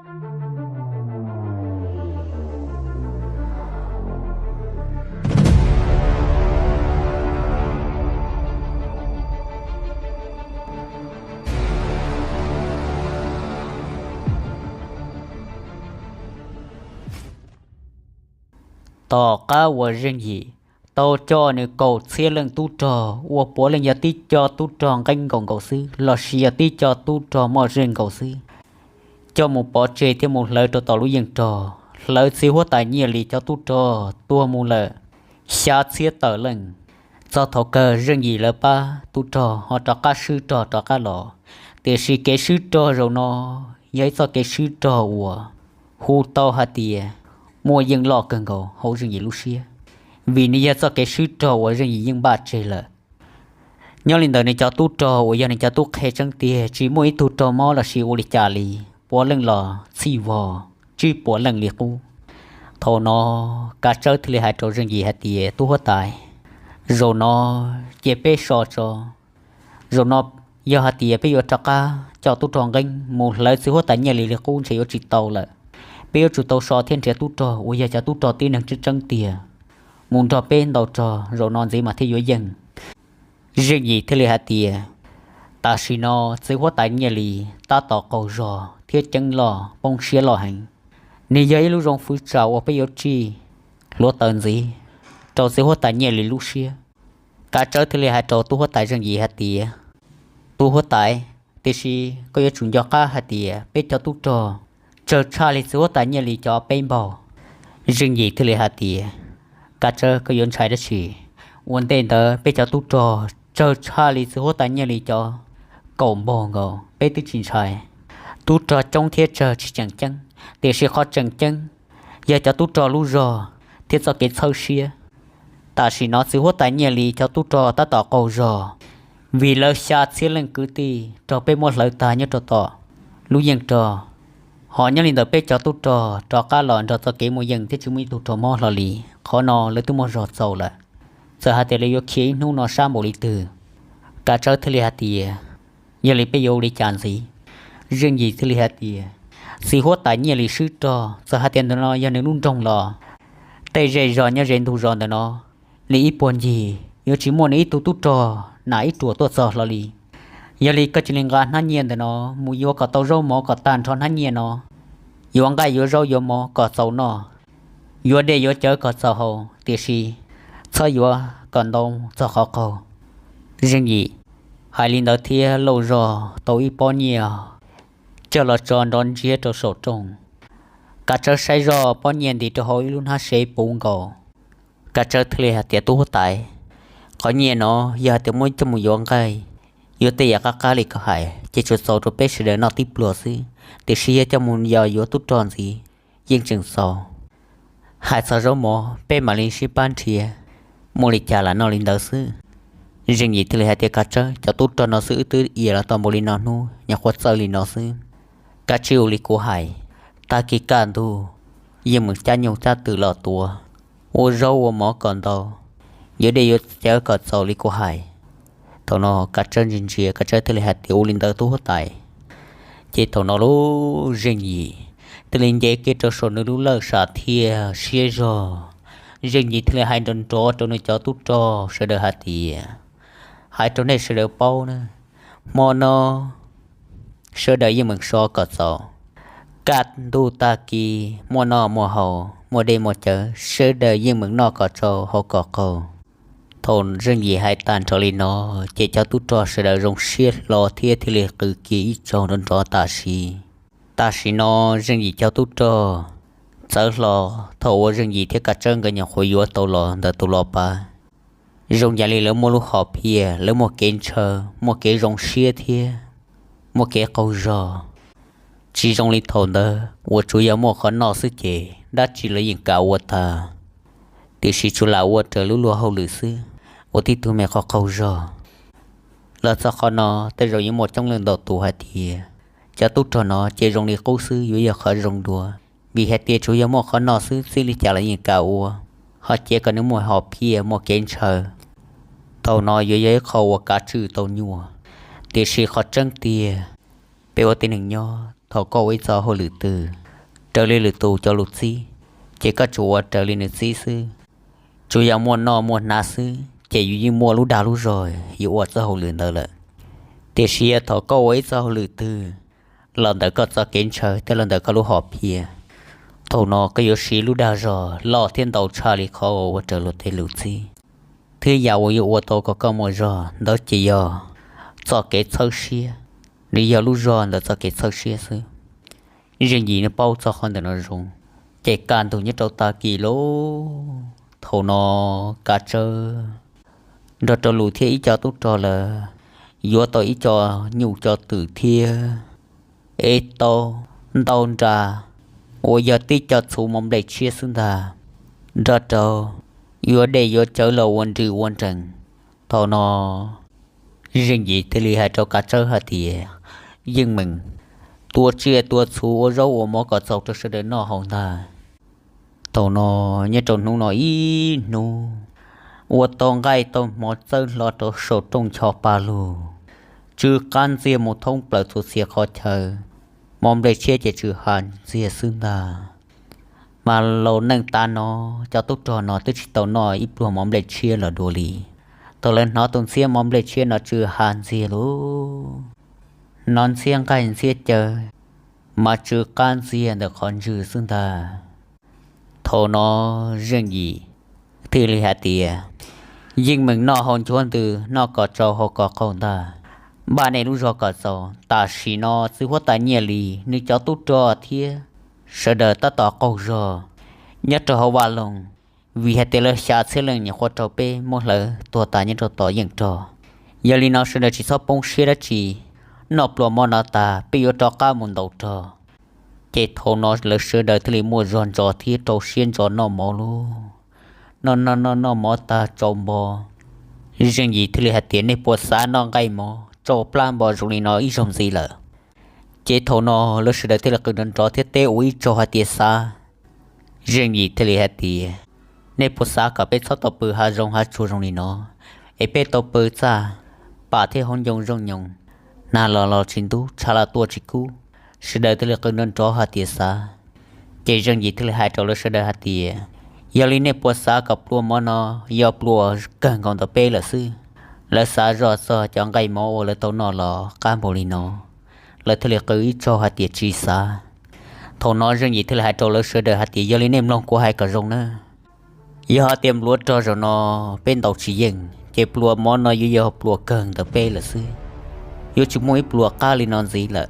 Tom qab uas Zeej Yim tau coj nws kaum txhiab leej tub rog uas puav leej yog tib co tub rog nqeeb nkaus nkaus xwb lossis yog tib co tub rog muaj zej nkaus xwb, coj mus pov tseg thiab mus hlawv rau tom lub yeej rog, hlawv txiv huab tais Nyiaj Lis cov tub rog tuag mus lawm xya txhiab tawm leej. Txog thaum kawg Zeej Yim lawv pab tub rog ho rov qab swb rog rov qab los, tiam sis kev swb rog zaum no yog ib txoj kev swb rog uas hu tau hais tias muaj yeej loj kawg nkaus hauv Zeej Yim lub siab, vim nws yog txoj kev swb rog uas Zeej Yim yeej npaj tseg lawm. Nyob li ntawd nws cov tub rog uas yog nws cov tub qhe tseeb tiag tsis muaj ib tug raug mob lossis ua li cas li, puav leej los txhij vog, tsis puav leej li qub. Thaum no Kav Tsawb thiaj li hais rau Zeej Yim hais tias, Tub huab tais, zaum no cia peb so tso. Zaum no yog hais tias peb yuav rov qab coj tub rog nqeeb mus hlawv txiv huab tais Nyiaj Lis li qub ntshe yuav tsis tau lawm. Peb yuav tsum tau so thiab nrhiav tub rog uas yog cov tub rog tib neeg tseeb tseeb tiag mus nrog peb ntaus rog zaum no ntxiv mas thiaj yuav yeej. Zeej Yim thiaj li hais tias, Tam sim no txiv huab tais Nyiaj Lis tab tom qaug zog thiab ceeb loj poob siab loj heev. Nws yog ib lub zoo fwv tsam uas peb yuav tsij hluav taws ntxiv rau txiv huab tais Nyiaj Lis lub siab. Kav Tsawb thiaj li hais rau tub huab tais Zeej Yim hais tias, Tub huab tais, tiam sis koj yuav tsum nco qab hais tias peb cov tub rog tsawg tshaj li txiv huab tais Nyiaj Lis cov peb npaug. Zeej Yim thiaj li hais tias, Kav Tsawb, koj yuav ntshai dab tsi? Ua ntej ntawd peb cov tub rog tsawg tshaj li txiv huab tais Nyiaj Lis cov kaum npaug nkaus, peb twb tsis ntshai. Tub rog coob thiab tsawg tsis tseem ceeb, tiam sis qhov tseem ceeb yog cov tub rog lub zog thiab txoj kev txhawb siab. Tam sim no txiv huab tais Nyiaj Lis cov tub rog tab tom qaug zog, vim lawv xya txhiab leej kwv tij raug peb muab hlawv tag nyob rau tom lub yeej rog. Ho nyob li ntawd peb cov tub rog rov qab los nrog txoj kev muaj yeej thiab tsis muaj ib tug raug mob hlo li. Qhov no lawv twb muaj zog txaus lawm. Txawm hais tias lawv yuav khiav ib hnub no sab npaum li twg, Kav Tsawb thiaj li hais tias, Yog li peb yuav ua li cas ntxiv? Zeej Yim thiaj li hais tias, Txiv huab tais Nyiaj Lis swb rog, txawm hais tias ntawm no yog nws lub nroog los tej zej zog nyob ze ntug zos ntawm no li ib puag ncig yuav tsis muaj nws ib tug tub rog nam ib ruam tuaj txog hlo li. Yog li koj cia li nqa hnab nyiaj ntawm no mus yuav kom tau zaub mov kom tag nrho hnab nyiaj no, yuav nqaij yuav zaub yuav mov kom txaus noj, yuav dej yuav cawv kom txaus haus, tiam sis txhob yuav kom ntau txog qhov qaug. Zeej Yim hais li ntawd thiab lauj zog tau ib pob nyiaj coj los tso nrov ntsiag rau saum rooj. Kav Tsawb saib zoj pob nyiaj ntim rau hauv ib lub hnab sev puv nkaus. Kav Tsawb thiaj li hais tias, Tub huab tais, qhov nyiaj no yog hais tias muab coj mus yuav nqaij, yuav tej yam qab qab li koj hais ces tsuas txaus rau peb sawv daws noj tib pluag xwb, tiam sis yog coj mus yos yuav tub rog ntxiv yeej tseem txaus. Hais txog zaub mov peb mam li sib pab nrhiav, muaj li cas lam noj li ntawd xwb. Zeej Yim thiaj li hais tias, Kav Tsawb, cov tub rog no xwb wb twb iav los tau npaum li no hnub, nyuam qhuav txawj li no xwb. Kav tsij ua li kuv hais, tag kis kaj ntug yeej meem cab nyuj cab twm los tuav, ua zaub ua mov kom ntau, yuav dej yuav cawv kom txaus li kuv hais. Thaum no Kav Tsawb ntsia ntsia, Kav Tsawb thiaj li hais tias, Ua li ntawd tub huab tais. Ces thaum no lub Zeej Yim thiaj li nce kiag rau saum nws lub lawj sam thiaj siab zog. Zeej Yim thiaj li hais nrov nrov rau nws cov tub rog sawv daws hais tias, Hais rau nej sawv daws paub na, hmo no sawv daws yeej meem so kom txaus. Kaj ntug tag kis muaj noj muaj haus, muaj dej muaj cawv, sawv daws yeej meem noj kom tsau haus kom qaug. Thaum Zeej Yim hais tag nrho li no, ces cov tub rog sawv daws zoo siab hlo thiab thiaj li qw kiag ib tsaug nrov nrov tam sim. Tam sim no Zeej Yim cov tub rog txawv hlo, thaum uas Zeej Yim thiab Kav Tsawb nkawd nyuam qhuav yuav tau los ntawm tus los pav, zoo yam li lawv muaj lub hom phiaj, lawv muaj kev ntshaw, muaj kev zoo siab thiab muaj kev qaug zog. Tsis zoo li thaum ntawd uas tsuas yog muaj qhov noj xwb ces dab tsi los yeej kam ua tag, tiam sis tsuas lam ua raws lub luag hauj lwm xwb, ua tib tug me qhov qaug zog. Los txog qhov no tej zaum yuav muaj coob leej ntau tus hais tias, cov tub rog no ces zoo li qub xwb yuav yog qhov zoo dua, vim hais tias tsuas yog muaj qhov noj xwb txij li cas los yeej kam ua, ho cia kom nws muaj hom phiaj muaj kev ntshaw, thaum no yuav yog ib qho uas kav tswj tau nyuaj. Tiam sis qhov tseeb tiag, peb ua tib neeg nyob thaum koj ua ib txoj hauj lwm twg raws li lwm tus cov lus txib, ces koj tsuas ua raws li nws txib xwb. Tsuas yog muaj noj muaj hnav xwb ces yus yeej muaj lub dag lub zog yuav ua txoj hauj lwm ntawd lawm. Tiam sis yog thaum koj ua ib txoj hauj lwm twg los ntawm koj txoj kev ntshaw thiab los ntawm koj lub hom phiaj, thaum no koj yuav siv lub dag zog loj thiab ntau tshaj li qhov uas ua raws luag tej lus txib. Thiab yam uas yuav ua tau kom koj muaj zog ntawd ces yog txoj kev txhawb siab, nws yog lub zog ntawm txoj kev txhawb siab xwb. Zeej Yim nws paub txog qhov ntawm no zoo, ces kaj ntug nyob rau tag kis lauj, thaum no Kav Tsawb nrog rau Lus thiab ib co tub rog lawm yuav tau ib co nyuj co twm thiab ib tau ntau nra uas yog tib co txhuv mov nplej tshiab xwb ntag, nrog rau yuav dej yuav cawv los ua nrws ua nrees. Thaum no Zeej Yim thiaj li hais rau Kav Tsawb hais tias, Yeej Meem, tua tsiaj tua txhuv ua zaub ua mov kom txaus rau sawv daws noj haus ntag. Thaum no nyob rau hnub no ib hnub ua tau nqaij tau hmo txawb hlo rau saum rooj ncho pa lug, tsw qab ntxiag mus thoob plaws txhua txhia qhov chaw, mov nplej tshiab ces tsw ha ntxiag xwb ntag. Mas laus neej tav no cov tub rog no twb tsis tau noj ib pluag mov nplej tshiab los dua li, thaum lawv hnov tus ntxhiab mov nplej tshiab no tsw ha ntxiag lug, hnov ntxhiab nqaij ntxhiab caw mas tsw qab ntxiag ntawm qhov ntswg xwb ntag. Thaum no Zeej Yim thiaj li hais tias, Yeej Meem, noj haus nchuav ntws, noj kom tsau haus kom qaug ntag. Npaj nej lub zog kom txaus, tam sim no txiv huab tais Nyiaj Lis nws cov tub rog thiab sawv daws tab tom qaug zog nyob rau hauv vaj loog, vim hais tias lawv xya txhiab leej nyuam qhuav raug peb muab hlawv tuag tas nyob rau tom yeej rog. Yog li no sawv daws tsis txhob poob siab dab tsi, noj pluas mov no tas peb yuav rov qab mus ntaus rog. Ces thaum no lawv sawv daws thiaj li muaj zog ntsos thiab rau siab ntso noj mov lauj. Noj noj noj noj mov tag tsau npo, Zeej Yim thiaj li hais tias, Nej puas xav noj nqaij mov tsau plab npo zoo li no ib zaug ntxiv lawm? Ces thaum no lawv sawv daws thiaj li qw nrov nrov thiab teb ua ib tsaug hais tias, Xav. Zeej Yim thiaj li hais tias, Nej puas xav kom peb txhob tau pw hav zoov hav tsuag zoo li no, es peb tau pw txaj pam thiab hauv ncoo zooj nyoos, nag los los tsis ntub, tshav los tuaj tsis kub? Sawv daws thiaj li qw nrov nrov hais tias, Xav. Ces Zeej Yim thiaj li hais rau lawv sawv daws hais tias, Yog li nej puas xav kom pluas mov no yog pluas kawg nkaus ntawm peb lawm xwb? Lawv xav zoj txog cov nqaij mov uas lawv tau noj los qab npaum li no, lawv thiaj li qw ib tsaug hais tias, Tsis xav. Thaum no Zeej Yim thiaj li hais rau lawv sawv daws hais tias, Yog li nej mloog kuv hais kom zoo nawb. Yog hais tias npluav rog zaum no peb ntaus tsis yeej, ces pluas mov no yuav yog pluas kawg ntawm peb lawm xwb, yuav tsis muaj ib pluas qab li no ntxiv lawm.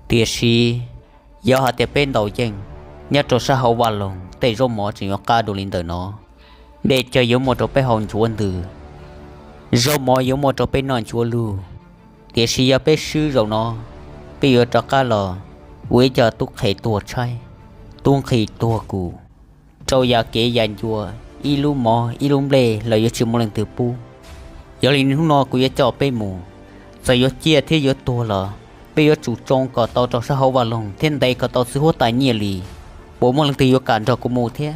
Tiam sis yog hais tias peb ntaus yeej, nyob rau sab hauv vaj loog tej zaub mov tseem yuav qab dua li ntawm no, dej cawv yuav muaj rau peb haus nchuav ntws, zaub mov yuav muaj rau peb noj nchuav lug. Tiam sis yog peb swb zaum no, peb yuav rov qab los ua ib co tub qhe tuag tshaib, tub nqhis tuag kus, rau yam kev yam ncua, ib lub mov ib lub nplej los yuav tsis muaj leej twg pub. Yog li hnub no kuv yuav coj peb mus, txawm yuav ciaj thiab yuav tuag los peb yuav tsum tsoo kom tau rau sab hauv vaj loog thiab ntes kom tau txiv huab tais Nyiaj Lis, puas muaj leej twg yuav kam nrog kuv mus thiab?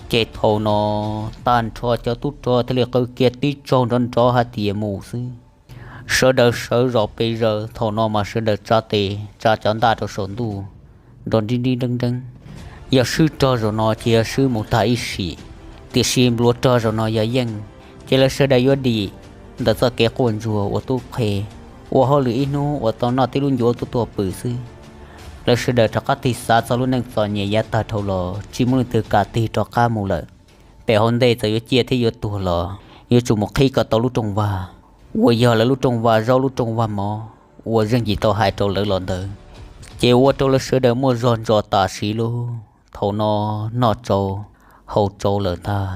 Ces thaum no tag nrho cov tub rog thiaj li qw kiag tib tsaug nrov nrov hais tias, Mus xwb. Sawv daws sawv zom pes zaws, thaum no mas sawv daws tsa tes tsa cov ntaj rau saum ntuj, nrov nrib nrib nreeb nreeb. Yog swb rog zaum no ces yog swb mus tag ib sim, tiam sis npluav rog zaum no yog yeej, ces lawv sawv daws yuav dim ntawm txoj kev quaj ntsuag ua tub qhe, ua hauj lwm ib hnub uas tau noj tib lub ncuav tuaj tuaj pw xwb. Lawv sawv daws rov qab tig xav txog lub neej txom nyem yav tag dhau los tsis muaj leej twg kam tig rov qab mus lawm. Pem hauv ntej txawm yuav ciaj thiab yuav tuag los yuav tsum mus qhib kom tau lub rooj vag uas yog lawv lub rooj vag zaub lub rooj vag mov uas Zeej Yim tau hais rau lawv los ntawd, ces ua rau lawv sawv daws muaj zog ntso tam sim lub. Thaum no noj tsau haus tsau lawm ntag,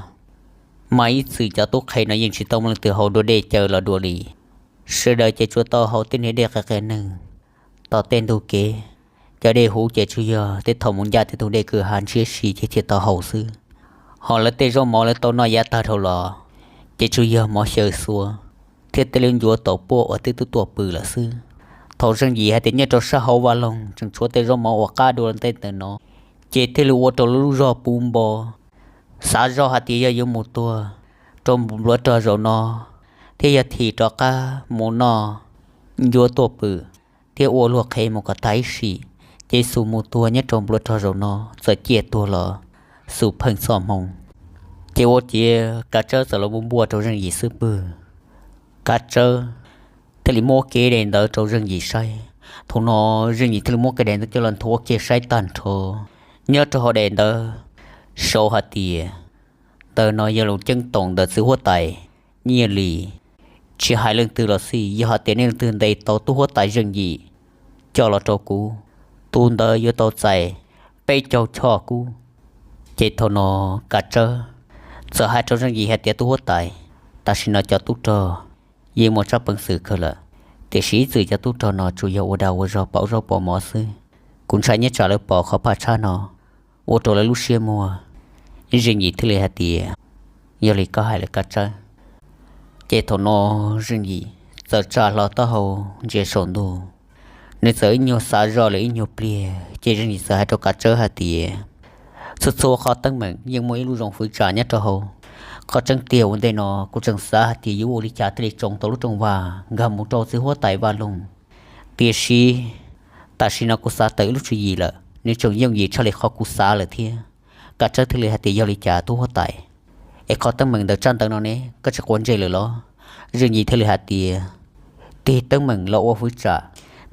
mas ib txwm cov tub qhe no yeej tsis tau muaj leej twg haus dua dej cawv los dua li. Sawv daws ces tsuas tau haus tej niag dej qias qias neeg, tom tej ntug kev, cov dej huv ces tsuas yog tej thaum mus ncaj tej tus dej kwj ha ntshiab si ces thiaj tau haus xwb. Ho lawv tej zaub mov lawv tau noj yav tag dhau los, ces tsuas yog mov xyaw xuav thiab tej lub ncuav taus puaj uas twb tuaj tuaj pw lawm xwb. Thaum Zeej Yim hais tias nyob rau sab hauv vaj loog tseem tshuav tej zaub mov uas qab dua ntej ntawm no, ces thiaj li ua rau lawv lub zog puv npo, xav zoj hais tias yog yuav mus tuag rau npluav rog zaum no, thiab yog thim rov qab mus noj ncuav tuaj pw thiab ua luag qhev mus kom tag ib sim, ces Xus mus tuag nyob rau npluav rog zaum no, txawm ciaj tuag los Xus pheej txoj hmoo. Ces ua ciav Kav Tsawb txawm los npuaj npuaj rau Zeej Yim xwb pwg. Kav Tsawb thiaj li muab kev daim ntawv rau Zeej Yim saib. Thaum no Zeej Yim thiaj li muab kev daim ntawv coj los nthuav kiag saib tag nrho. Nyob rau hauv daim ntawv sau hais tias, ntawm no yog lus ceeb toom ntawm txiv huab tais Nyiaj Lis. Tsis hais leej twg los xij, yog hais tias nej leej twg ntes tau tub huab tais Zeej Yim coj los rau kuv, tus ntawd yuav tau txais peb caug choj kub. Ces thaum no Kav Tsawb txawm hais rau Zeej Yim hais tias, tub huab tais, tam sim no cov tub rog yeej muaj tsab peev xwm kawg lawm, tiam sis ib txwm cov tub rog no tsuas yog ua dag ua zog pauv zaub pauv mov xwb. Kuv ntshai nyob tsam lawv pom qhov phaj tshab no ua rau lawv lub siab muag. Zeej Yim thiaj li hais tias, yog li koj hais lawm Kav Tsawb. Ces thaum no Zeej Yim txawm tsa hlo taub hau ntsia saum ntuj, nws txawm ib nyuag xav zoj lawm ib nyuag pliag, ces Zeej Yim txawm hais rau Kav Tsawb hais tias, txhua txhua qhov teeb meem yeej muaj ib lub zoo fwv tsam nyob rau hauv. Qhov tseeb tiag ua ntej no kuv tseem xav hais tias yuav ua li cas thiaj li tsoo tau lub rooj vag nkag mus rau txiv huab tais Vaj Loog, tiam sis tam sim no kuv xav tawm ib lub tswv yim lawm, nws tseem yooj yim tshaj li qhov kuv xav lawm thiab. Kav Tsawb thiaj li hais tias, yog li cas tub huab tais, es qhov teeb meem ntawm tsab ntawv no ne koj tsis quav ntsej lawm los? Zeej Yim thiaj li hais tias, tig teeb meem los ua fwv tsam,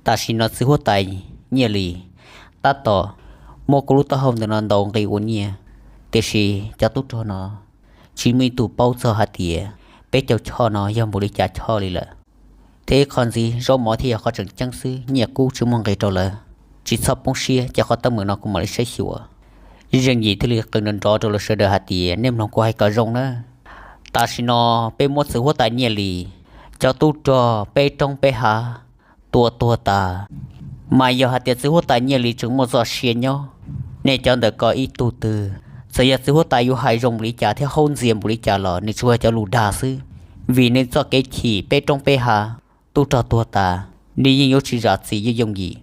tam sim no txiv huab tais Nyiaj Lis tab tom muab kuv lub taub hau ntawm no ntaus nqi ua nyiaj, tiam sis cov tub rog no tsis muaj ib tug paub txog hais tias peb caug choj no yog npaum li cas choj li lawm. Thiab ib qho ntxiv, zaub mov thiaj yog qhov tseem ceeb xwb, nyiaj kub tsis muaj nqis rau lawv. Tsis txhob poob siab, ces qhov teeb meem no kuv mam li saib xyuas. Zeej Yim thiaj li qw nrov nrov rau lawv sawv daws hais tias, nej mloog kuv hais kom zoo nawb. Tam sim no peb muab txiv huab tais Nyiaj Lis cov tub rog peb roob peb hav tua tuag tas, mas yog hais tias txiv huab tais Nyiaj Lis tseem muaj txoj sia nyob, nej cov ntawm ko ib tug twg, txawm yog txiv huab tais yuav hais zoo npaum li cas thiab haub ntxias npaum li cas los nws tsuas yog cov lus dag xwb, vim nws txoj kev chim peb roob peb hav, tub rog tuag tas, nws yeej yuav tsis zam txim yooj yooj yim.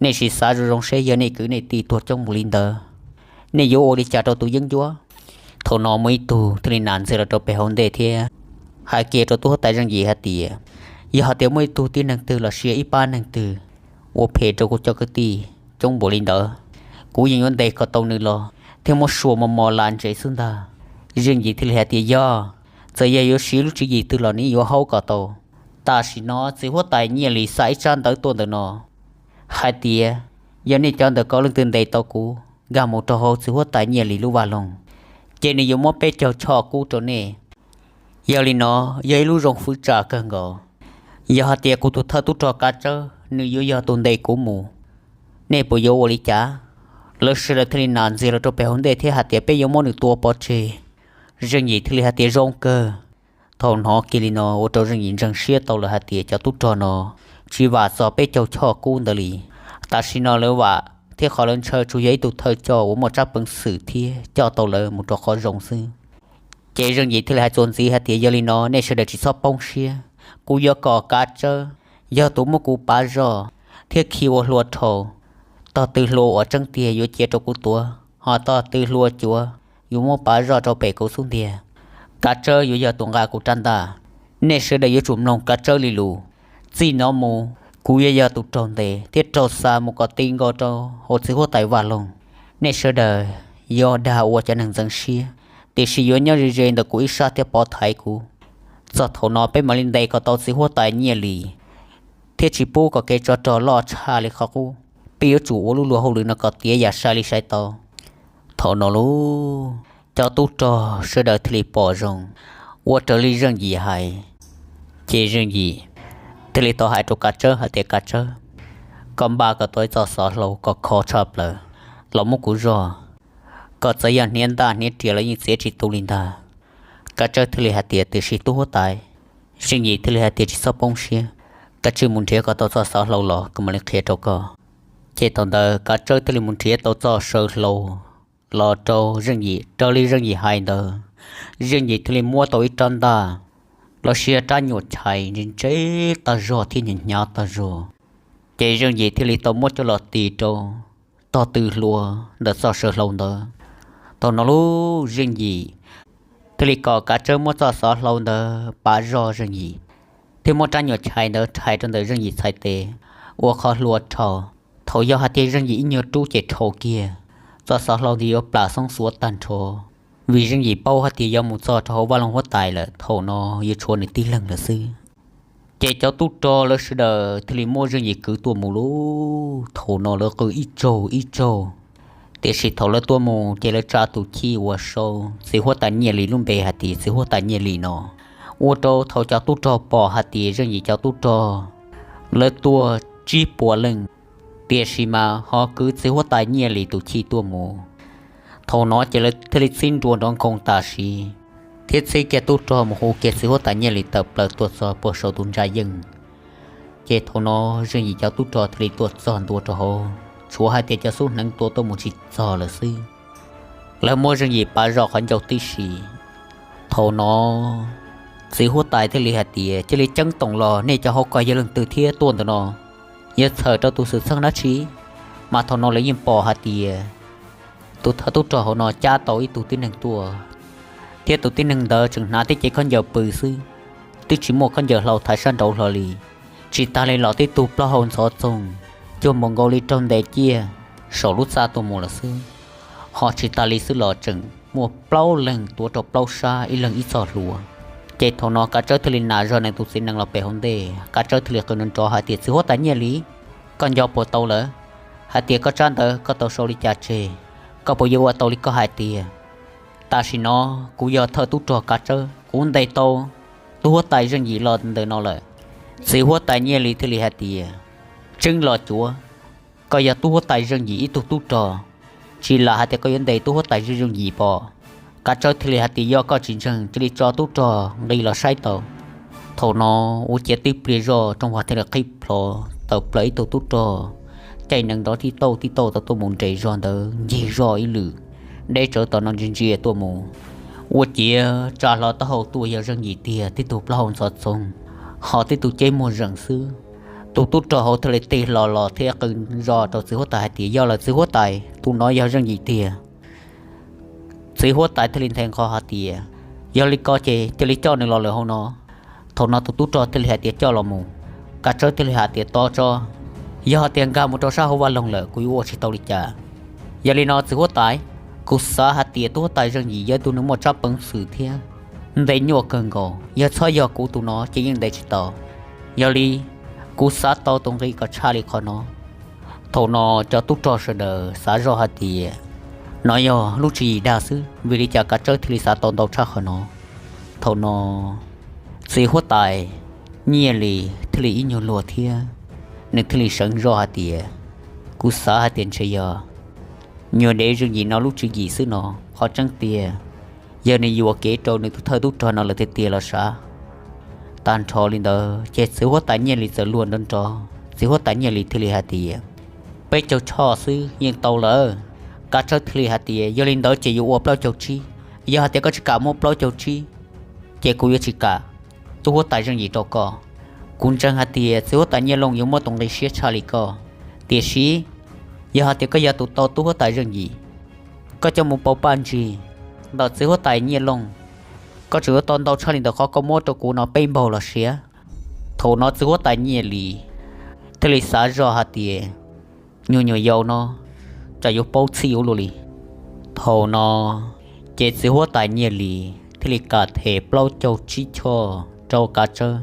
Nej sim xav zoo zoo seb yog nej kwv nej tij tuag coob npaum li ntawd, nej yuav ua li cas rau tus yeeb ncuab? Thaum no muaj ib tug thiaj li nas ntxiag los rau pem hauv ntej thiab hais kiag rau tub huab tais Zeej Yim hais tias, yog hais tias muaj ib tug tib neeg twg los sis ib pab neeg twg ua phem rau kuv cov kwv tij coob npaum li ntawd, kuv yeej yuav ntes kom tau nws los thiab muab sua mos mos las ntsev xwb ntag. Zeej Yim thiaj li hais tias, yog, txawm yog yuav siv lub tswv yim twg los nws yeej yuav haub kom tau. Tam sim no txiv huab tais Nyiaj Lis xa ib tsab ntawv tuaj ntawm no hais tias, yog nej cov ntawm ko leej twg ntes tau kuv nkag mus rau hauv txiv huab tais Nyiaj Lis lub vaj loog, ces nws yuav muab peb caug choj kub rau nej. Yog li no, yog ib lub zoo fwv tsam kawg nkaus. Yog hais tias kuv tus thawj tub rog Kav Tsawb nws yuav yog tus ntes kuv mus, nej puas yuav ua li cas? Lawv sawv daws thiaj li nas ntxiag los rau pem hauv ntej thiab hais tias, peb yuav muab nws tua pov tseg. Zeej Yim thiaj li hais tias, zoo kawg. Thaum hnov kiag li no ua rau Zeej Yim ntseeg siab tau lawm hais tias cov tub rog no tsis vam txog peb caug choj kub ntawd li. Tam sim no lawv vam thiab qhov lawv ntshaw tsuas yog ib tug thawj coj uas muaj tsab peev xwm thiab coj tau lawv mus rau qhov zoo xwb. Ces Zeej Yim thiaj li hais txuas ntxiv hais tias, yog li no nej sawv daws tsis txhob poob siab, kuv yuav kom Kav Tsawb yog tus muab kuv pav zoj thiab khi ua hlua rhau. Tog tw hlua uas tseeb tiag yuav cia rau kuv tuav, ho tog tw hlua cuav yuav muab pav zoj rau pem kuv xub ntiag. Kav Tsawb yuav yog tus nqa kuv rab ntaj. Nej sawv daws yuav tsum mloog Kav Tsawb li lus. Txij no mus kuv yuav yog tus raug ntes thiab raug xa mus kom ti nkaus rau hauv txiv huab tais Vaj Loog. Nej sawv daws yuav dag ua cov neeg ntxeev siab, tiam sis yuav nyob ze ze ntawm kuv ib sab thiab pov thaiv kuv. Txog thaum no peb mam li ntes kom tau txiv huab tais Nyiaj Lis, thiab tsis pub kom kev tsov rog loj tshaj li qhov qub. Peb yuav tsum ua lub luag hauj lwm no kom tiav yam sai li sai tau. Thaum no lauj, cov tub rog sawv daws thiaj li pom zoo ua raws li Zeej Yim hais. Ces Zeej Yim thiaj li tau hais rau Kav Tsawb hais tias, Kav Tsawb, koj npaj kom tau ib txoj xov hlau kom khov tshaj plaws los muab kuv zoj, kom txawm yog hniav ntaj hniav riam los yeej txiav tsis tu li ntag. Kav Tsawb thiaj li hais tias, tiam sis tub huab tais. Zeej Yim thiaj li hais tias, tsis txhob poob siab, kav tsij mus nrhiav kom tau txoj xov hlau los kuv mam li qhia rau koj. Ces thaum ntawd Kav Tsawb thiaj li mus nrhiav tau txoj saw hlau los rau Zeej Yim raws li Zeej Yim hais ntawd. Zeej Yim thiaj li muab tau ib rab ntaj los sis rab nyuam chais ntse ntse tag zog thiab hnyav hnyav tag zog. Ces Zeej Yim thiaj li tau muab coj los tis rau tog tw hlua ntawm txoj saw hlau ntawd. Thaum no lauj, Zeej Yim thiaj li kom Kav Tsawb muab txoj xov hlau ntawd pav zog Zeej Yim, thiab muab rab nyuam chais ntawd rhais rau ntawm Zeej Yim txhais tes ua qhov hlua rhau. Thaum yog hais tias Zeej Yim ib nyuag rub ces dhau kiag, txoj xov hlau ntawd yuav plam xoob xuav tag nrho, vim Zeej Yim paub hais tias yog mus txog rau hauv vaj loog huab tais lawm thaum no yuav tshuav nws tib leeg lawm xwb. Ces cov tub rog lawv sawv daws thiaj li muab Zeej Yim kwv tuaj mus lauj. Thaum no lawv qw ib tsaug ib tsaug, tiam sis thaum lawv tuaj mus ces lawv tsa tus chij uas sau txiv huab tais Nyiaj Lis lub npe hais tias txiv huab tais Nyiaj Lis no, ua rau thaum cov tub rog pom hais tias Zeej Yim cov tub rog lawv tuaj tsib puas leej, tiam sis mas ho kwv txiv huab tais Nyiaj Lis tus chij tuaj mus. Thaum no ces lawv thiaj li txib nruas nrov nkoos tam sim, thiab txib kiag tub rog mus hu kiag txiv huab tais Nyiaj Lis tawm plaws tuaj txog puag saum tus ntsa yeej. Ces thaum no Zeej Yim cov tub rog thiaj li tuaj txog ntua rau hauv, tshuav hais tias cov xub hneev tua tuaj mus tsis txog lawm xwb. Lawv muab Zeej Yim pav zoj qhov ncauj tib si. Thaum no txiv huab tais thiaj li hais tias, cia li ceeb toom los, nej cov hauv ko yog leej twg thiab tuaj ntawm no, yog txhawm rau tus xwm txheej dab tsi? Mas thaum no lawv yeej pom hais tias tus thawj tub rog hauv no cab tau ib tug tib neeg tuaj, thiab tus tib neeg ntawd tseem hnav tib cev khaub ncaws pw xwb, twb tsis muaj khaub ncaws hlau thaiv sab nraud hlo li. Tsis tas li los tib tug plaub hau ntxhov txoog, cuag npaum nkaus li raug ntes ciaj saum lub txaj tuaj mus lawm xwb. Ho tsis tas li xwb los tseem muaj plaub leeg tuav rau plaub sab, ib leeg ib txoj hlua. Ces thaum no Kav Tsawb thiaj li nas zog nws tus txiv nees los pem hauv ntej, Kav Tsawb thiaj li qw nrov nrov hais tias, txiv huab tais Nyiaj Lis, koj nco puas tau lawm? Hais tias koj tsab ntawv koj tau sau li cas tseg? Koj puas yuav ua tau li koj hais tiag? Tam sim no kuv yog thawj tub rog Kav Tsawb, kuv ntes tau tub huab tais Zeej Yim los ntawm no lawm. Txiv huab tais Nyiaj Lis thiaj li hais tias, tseeb los cuav, koj yog tub huab tais Zeej Yim ib tug tub rog, tsis lam hais tias koj yuav ntes tub huab tais Zeej Yim pom? Kav Tsawb thiaj li hais tias, yog koj tsis ntseeg cia li tso tub rog nqis los saib tau. Thaum no ua ciav tib pliag zoj rooj vag thiaj li qhib plho, tawm plaws ib tug tub rog caij nees nrov tib tauj tib tauj tau tuaj mus nres zog ntawd ncig zoj ib lwm, deb tsawv tom no ntsia ntsia tuaj mus. Ua ciav tsa hlo taub hau tuaj yog Zeej Yim tiag, tib tug plaub hau ntxhov txoog, ho tib tug ceb muag zeem xwb. Tus tub rog hauv thiaj li tig hlo los thiab qw zog rau txiv huab tais hais tias, yog lawm txiv huab tais, tus no yog Zeej Yim tiag. Txiv huab tais thiaj li nthe nqho hais tias, yog li ko ces cia li coj nws los lawm hauv no. Thaum no tus tub rog thiaj li hais tias, coj los mus. Kav Tsawb thiaj li hais tias, tos tso, yog hais tias nkag mus rau sab hauv vaj loog lawm kuv yuav ua tsis tau li cas. Yog li no txiv huab tais, kuv xav hais tias tub huab tais Zeej Yim yog ib tug neeg muaj tsab peev xwm thiab nte nyuaj kawg nkaus, yog txhob yog kuv tus no ces yeej ntes tsis tau. Yog li, kuv xav tau tus nqi kom tshaj li qhov no. Thaum no cov tub rog sawv daws xav zoj hais tias, no yog lub tswv yim dag xwb, vim li cas Kav Tsawb thiaj li xav tau ntau tshaj qhov no. Thaum no txiv huab tais Nyiaj Lis thiaj li ib nyuag luag thiab, nws thiaj li seev zoj hais tias, kuv xav hais tias ntshe yog nyuag dev Zeej Yim no lub tswv yim xwb no. Qhov tseeb tiag, yog nws yuam kev rau nws tus thawj tub rog no lawm tiag tiag los sav. Tag nrho li ntawd ces txiv huab tais Nyiaj Lis txawm luag nrov nrov, txiv huab tais Nyiaj Lis thiaj li hais tias, peb caug choj xwb yeej tau lawm. Kav Tsawb thiaj li hais tias, yog li ntawd ces yuav ua plaub caug tsib. Yog hais tias koj tsis kam muab plaub caug tsib, ces kuv yuav tsis kam tub huab tais Zeej Yim rau koj. Kuv ntseeg hais tias txiv huab tais Nyiaj Looj yuav muab tus nqi siab tshaj li koj, tiam sis yog hais tias koj yog tus tau tub huab tais Zeej Yim, koj coj mus pauv paj ntsig ntawm txiv huab tais Nyiaj Looj, koj tseem yuav tau ntau tshaj li ntawm qhov koj muab rau kuv no peb npaug los siav. Thaum no txiv huab tais Nyiaj Lis thiaj li xav zoj hais tias, nyuag nyuam yaus no tsam yuav paub txhij ua luaj li. Thaum no ces txiv huab tais Nyiaj Lis thiaj li kam them plaub caug tsib choj rau Kav Tsawb.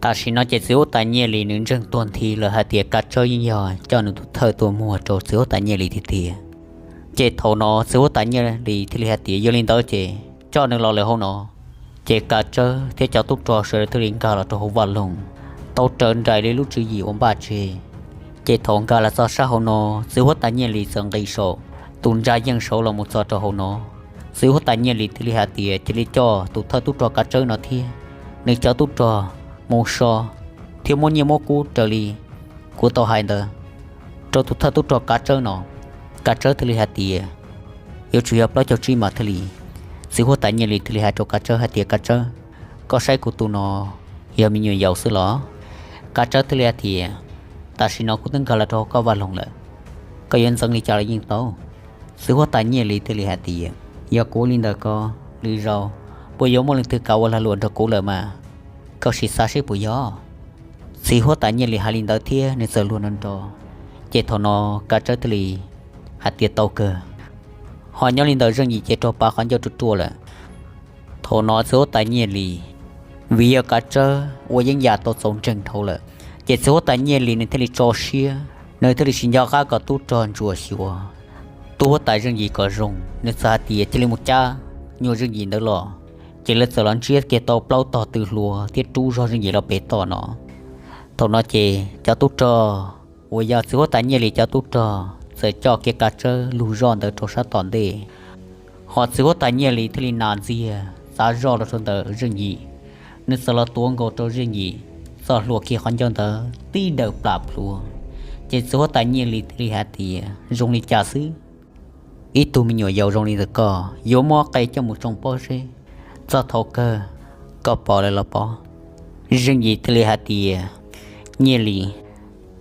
Tam sim no ces txiv huab tais Nyiaj Lis nws ntseeg tuag nthi lawm hais tias Kav Tsawb yeej yog coj nws tus thawj tuaj muag rau txiv huab tais Nyiaj Lis tiag tiag. Ces thaum no txiv huab tais Nyiaj Lis thiaj li hais tias, yog li ntawd ces coj nws los lawm hauv no. Ces Kav Tsawb thiab cov tub rog sawv daws thiaj li nkag los rau hauv vaj loog, tau raws nraim li lub tswv yim uas npaj tseg. Ces thaum nkag los txog sab hauv no, txiv huab tais Nyiaj Lis txawm nqis saum tus ntsa yeej saud los mus txog rau hauv no. Txiv huab tais Nyiaj Lis thiaj li hais tias, cia li coj tus thawj tub rog Kav Tsawb no thiab nws cov tub rog mus so thiab muab nyiaj muab kub raws li kuv tau hais ntawd rau tus thawj tub rog Kav Tsawb no. Kav Tsawb thiaj li hais tias, yuav tsum yog plaub caug tsib mas thiaj li. Txiv huab tais Nyiaj Lis thiaj li hais rau Kav Tsawb hais tias, Kav Tsawb, koj saib kuv tus no yog me nyuam yaus xwb los? Kav Tsawb thiaj li hais tias, tam sim no kuv twb nkag los rau hauv koj vaj loog lawm, koj yuav ntxeev li cas los yeej tau. Txiv huab tais Nyiaj Lis thiaj li hais tias, yog kuv ua li ntawd ko, lwm zaus puas yuav muaj leej twg kam ua lag luam nrog kuv lawm mas, koj sim xav seb puas yog. Txiv huab tais Nyiaj Lis hais li ntawd thiab nws txawm luag nrov nrov, Ces thaum no Kav Tsawb thiaj li hais tias tau kawg. Ho nyob li ntawd Zeej Yim ces raug pav qhov ncauj ruaj ruaj lawm. Thaum no txiv huab tais Nyiaj Lis, vim yog Kav Tsawb ua yeeb yam tau txaus ntseeg dhau lawm, ces txiv huab tais Nyiaj Lis nws thiaj li tso siab, nws thiaj li tsis nco qab kom tub rog ntsuas xyuas tub huab tais Zeej Yim kom zoo. Nws txawm hais tias cia li mus cab nyuag Zeej Yim ntawd los. Ces lawv txawm los ntsiab kiag tau plaub tog tw hluas thiab rub zog Zeej Yim los pem toj no. Thaum no ces cov tub rog uas yog txiv huab tais Nyiaj Lis cov tub rog txawm coj kiag Kav Tsawb lug zoj ntawd rau sab tom ntej. Ho txiv huab tais Nyiaj Lis thiaj li nas ntxiag txav zoj los rau ntawm Zeej Yim. Nws txawm los tuav nkaus rau Zeej Yim txoj hlua kiag qhov ncauj ntawd tib daws plam plhuav. Ces txiv huab tais Nyiaj Lis thiaj li hais tias zoo li cas xwb, ib tug me nyuam yaus zoo li ntawm koj yuav muab qe coj mus tsoo pob zeb, txog thaum kawg koj pom lawm los pob? Zeej Yim thiaj li hais tias Nyiaj Lis,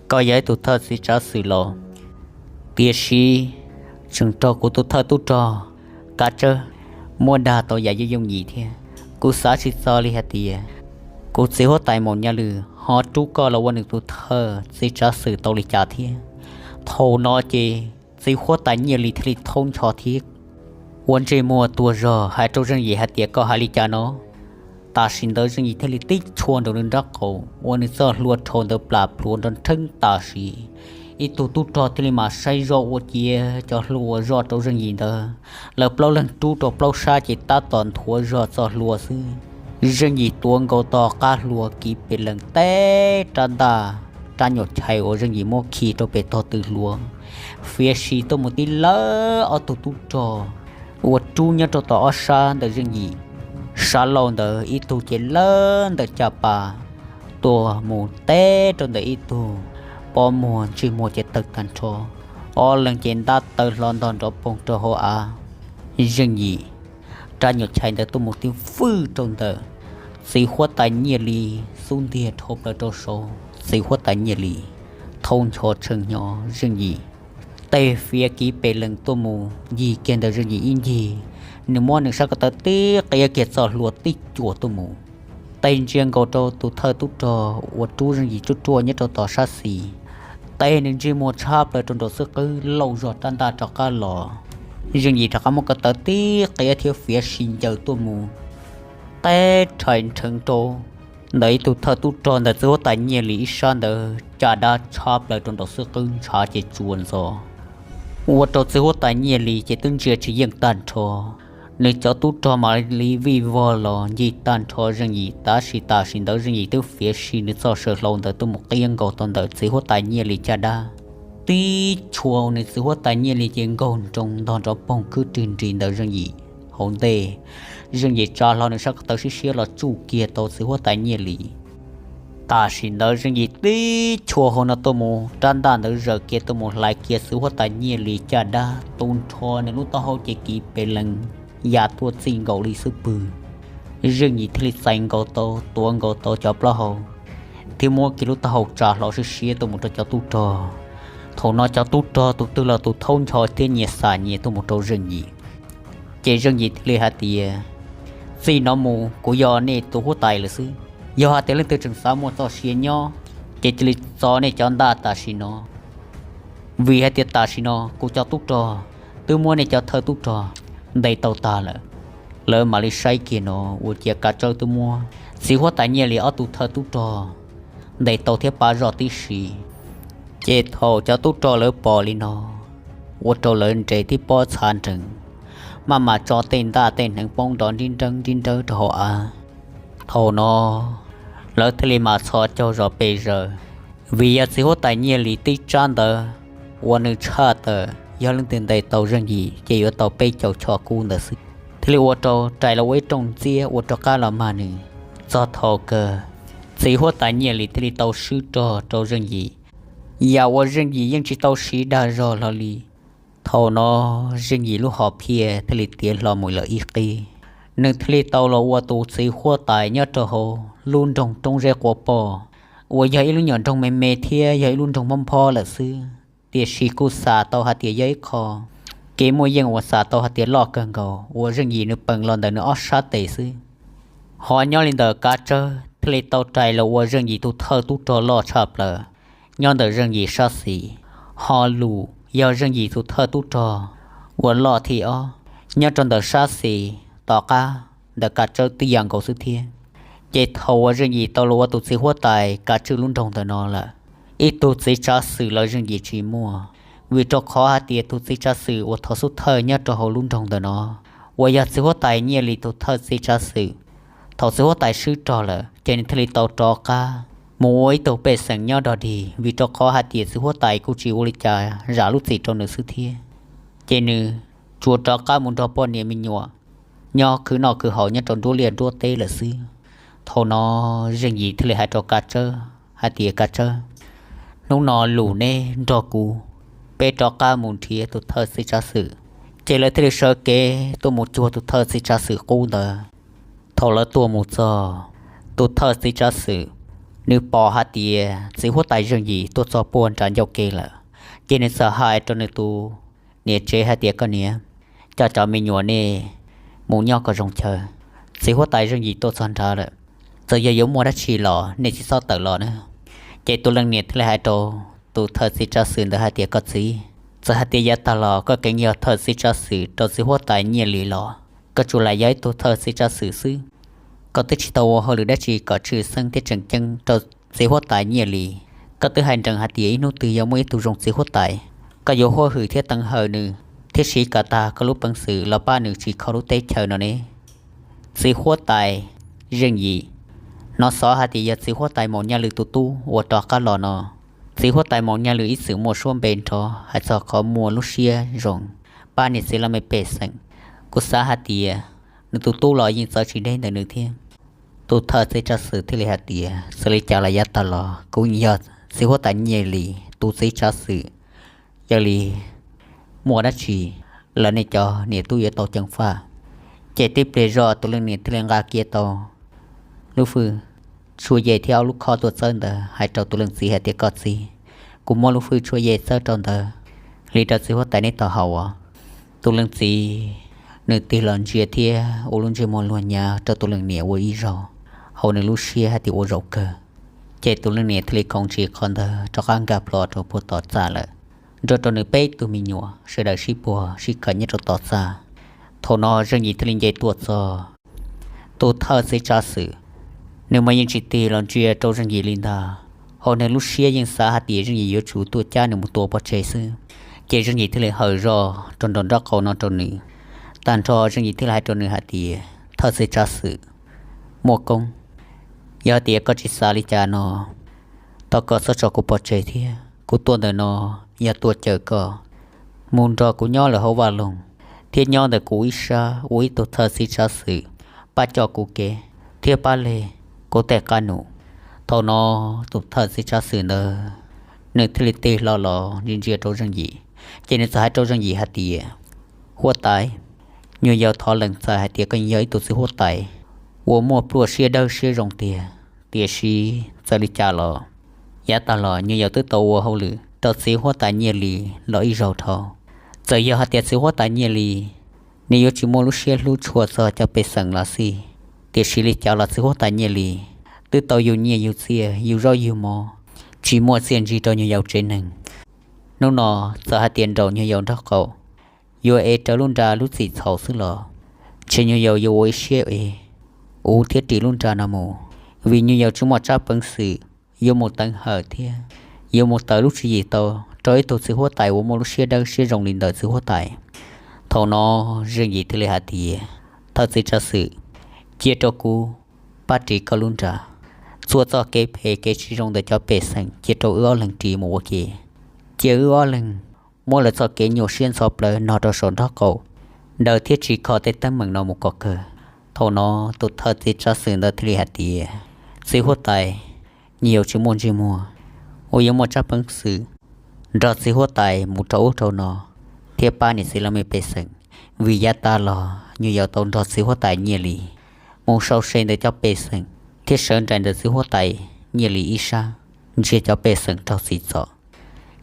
koj yog ib tug thawj txiv tsav xwm laus, tiam sis tseem raug kuv tus thawj tub rog Kav Tsawb muab dag tau yam yooj yooj yim thiab. Kuv xav tsis txog li hais tias kuv txiv huab tais Maum Nyaj Lwm ho rub koj los ua nws tus thawj txiv tsav xwm tau li cas thiab. Thaum no ces txiv huab tais Nyiaj Lis thiaj li thaub ncho thiab ua ntsej muag tuag zog hais rau Zeej Yim hais tias koj hais li cas no? Tam sim ntawd Zeej Yim thiaj li tib chua nraum nws nrab qaum ua nws txoj hlua rhau ntawd plam plhuav nrov nrheeb tam sim. Ib tug tub rog thiaj li mam saib zoj ua ciav cov hlua zoj rau Zeej Yim ntawd. Lawv plaub leeg rub rau plaub sab ces tab tom nthuav zog txoj hlua xwb. Zeej Yim tuav nkaus tog qab hlua kiv pes lees teb rab ntaj, rab nyuam chais uas Zeej Yim muab khi rau pem tog tw hlua, fiav si tuaj mus tib lawv ob tug tub rog uas rub nyob rau tom ob sab ntawm Zeej Yim. Sab laug ntawd ib tug ces lawv ntawm caj pas tuaj mus teb rau ntawm ib tug, pob muag ntsej muag ces tawg tag nrho, ob leeg ces ntab taw hlo ntog nrov poog rau hauv av. Zeej Yim rab nyuam chais ntawd tuaj mus twb fwj rau ntawm txiv huab tais Nyiaj Lis xub ntiag dhau plaws rau saud. Txiv huab tais Nyiaj Lis thaub ncho tshee hnyo Zeej Yim, tej fiav kiv pes lees tuaj mus ncig kiag ntawm Zeej Yim ib ncig. Nws muab nws sab ko taw tib qiab kiag txoj hlua tib cuam tuaj mus, tej ntsia nkaus rau tus thawj tub rog uas rub Zeej Yim ruaj ruaj nyob rau tom sab xis, tej nws ntsej muag tshab plaws rau nraum xwb qwb lauj zog rab ntaj rov qab los. Zeej Yim rov qab muab ko taw tib qiab thiab fiav si ncaws tuaj mus, teb rhais nrheev rau ntawm ib tug thawj tub rog ntawm txiv huab tais Nyiaj Lis ib sab ntawd caj dab tshab plaws rau nraum xwb qwb ntshav ces tsuas ntxov, ua rau txiv huab tais Nyiaj Lis ces twb ntsia tsis yeej tag nrho. Nws cov tub rog mam li vij vog los ncig tag nrho Zeej Yim, tab sis tam sim ntawd Zeej Yim twb fiav si nws txoj saw hlau ntawd tuaj mus qiab nkaus tau ntawm txiv huab tais Nyiaj Lis caj dab, tib chua nws txiv huab tais Nyiaj Lis ces nkaug nroo ntog nrov poog khwb rwg nris ntawm Zeej Yim hauv ntej. Zeej Yim tsa hlo nws sab ko taw siab siab los tsuj kiag tau txiv huab tais Nyiaj Lis. Tam sim ntawd Zeej Yim tib chua hauv no tuaj mus, rab ntaj ntawd zawm kiag tuaj mus hlais kiag txiv huab tais Nyiaj Lis caj dab, tu nrho nws lub taub hau ces kiv pes lees ya tuaj txij nkaus li xub pwg. Zeej Yim thiaj li txais nkaus tau, tuav nkaus tau cov plaub hau, thiab muab kiag lub taub hau tsa hlo siab siab tuaj mus rau cov tub rog. Thaum no cov tub rog tus twg los tus thaub ncho thiab nyias xam nyias tuaj mus rau Zeej Yim. Ces Zeej Yim thiaj li hais tias, txij no mus kuv yog nej tus huab tais lawm xwb. Yog hais tias leej twg tseem xav muaj txoj sia nyob, ces cia li txo nej cov ntaj tam sim no, vim hais tias tam sim no kuv cov tub rog twb muab nej cov thawj tub rog ntes tau tag lawm. Lawv mam li saib kiag no ua ciav Kav Tsawb twb muab txiv huab tais Nyiaj Lis ob tug thawj tub rog ntes tau thiab pab zoj tib si. Ces thaum cov tub rog lawv pom li no, ua rau lawv nres tib pob txha nrees, maj mam tso tej ntaj tej hneev poob nrov nrib nreeb nrib nrawb rau hauv av. Thaum no lawv thiaj li mam txhos caug zos pes zaws, vim yog txiv huab tais Nyiaj Lis tib tsab ntawd uas nws tshaj tawm yog leej twg ntes tau Zeej Yim ces yuav tau peb caug choj kub ntawd xwb, thiaj li ua rau rais los ua ib rooj ntxiab ua rov qab los mag nws. Txog thaum kawg, txiv huab tais Nyiaj Lis thiaj li tau swb rog rau Zeej Yim, yam uas Zeej Yim yeej tsis tau siv dag zog hlo li. Thaum no Zeej Yim lub hom phiaj thiaj li tiav hlo mus lawm ib qib, nws thiaj li tau los ua tus txiv huab tais nyob rau hauv lub nroog Roob Zeb Quav Poj, uas yog ib lub nyuam nroog me me thiab yog ib lub nroog mob nphob lawm xwb, tiam sis kuj xam tau hais tias yog ib qho kev muaj yeej uas xam tau hais tias loj kawg nkaus uas Zeej Yim nws peem los ntawm nws ob sab tes xwb. Ho nyob li ntawm Kav Tsawb thiaj li tau rais los ua Zeej Yim tus thawj tub rog loj tshaj plaws nyob ntawm Zeej Yim sab xis. Ho Lus yog Zeej Yim tus thawj tub rog uas loj thib ob nyob rau ntawm sab xis tom qab ntawm Kav Tsawb twb ya nkaus xwb thiab. Ces thaum uas Zeej Yim tau los ua tus txiv huab tais kav tswj lub nroog ntawm no lawm, ib tug txiv tsav xwm los Zeej Yim tsis muaj, vim rau qhov hais tias tus txiv tsav xwm uas thov xub thawj nyob rau hauv lub nroog ntawm no uas yog txiv huab tais Nyiaj Lis tus thawj txiv tsav xwm. Thaum txiv huab tais swb rog lawm ces nws thiaj li tau rov qab mus ua ib tug pej xeem nyob dog dig, vim rau qhov hais tias txiv huab tais kuj tsis ua li cas zam lub txim rau nws xwb thiab. Ces nws tsuas rov qab mus nrog poj niam me nyuam nyob khwv noj khwv haus nyob rau nruab liaj nruab teb lawm xwb. Thaum no Zeej Yim thiaj li hais rau Kav Tsawb hais tias, Kav Tsawb, hnub no Lus neb nrog kuv, peb rov qab mus nrhiav tus thawj txiv tsav xwm. Ces lawv thiaj li sawv kev tuaj mus cuag tus thawj txiv tsav xwm qub ntawd. Thaum lawv tuaj mus txog, tus thawj txiv tsav xwm nws pom hais tias txiv huab tais Zeej Yim tuaj txog puag nram ncauj ke lawm, ces nws txawm hais rau nws tus niam tsev hais tias, Koj niam, coj cov me nyuam nej mus nyob kom zoo chaw, txiv huab tais Zeej Yim tuaj txog nrad lawm, txawm yog yuav muaj dab tsi los nej tsis txhob tawm los na. Ces tus leej niam thiaj li hais rau tus thawj txiv tsav xwm ntawd hais tias, Koj txiv, txawm hais tias yav tag los koj kheev yog thawj txiv tsav xwm rau txiv huab tais Nyiaj Lis los koj tsuas lam yog ib tug thawj txiv tsav xwm xwb. Koj twb tsis tau ua hauj lwm dab tsi kom tshwj xeeb thiab tseem ceeb rau txiv huab tais Nyiaj Lis. Koj twb hais nrees hais tias ib hnub twg yog muaj ib tug zoo txiv huab tais, koj yuav huab hwm thiab teev hawm nws thiab siv kom tag koj lub peev xwm los pab nws tsim kho lub teb chaws no ne. Txiv huab tais Zeej Yim, hnov xov hais tias yog txiv huab tais Maum Nyaj Lwm tus tub uas rov qab los no. Txiv huab tais Maum Nyaj Lwm ib txwm muaj suab npe nrov hais txog qhov muaj lub siab zoo pab niam txiv laj mej pej xeem. Kuv xav hais tias nws tus tub los yeej txawv tsis deb ntawm nws thiab. Tus thawj txiv tsav xwm thiaj li hais tias, Txawm li cas los yav tag los kuv yog txiv huab tais Nyiaj Lis tus txiv tsav xwm. Yog li muaj dab tsi los nej cov niam tub yuav tau ceev faj. Ces tib pliag zoj tus leej niam thiaj li nqa kiag tau lub fwj tshuaj yej thiab ob lub khob tuaj txawb ntawd hais rau tus leej txiv hais tias, Koj txiv, kuv muab lub fwj tshuaj yej txawb rau ntawd li rau txiv huab tais neb tau haus os. Tus leej txiv nws tig los ntsia thiab ua lub ntsej muag luag nyav rau tus leej niam ua ib zaug, hauv nws lub siab hais tias ua zaum kawg. Ces tus leej niam thiaj li khoov ntsis qhov ntawd rov qab nkag plho rau puag tom txaj lawm, nrog rau nws peb tug me nyuam sawv daws sib puag sib khawm nyob rau tom txaj. Thaum no Zeej Yim thiaj li nce tuaj txog. Tus thawj txiv tsav xwm, nws mas yeej tsis tig los ntsia rau Zeej Yim li ntag, hos nws lub siab yeej xav hais tias Zeej Yim yuav tsum tuaj cab nws mus tua pov tseg xwb. Ces Zeej Yim thiaj li hawm zog rau nraum nraub qaum no rau nws. Tag nrho Zeej Yim thiaj li hais rau nws hais tias, Thawj txiv tsav xwm, muaj koob, yog hais tias koj tsis xav li cas no, thov koj txhob tso kuv pov tseg thiab. Kuv tuaj ntawm no yog tuaj caw koj mus nrog kuv nyob lawm hauv vaj loog, thiab nyob ntawm kuv ib sab ua ib tug thawj txiv tsav xwm, pab coj kuv kev thiab pab leg kuv tej qab num. Thaum no tus thawj txiv tsav xwm ntawd nws thiaj li tig hlo los ntsia ntsia rau Zeej Yim, ces nws txawm hais rau Zeej Yim hais tias, Huab tais, nyuag yaus thov lees txais hais tias koj yog ib tug txiv huab tais uas muaj pluaj siab dawb siab zoo tiag, tiam sis txawm li cas los yav tag los nyuag yaus twb tau ua hauj lwm rau txiv huab tais Nyiaj Lis los ib zaug dhau. Txawm yog hais tias txiv huab tais Nyiaj Lis nws yuav tsis muaj lub siab hlub tshua txog cov pej xeem los xij, tiam sis li cas los txiv huab tais Nyiaj Lis twb tau yug nyiaj yug txiaj yug zaub yug mov, tsis muaj txiaj ntsig rau nyuag yaus tsev neeg. Hnub no txawm hais tias nraum nyuag yaus nraub qaum yuav ev rawv lub nra lub txim txhaum xwb los, ntshe nyuag yaus yuav ua ib siab ev, uv thiab ris lub nra no mus, vim nyuag yaus tsis muaj tsab peev xwm yuav mus teev hawm thiab yuav mus tawm lub tswv yim tau rau ib tug txiv huab tais uas muaj lub siab dawb siab zoo li ntawm txiv huab tais. Thaum no Zeej Yim thiaj li hais tias, Thawj txiv tsav xwm, cia rau kuv pab ris koj lub nra. Txhua txoj kev phem kev tsis zoo ntawm cov pej xeem cia rau wb ob leeg ris mus ua ke. Cia wb ob leeg muab lawv txoj kev nyuaj siab ntxhov plawv no rau saum nraub qaum, daws thiab tsim kho tej teeb meem no mus kom kawg. Thaum no tus thawj txiv tsav xwm ntawd thiaj li hais tias, Txiv huab tais, nyuag yaus tsis muaj ntsej muag uas yuav muaj tsab peev xwm nrog txiv huab tais mus rau ub rau no thiab pab niam txiv laj mej pej xeem, vim yav tag los nyuag yaus tau nrog txiv huab tais Nyiaj Lis mus sau se ntawm cov pej xeem thiab sawv nraim ntawm txiv huab tais Nyiaj Lis ib sab, nrhiav cov pej xeem raug txim txom.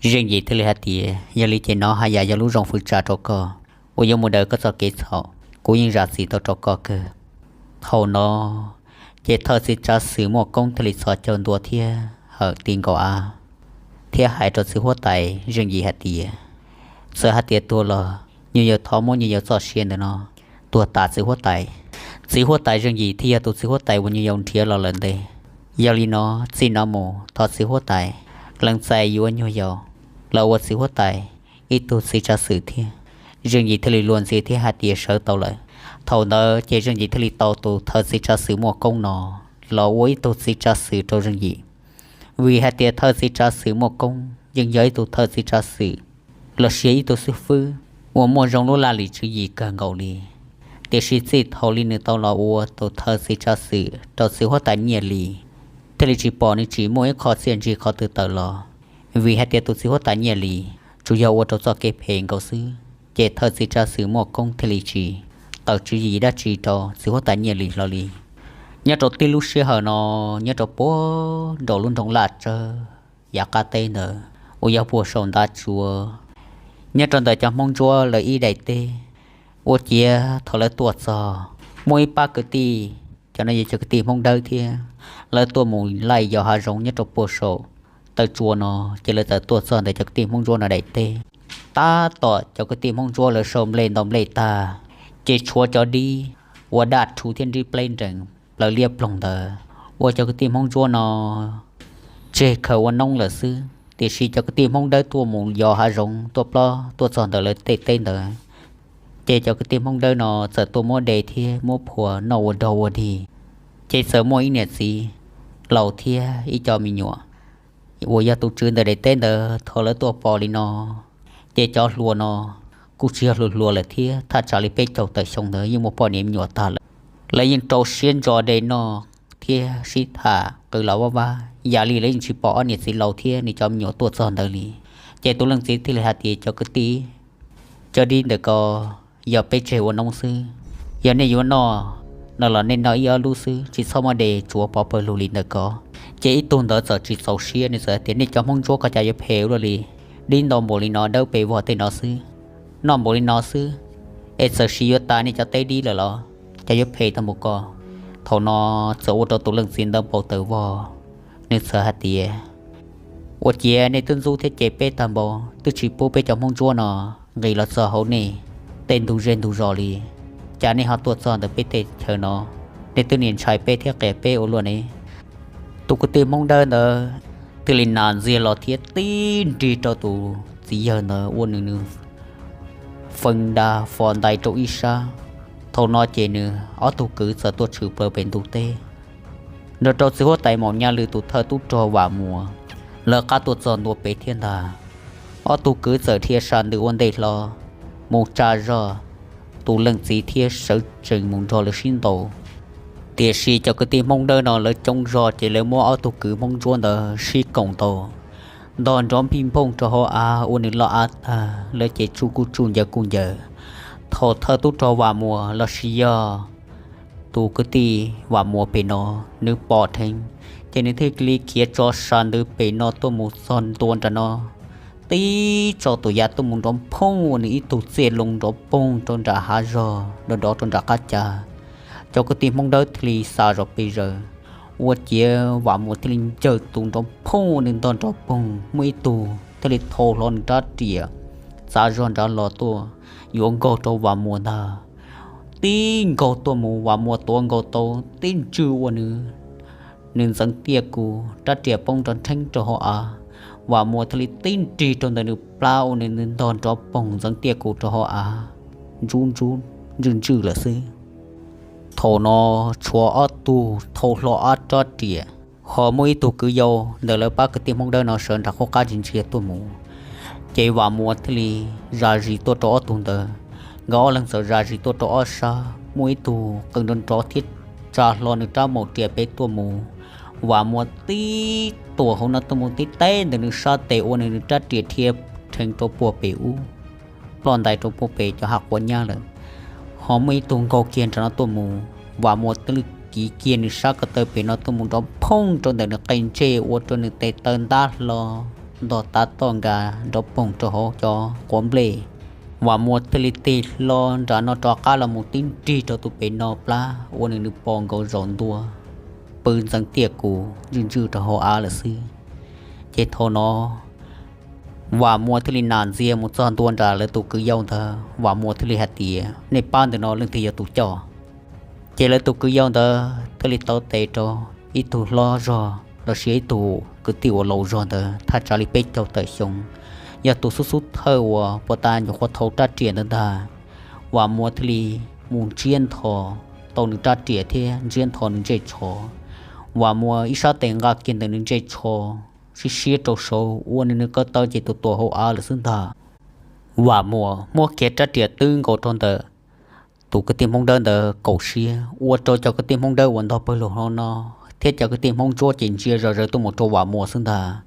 Zeej Yim thiaj li hais tias, Yog li ces nov haj yam yog lub zoo fwv tsa rau koj uas yuav mus daws koj txoj kev txhaum, kuv yeej zam txim tau rau koj kawg. Thaum no ces thawj txiv tsav xwm Muaj Koob thiaj li txhos caug ntua thiab hawm ti nkaus av. thiab hais rau txiv huab tais Zeej Yim hais tias, txawm hais tias tuag los nyuag yaus thov muab nyuag yaus txoj sia ntawm no tuag tas txiv huab tais. Txiv huab tais Zeej Yim thiaj yog tus txiv huab tais uas nyuag yaus nrhiav los lawm ntej. Yog li no txij no mus thov txiv huab tais lees txais yuav nyuag yaus los ua txiv huab tais ib tug txiv tsav xwm thiab. Zeej Yim thiaj li luag ntxhi thiab hais tias sawv tau lawm. Thaum ntawd ces Zeej Yim thiaj li tau tus thawj txiv tsav xwm Muaj Koob no los ua ib tug txiv tsav xwm rau Zeej Yim. Vim hais tias thawj txiv tsav xwm Muaj Koob yeej yog ib tug thawj txiv tsav xwm los sis ib tug xib fwb uas muaj zoo lub laj lim tswv yim kawg nkaus li. Tiam sis txij thaum li nws tau los ua tus thawj txiv tsav xwm rau txiv huab tais Nyiaj Lis, thiaj li tsis pom nws tsim muaj ib qho txiaj ntsig qhov twg tawm los. Vim hais tias tus txiv huab tais Nyiaj Lis tsuas yog ua rau txoj kev phem nkaus xwb, ces thawj txiv tsav xwm Muaj Koob thiaj li tsis tawm tswv yim dab tsi rau txiv huab tais Nyiaj Lis hlo li. Nyob rau tib lub sij hawm no, nyob rau puag nraum lub nroog Laj Tsawb yav qab teb ntawd uas yog puag saum Ntav Tsuas, nyob rau ntawm cov Hmoob Ntsuab lawv ib daim teb, ua ciav thaum lawv tuaj txog, muaj ib pab kwv tij, cov no yog cov kwv tij Hmoob Dawb thiab, lawv tuaj mus laij yos hav zoov nyob rau puag saum Taw Tsua no, ces lawv txawm tuaj txog ntawm cov kwv tij Hmoob Ntsuab no daim teb. Tab tom cov kwv tij Hmoob Ntsuab lawv sau nplej ntau nplej tag, ces tshuav cov dib ua daj rhu thiab nrib pleb nrees plaws liab ploog ntawd, ua cov kwv tij Hmoob Ntsuab no tseg khaws ua noob lawm xwb. Tiam sis cov kwv tij Hmoob Dawb tuaj mus yos hav zoov tuaj plob tuaj txog ntawm lawv tej teb ntawd, ces cov kwv tij Hmoob Dawb no txawm tuaj muab de thiab muab phua noj ua dog ua dig, ces txawm muaj ib niam txiv laus thiab ib co me nyuam uas yog tus tswv ntawm daim teb ntawd. Thaum lawv tuaj pom li no, ces cov hluas no kuj tsis yog hluas hluas lawm thiab, thaj tsam li peb caug tawm xyoo ntawd yeej muaj poj niam me nyuam tag lawm. Lawv yeej rau siab ntso de noj thiab sib tham qw los vaj vab, yam li lawv yeej tsis pom ob niam txiv laus thiab nws cov me nyuam tuaj txog ntawd li. Ces tus leej txiv thiaj li hais tias, cov kwv tij, cov dib ntawm ko yog peb tseg ua noob xwb, yog nej yuav noj no los nej noj ib ob lub xwb, tsis txhob muab de tsuav pov pawg lug li ntawm ko. Ces ib tug ntawd txawm tsis txaus siab, nws txawm tias, nej cov Hmoob Ntsuab koj cas yuav phem ua luaj li, dib ntau npaum li no dawb pes vog tej no xwb, noj npaum li no xwb, es txawm sis yuav tas nej cov teb dib lawm los cas yuav phem tau npaum ko. Thaum no txawm ua rau tus leej txiv ntawd npau taws vog, nws txawm hais tias, ua ciav nej twb ntxub thiab cem peb tag npaum, twb tsis pub peb cov Hmoob Ntsuab no nqis los txog hauv nej tej ntug zej ntug zos li, cas nej ho tuaj txog ntawm peb teb chaws no, nej twb niaj ntshai peb thiab qias peb ua luaj ne. Tus kwv tij Hmoob Dawb ntawd thiaj li nas ntxiag los thiab tib nrig rau tus txiv yawg ntawd ua nws nws fee da fo ntais rau ib sab. Thaum no ces nws ob tug kwv txawm tuaj tshwm plaws pem ntug teb, nrog rau txiv huab tais Maum Nyaj Lwm tus thawj tub rog Vam Muas lawv qab tuaj txog ntua pem thiab ntag. Ob tug kwv txawm dhia sa ntws ua ntej hlo mus tsa zog tus leej txiv thiab sawv tsees mus nrog lawv sib ntaus. Tiam sis cov kwv tij Hmoob Dawb no lawv coob zog ces lawv muab ob tug kwv Hmoob Ntsuab ntawd sib koom ntaus, ntog nrov npij nphooj rau hauv av ua nws loj av tag, lawv ces tsuj kuj tsuj ncaws kuj ncaws. Thaum thawj tub rog Vam Muas los sis yog tus kwv tij Vam Muas pem no nws pom dheev, ces nws thiaj li khiav tso sa ntws pem no tuaj mus txog ntua nram no, tib tso tus yav tuaj mus nrov nphooj ua nws ib tug txiaj loo nrov poog rau nram hav zog nrov nrov rau nram qab cas. Cov kwv tij Hmoob Dawb thiaj li xa zog pes zaws, ua ciav Vam Muas thiaj li ncawg tus nrov nphooj ua nws ntog nrov poog, muaj ib tug thiaj li thau hlo nws rab riam txav zog nrad los tuaj yuav nkaug rau Vam Muas ntag. Tib nkaug tuaj mus Vam Muas tuav nkaus tau tib ntswj ua nws, nws ntxeev tiaj kus, rab riam poob nrov nrheeb rau hauv av. Vam Muas thiaj li tib nrig rau ntawm nws plab ua nws ntog nrov poog ntxeev tiaj kus rau hauv av, ntsub ntsub ntswj ntswj lawm xwb. Thaum no tshuav ob tug thau hlo ob rab riam, ho muaj ib tug kwv yau ntawm lawv pab kwv tij Hmoob Dawb no sawv nram qub qab ntsia ntsia tuaj mus. Ces Vam Muas thiaj li zam zis tuaj rau ob tug ntawd, nkawd ob leeg txawm zam zis tuaj rau ob sab, muaj ib tug qw nrov nrov thiab tsa hlo nws rab maum riam pem tuaj mus. Vam Muas tib tuam hauv no tuaj mus tib teb ntawm nws sab tes ua nws nws rab riam dhia rheev rau puag pem ub, ploj ntais rau puag pem cov hav quav nyab lawm. Ho muaj ib tug nkaug kiag nram no tuaj mus, Vam Muas twb kiv kiag nws sab ko taw pem no tuaj mus nrov phooj rau ntawm nws qe ntsej ua rau nws tes taw ntab hlo ntog tav toj nkas nrov poog rau hauv cov quav nplej. Vam Muas thiaj li tig hlo nram no rov qab los mus tib nrig rau tus pem no plab ua nws nws pos nkaus zaum ntua, pw ntxeev tiaj kus ntswj ntswj rau hauv av lawm xwb. Ces thaum no Vam Muas thiaj li nam ntxias mus txog ntua nram lawv tus kwv yau ntawd, Vam Muas thiaj li hais tias, nej pab ntawm no leej twg yog tus coj? Ces lawv tus kwv yau ntawd thiaj li taw tes rau ib tug hlob zog los sis ib tug kwv tij uas laus zog ntawd thaj tsam li peb caug tawm xyoo, yog tus xub xub thawj uas puag ta nyuam qhuav thau rab riam ntawd ntag. Vam Muas thiaj li mus ntsiab ntho tau nws rab riam thiab ntsiab ntho nws ntsej tsho. Vam Muas ib sab tes nqa kiag ntawm nws ntsej tsho, siab siab rau saud ua nws nws ko taw ces tus tuam hauv av lawm xwb ntag. Vam Muas muab kiag rab riam twb nkaus rau ntawm tus kwv tij Hmoob Dawb ntawd kaum siab, ua rau cov kwv tij Hmoob Dawb uas ntog pawg lug hlo no thiab cov kwv tij Hmoob Ntsuab ces ntsia zom zaws tuaj mus rau Vam Muas xwb ntag.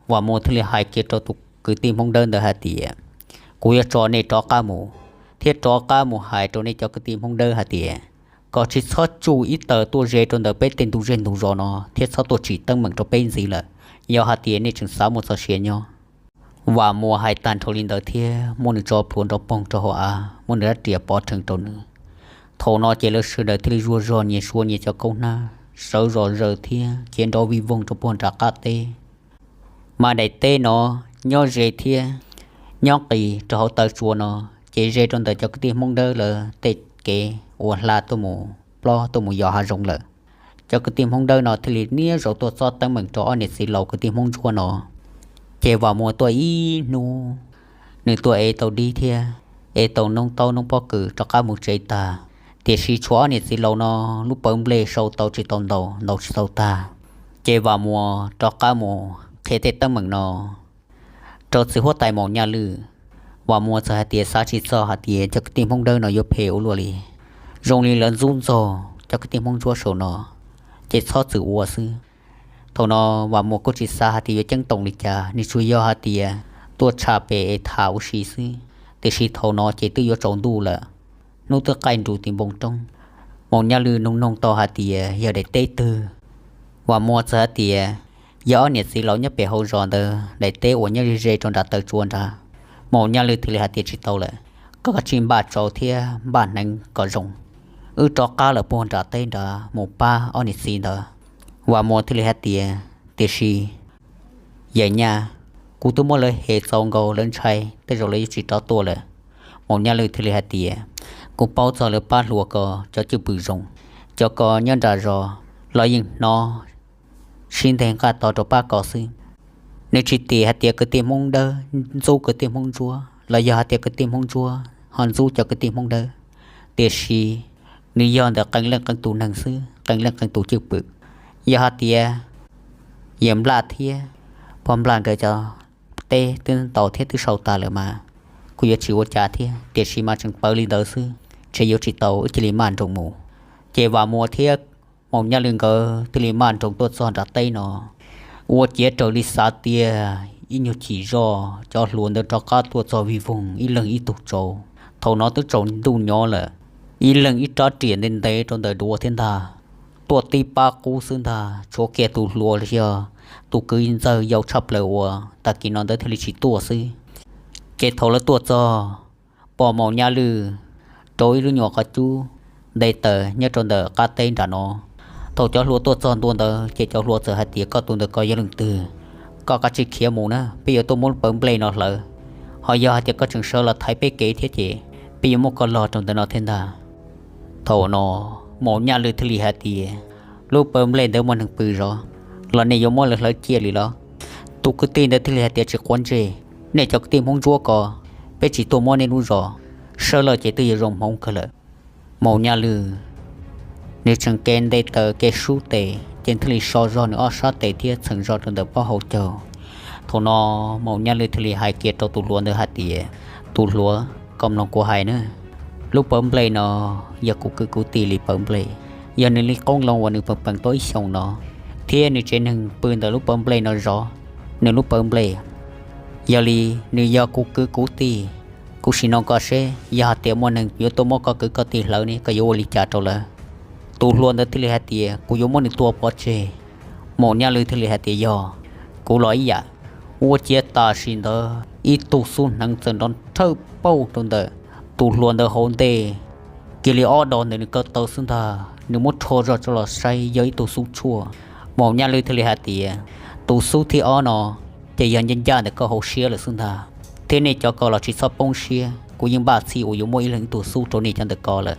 Vam Muas thiaj li hais kiag rau tus kwv tij Hmoob Dawb ntawd hais tias, kuv yuav tso nej rov qab mus, thiab rov qab mus hais rau nej cov kwv tij Hmoob Dawb hais tias, kom tsis txhob tsuj ib taws tuaj ze rau ntawm peb tej ntug zej ntug zos no thiab txhob tuaj tsim teeb meem rau peb ntxiv lawm, yog hais tias nej tseem xav muaj txoj sia nyob. Vam Muas hais tag nrho li ntawd thiab muab nws tso plhuav nrov poog rau hauv av, muab nws rab riam pov rhees rau nws. Thaum no ces lawv sawv daws thiaj li zuaj zog nyias suav nyias cov kaub hnab, sawv zom zaws thiab khiav nrov vij voog rau puag nram qab teb. Mas daim teb no nyob ze thiab nyob qis rau hauv taw tsua no, ces ze rau ntawm cov kwv tij Hmoob Dawb lawv tej kev uas hla tuaj mus plob tuaj mus yos hav zoov lawm. Cov kwv tij Hmoob Dawb no thiaj li niaj zaus tuaj txob teeb meem rau ob niam txiv laus kwv tij Hmoob Ntsuab no. Ces Vam Muas tuaj ib hnub, nws tuaj ev tau dib thiab ev tau noob taub noob pob kws rov qab mus tsev tag. Tiam sis tshuav ob niam txiv laus no lub pawv nplej sau tau tsis tau ntau, ntau tsis tau tag. Ces Vam Muas rov qab mus qhia tej teeb meem no rau txiv huab tais Maum Nyaj Lwj. Vam Muas txawm hais tias xav tsis txog hais tias cov kwv tij Hmoob Dawb no yuav phem ua luaj li, zoo li lawv ntxub ntxaug cov kwv tij Hmoob Ntsuab saum no, ces txhob txwm ua xwb. Thaum no Vam Muas kuj tsis xav hais tias yuav ceeb toom li cas, nws tsuas yog hais tias tuaj tshaj pem es tham ua si xwb. Tiam sis thaum no ces twb yuav tsaus ntuj lawm, hnub twb qaij nrus tim npoo roob. Maum Nyaj Lwj noog noog tau hais tias yog daim teb twg, Vam Muas txawm hais tias yog ob niam txiv laus nyob pem hauv zos ntawd daim teb uas nyob ze ze rau nram taw tsua nrad. Maum Nyaj Lwj thiaj li hais tias tsis tau lawm, koj kav tsij npaj tsaus thiab npaj hneev kom zoo, wb rov qab lawm puag nram teb nrad mus pab ob niam txiv ntawd. Vam Muas thiaj li hais tias, tiam sis yawm nyaj, kuv twb muab lawv hem txaus nkaus, lawv ntshai, tej zaum lawv yuav tsis rov tuaj lawm. Maum Nyaj Lwj thiaj li hais tias, kuv paub txog lawv pab hluas ko cov cwj pwm zoo, cov ko nyob nram zos los yeej hnov sib nteg nqaj tog rau pab ko xwb. Nws tsis tim hais tias kwv tij Hmoob Dawb ntxub kwv tij Hmoob Ntsuab los yog hais tias kwv tij Hmoob Ntsuab ho ntxub cov kwv tij Hmoob Dawb, tiam sis nws yog ntawm qee leej qee tus neeg xwb, qee leej qee tus cwj pwm. Yog hais tias yawm Nplaj thiab pog Nplaj nkawd cov teb twb ntaus thiab twb sau tas lawm mas kuj yuav tsis ua cas thiab, tiam sis mas tseem pawv li ntawd xwb, ntshe yuav tsis tau, wb cia li maj nroos mus. Ces Vam Muas thiab Maum Nyaj Lwj nkawd thiaj li maj nroos tuaj txog nram teb no. Ua ciav raws li xav tiag, ib nyuag chim zoj cov hluas ntawd rov qab tuaj txog vij voog ib leeg ib tug tsaus. Thaum no twb tsaus ntuj nyob lawm, ib leeg ib rab riam ntev ntev rau ntawm duav thiab ntag, tuaj tib pab qub xwb ntag, tshuav kiag tus hluas los yog tus kwv ntxawg yau tshaj plaws uas tag kis no ntawd thiaj li tsis tuaj xwb. Ces thaum lawv tuaj txog, pom Maum Nyaj Lwj rau ib lub nyuam qhov cub nte taws nyob rau ntawm qab teb nram no. Thaum cov hluas tuaj txog ntua ntawd ces cov hluas txawm hais tias, koj tus ntawd ko yog leej twg? Koj kav tsij khiav mus na, peb yuav tuaj muab lub pawv nplej no hlawv. Ho yog hais tias koj tseem sawv los thaiv peb kev thiab ces peb yuav muab koj log rau ntawm no thiab ntag. Thaum no Maum Nyaj Lwj thiaj li hais tias, lub pawv nplej ntawd muaj neeg pw zov los nej yuav muab lawv hlawv ciaj li los? Tus kwv tij ntawd thiaj li hais tias, tsis quav ntsej, nej cov kwv tij Hmoob Ntsuab ko, peb tsis tuaj muab nej lub zos, sawv lawm ces twb yuav zoo hmoov kawg lawm. Maum Nyaj Lwj nws tseem kev nte taws kev sub tes ces thiaj li so zog nws ob sab tes thiab txheem zog rau ntawm pob hauv caug. Thaum no Maum Nyaj Lwj thiaj li hais kiag rau tus hluas ntawd hais tias, tus hluas, koj mloog kuv hais na, lub pawv nplej no yog kuv kwv kuv tij li pawv nplej, yog nws li qoob loo uas nws peem peem tau ib xyoos no, thiab nws tsev neeg pw ntawm lub pawv nplej no zov nws lub pawv nplej. Yog li nws yog kuv kwv kuv tij, kuv sim nug koj seb yog hais tias muaj neeg yuav tuaj muab koj kwv koj tij hlawv ne koj yuav ua li cas rau lawv? Tus hluas ntawd thiaj li hais tias, kuv yuav muab nws tua pov tseg. Maum Nyaj Lwj thiaj li hais tias, yog, kuv los ib yam. Ua ciav tam sim ntawd ib tug xub hneev txawm nrov nrhawj pauj rau ntawm tus hluas ntawd hauv ntej, kiag li ob do ntawm nws ko taw xwb ntag. Nws muab rho zog tso los saib yog ib tug xub tshuaj. Maum Nyaj Lwj thiaj li hais tias, tus xub thib ob no ces yog ncaj ncaj ntawm koj hauv siab lawm xwb ntag. Thiab nej cov ko los tsis txhob poob siab, kuv yeej npaj txhij uas yuav muaj ib leeg ib tug xub rau nej cov ntawm ko lawm.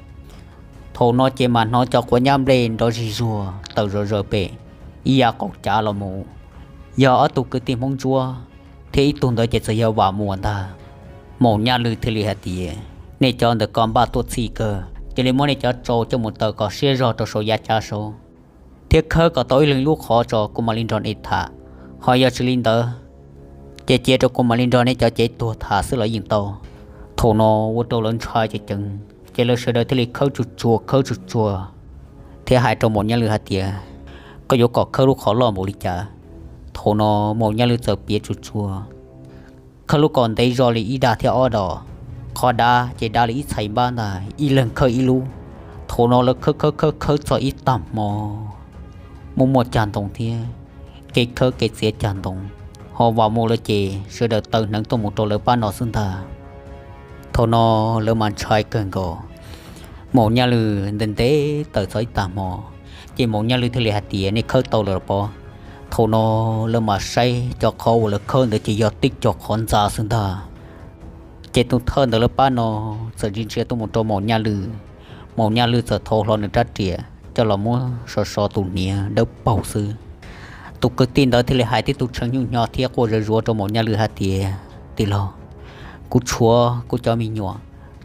Thaum no ces mas hnov cov quav nyab nplej nrov zig zuag tawm zom zaws pem ib yav qaum cav los mus. Yog ob tug kwv tij Hmoob Ntsuab, thiab ib tug ntawd ces txawm yog Vam Muas ntag. Maum Nyaj Lwm thiaj li hais tias, nej cov ntawm ko npaj tuaj txhij kawg, cia li muab nej cov tsau coj mus taws kom siab zog rau saum yav cav saud, thiab khawb kom tau ib leeg lub qhov tso kuv mam li nrog nej tham. Ho yog tsis li ntawd, ces cia rau kuv mam li nrog nej cov cev tuag tham xwb los yeej tau. Thaum no ua rau lawv ntshai ceev ceev, ces lawv sawv daws thiaj li khawb tsuag tsuag khawb tsuag tsuag, thiab hais rau Maum Nyaj Lwm hais tias, koj yuav kom khawb lub qhov loj npaum li cas? Thaum no Maum Nyaj Lwm txawm piav tsuag tsuag, khawb lub kom ntev zog li ib dag thiab ob dos, qhov dav ces dav li ib txhais npab ntag, ib leeg khawb ib lub. Thaum no lawv khawb khawb khawb khawb txog ib tag hmo, muaj muaj cag ntoo thiab, kev khawb kev txiav cag ntoo, ho Vam Muas lawv ces sawv daws taw hneev tuaj mus rau lawv pab no xwb ntag. Thaum no lawv mas ntshai kawg nkaus. Maum Nyaj Lwm ntev ntev taws txog ib tag hmo, ces Maum Nyaj Lwm thiaj li hais tias, nej khawb tau lawm los pob? Thaum no lawv mas saib cov qhov uas lawv khawb ntawd ces yog tib co qhov ntxa xwb ntag. Ces tus thawj ntawm lawv pab no txawm ntsia ntsia tuaj mus rau Maum Nyaj Lwm. Maum Nyaj Lwm txawm thau hlo nws rab riam coj los muab so so tus hniav dawb paug xwb. Tus kwv tij ntawd thiaj li hais tib tug tshee nyuj hnyo thiab quaj zuj zus rau Maum Nyaj Lwm hais tias, tij laug, kuv tshuav kuv cov me nyuam,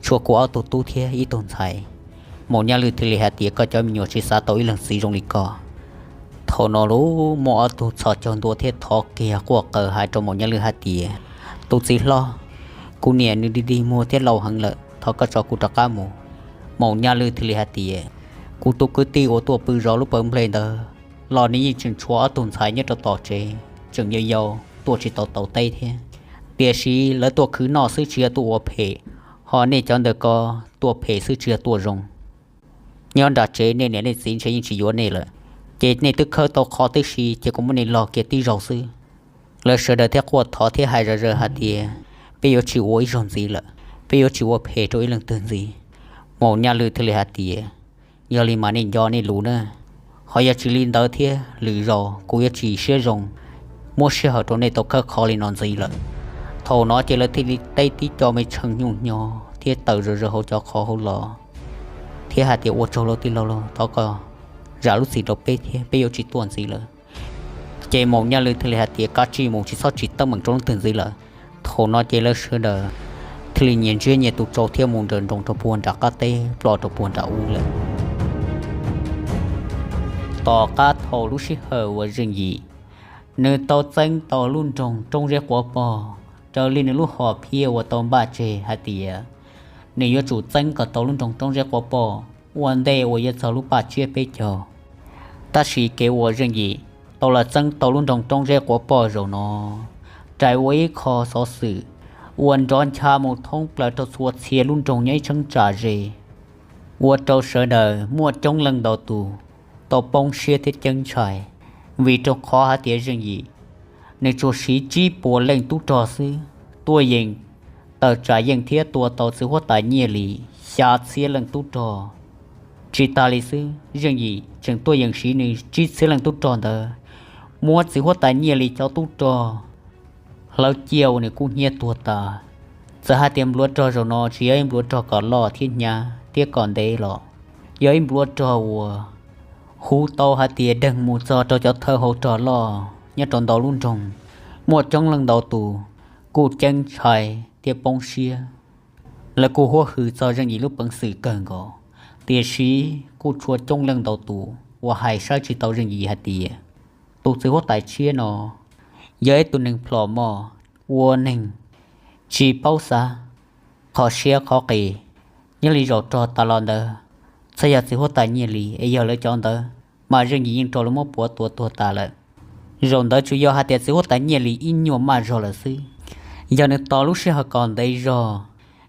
tshuav kuv ob tug tub thiab ib tug ntxhais. Maum Nyaj Lwm thiaj li hais tias, koj cov me nyuam tsis xav tau ib leeg txiv zoo li koj. Thaum no lub muaj ob tug txhos caug ntua thiab thov kiag quaj qw hais rau Maum Nyaj Lwm hais tias, tus txiv hlob, kuv niam nws dig dig muag thiab laus heev lawm, thov koj tso kuv rov qab mus. Maum Nyaj Lwm thiaj li hais tias, kuv tus kwv tij uas tuaj pw zov lub pawg nplej ntawd los nws yeej tseem tshuav ob tug ntxhais nyob rau tom tsev tseem yau yau tuaj tsis tau tau teb thiab. Tiam sis lawv tuaj khwv noj xwb tsis yog tuaj ua phem, ho nej cov ntawm ko tuaj phem xwb tsis yog tuaj zoo. Nyob nram tsev nej niam nej txiv ntshe yeej tsis yuav nej lawm, ces nej twb khawb tau qhov tib si ces kuv muab nej log kiag tib zaug xwb. Lawv sawv daws thiaj quaj thov thiab hais zom zaws hais tias, peb yuav tsis ua ib zaug ntxiv lawm, peb yuav tsis ua phem rau ib leej twg ntxiv. Maum Nyaj Lwm thiaj li hais tias, yog li mas nej nco nej lus na, ho yog tsis li ntawd thiab lwm zaus kuv yuav tsis siab zoo muab sij hawm rau nej tau khawb qhov li no ntxiv lawm. Thaum no ces lawv thiaj li teb tib co me tshee nyuj hnyo thiab taws zom zaws hauv cov qhov hauv los, thiab hais tias, ua tsaug lauj tij laug, thov koj zam lub txim rau peb thiab, peb yuav tsis tuaj ntxiv lawm. Ces Maum Nyaj Lwm thiaj li hais tias, kav tsij mus, tsis txhob tsim teeb meem rau leej twg ntxiv lawm. Thaum no ces lawv sawv daws thiaj li nyias ntsiab nyias tus tsau thiab mus nrawm nroos rau puag nram qab teb ploj rau puag nram ub lawm. Tom qab thaum lub sij hawm uas Zeej Yim nws tau txeeb tau lub nroog Roob Zeb Quav Pog, raws li nws lub hom phiaj uas tau npaj tseg hais tias nws yuav tsum txeeb kom tau lub nroog Roob Zeb Quav Pog ua ntej uas yuav txog lub paj tsiab peb caug. Tab sis kev uas Zeej Yim tau los txeeb tau lub nroog Roob Zeb Quav Pog zaum no, rais ua ib qho xov xwm uas nrov ncha mus thoob plaws rau txhua txhia lub nroog nyob ib cheeb tsam ze, ua rau sawv daws muaj coob leej ntau tus tau poob siab thiab ceeb ntshai, vim rau qhov hais tias Zeej Yim nws tsuas siv tsib puas leej tub rog xwb, tuaj yeem tawm tsam yeej thiab tua tau txiv huab tais Nyiaj Lis xya txhiab leej tub rog. Tsis tas li xwb, Zeej Yim tseem tuaj yeem siv nws tsib txhiab leej tub rog ntawd muab txiv huab tais Nyiaj Lis cov tub rog hlawv ciaj ua nws kub hnyiab tuag tas. Txawm hais tias npluav rog zaum no tsis yog ib npluav rog kom loj thiab hnyav thiab kom ntev los, yog ib npluav rog uas hu tau hais tias deeg mus txog rau cov thawj hauv rog loj nyob rau ntau lub nroog, muaj coob leej ntau tus kuj ceeb ntshai thiab poob siab. Lawv kuj huab hwm txog Zeej Yim lub peev xwm kawg nkaus, tiam sis kuj tshuav coob leej ntau tus uas hais saib tsis tau Zeej Yim hais tias, tus txiv huab tais tshiab no yog ib tug neeg plhom mom, ua neeg tsis paub xav, qhov siab qhov qis. Nyob li zaum rog tas los ntawd, txawm yog txiv huab tais Nyiaj Lis es yog lawv cov ntawd, mas Zeej Yim yeej raug lawv muab puav tua tuag tas lawm. Zaum ntawd tsuas yog hais tias txiv huab tais Nyiaj Lis ib nyuag maj zog lawm xwb. Yog nws tos lub sij hawm kom ntev zog,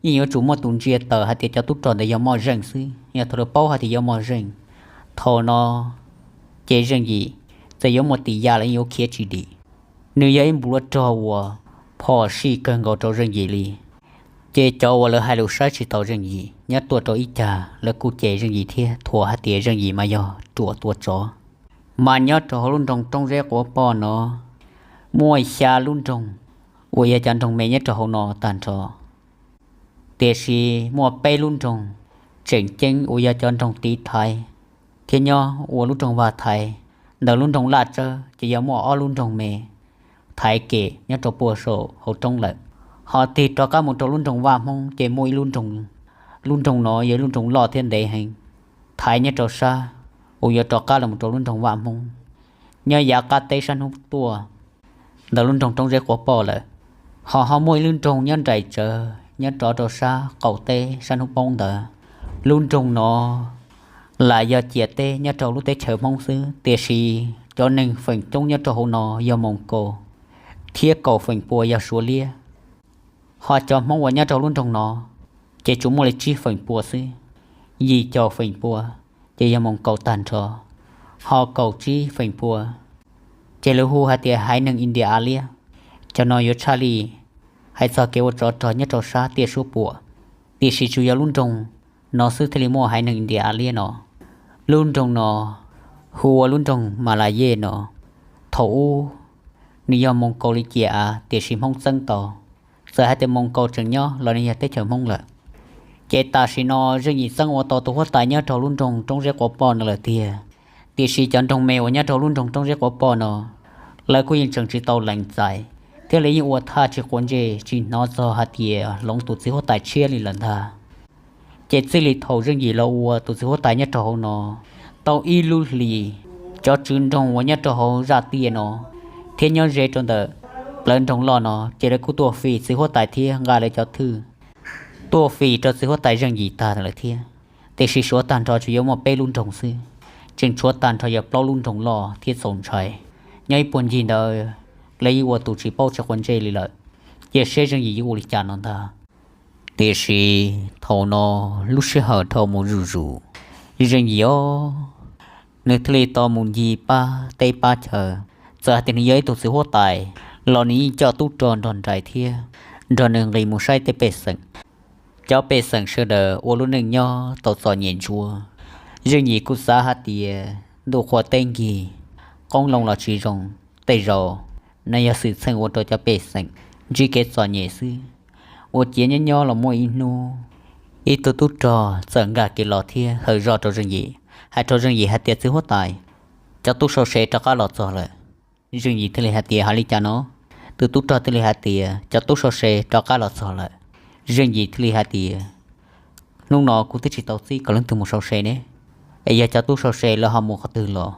yeej yuav tsum muaj tus ntsia tawm hais tias cov tub rog ntawd yog Moj Zeej xwb, yog thaum lawv paub hais tias yog Moj Zeej. Thaum no ces Zeej Yim txawm yuav muaj tis ya los yeej yuav khiav tsis dim. Nws yog ib npluav rog uas phom sij kawg nkaus rau Zeej Yim li. Ces cov uas lawv hais lus saib tsis taus Zeej Yim nyob tuaj rau ib cag, lawv kuj cem Zeej Yim thiab thuam hais tias Zeej Yim mas yog ruam tua tsov. Mas nyob rau hauv lub nroog Roob Zeb Quav Poj no, muaj xya lub nroog uas yog cov nroog me nyob rau hauv no tag nrho. Tiam sis muaj peb lub nroog tseem ceeb uas yog cov nroog tiv thaiv thiab nyob ua lub nroog vaj thaiv. Ntawm lub nroog Laj Tsawb ces yog muaj ob lub nroog me thaiv kem nyob rau puag saum hauv roob lawm. Ho tig rov qab mus rau lub nroog Vaj Hmoob ces muaj ib lub nroog, lub nroog no yog lub nroog loj thiab ntev heev, thaiv nyob rau sab uas yuav rov qab los rau lub nroog Vaj Hmoob, nyob yav qab teb sab hnub tuaj ntawm lub nroog Roob Zeb Quav Poj lawm. Ho ho muaj ib lub nroog nyob nraim tsawv nyob rov rau sab qaum teb sab hnub poob ntawd. Lub nroog no lam yog ciam teb nyob rau lub teb chaws Hmoob xwb, tiam sis cov neeg feem coob nyob rau hauv no yog Moos Kaus, thiab kaum feem pua yog Suav liab. Ho cov Hmoob uas nyob rau lub nroog no ces tsuas muaj li tsib feem pua xwb, yim caum feem pua ces yog Moos Kaus tag nrho, ho kaum tsib feem pua ces lawv hu hais tias haiv neeg India A Liab. Cov no yuav tshaj li hais txog kev ua tsov rog nyob rau sab tiaj suab puam, tiam sis tsuas yog lub nroog no xwb thiaj li muaj haiv neeg India A Liab no. Lub nroog no hu ua lub nroog Mas Las Yej no. Thaum ub nws yog Moos Kaus li ciam av, tiam sis Hmoob txeeb tau. Txawm hais tias Moos Kaus tseem nyob los nws yog teb chaws Hmoob lawm. Ces tam sim no Zeej Yim txeeb ua tau tus huab tais nyob rau lub nroog Roob Zeb Quav Poj no lawm tiag, tiam sis cov nroog me uas nyob rau lub nroog Roob Zeb Quav Poj no lawv kuj yeej tseem tsis tau lees txais, thiab lawv yeej ua thaj tsis quav ntsej tsis hnov txog hais tias hloov tus txiv huab tais tshiab li lawm ntag. Ces txij li thaum Zeej Yim los ua tus txiv huab tais nyob rau hauv no tau ib lub hlis, cov tswv nroog uas nyob rau hauv zaj tiaj no thiab nyob ze rau ntawm plawv nroog loj no ces lawv kuj tuaj fim txiv huab tais thiab nqa lawv cov thwj tuaj fim rau txiv huab tais Zeej Yim tag lawm thiab. Tiam sis suav tag nrho tsuas yuav muaj peb lub nroog xwb, tseem tshuav tag nrho yog plaub lub nroog loj thiab txaus ntshai. Nyob ib puag ncig ntawd lawv yeej ua tus tsis paub tsis quav ntsej li lawm, cia seb Zeej Yim yuav ua li cas no ntag. Tiam sis thaum no lub sij hawm dhau mus zuj zus, Zeej Yim os, nws thiaj li tau mus ncig pab teb pab chaw. Txawm hais tias nws yog ib tug txiv huab tais los nws yeej coj tub rog nrog nraim thiab nrog nws nqis mus saib tej pej xeem. Cov pej xeem sawv daws ua lub neej nyob tau txom nyem ntsuav. Zeej Yim kuj xav hais tias ntuj qhua teb nkig, qoob loo los tsis zoo, tej zaum no yog xwm txheej ua rau cov pej xeem ntsib kev txom nyem xwb. Ua ciav nyob nyob los muaj ib hnub, ib tug tub rog txawm nkag kev los thiab hawm zoj rau Zeej Yim, hais rau Zeej Yim hais tias, txiv huab tais, cov tub sau se rov qab los txog lawm. Zeej Yim thiaj li hais tias, hais li cas no? Tus tub rog thiaj li hais tias, cov tub sau se rov qab los txog lawm. Zeej Yim thiaj li hais tias, hnub no kuv twb tsis tau txib kom leej twg mus sau se ne, es yog cov tub sau se lawv ho mus qhov twg los?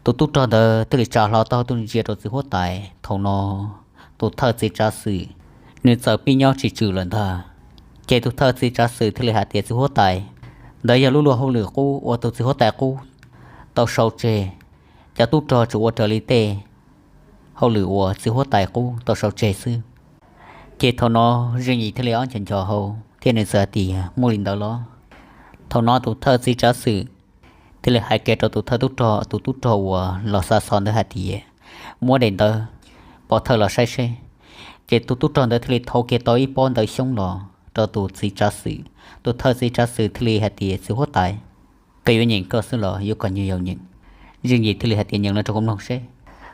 Tus tub rog ntawd thiaj li tsa hlo taub hau tuaj ntsia rau txiv huab tais. Thaum no tus thawj txiv tsav xwm nws txawm pib nyob tsis tswm lawm ntag. Ces tus thawj txiv tsav xwm thiaj li hais tias, txiv huab tais, ntawd yog lub luag hauj lwm qub uas tus txiv huab tais qub tau sau tseg. Cov tub rog tsuas ua raws li tej hauj lwm uas txiv huab tais qub tau sau tseg xwb. Ces thaum no Zeej Yim thiaj li ob nco nco hau thiab nws txawm hais tias, muaj li ntawd los? Thaum no tus thawj txiv tsav xwm thiaj li hais kiag rau tus thawj tub rog, tus tub rog uas los xa xov ntawd hais tias, muab daim ntawv pov thawj los saib seb. Ces tus tub rog ntawd thiaj li thau kiag tau ib pob ntawv xyoob los rau tus txiv tsav xwm. Tus thawj txiv tsav xwm thiaj li hais tias, txiv huab tais, koj yuav nyeem koj xwb los yuav kom nyuag yaus nyeem? Zeej Yim thiaj li hais tias, nyeem los rau kuv mloog seb.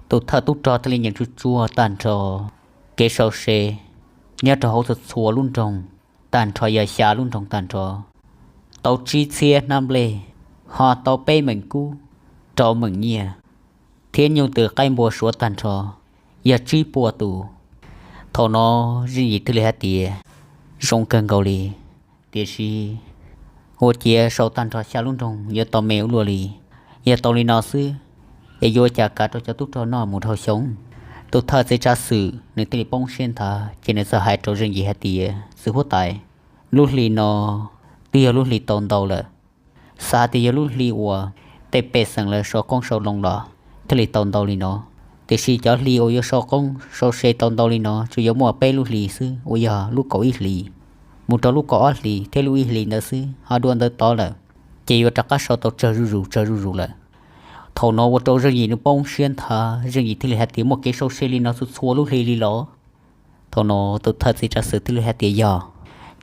Tus thawj tub rog thiaj li nyeem tsuag tsuag tag nrho kev sau se nyob rau hauv txhua txhua lub nroog, tag nrho yog xya lub nroog tag nrho, tau tsib txhiab hnab nplej, ho tau peb meem kub, rau meem nyiaj, thiab nyuj twm qaib npua suav tag nrho yog tsib puas tus. Thaum no Zeej Yim thiaj li hais tias, zoo kawg nkaus li, tiam sis ua ciav sau tag nrho xya lub nroog yuav tau me ua luaj li. Yog tau li no xwb, es yuav ua cas kav rau cov tub rog noj mus dhau xyoo? Tus thawj txiv tsav xwm nws thiaj li poob siab nthav, ces nws txawm hais rau Zeej Yim hais tias, txiv huab tais, lub hli no twb yog lub hli tau ntau lawm. Xav hais tias yog lub hli uas tej pej xeem lawv sau qoob sau loo los thiaj li tau ntau li no, tiam sis cov hli uas yuav sau qoob sau se tau ntau li no tsuas yuav muaj peb lub hli xwb uas yog lub kaum ib hlis mus rau lub kaum ob hlis thiab lub ib hlis ntawd xwb, ho dua ntawd tod lawm ces yuav rov qab sau tau tsawg zuj zus tsawg zuj zus lawm. Thaum no ua rau Zeej Yim nws poob siab nthav, Zeej Yim thiaj li hais tias, muaj kev sau se li no txhua txhua lub hli li los? Thaum no tus thawj txiv tsav xwm thiaj li hais tias, yog.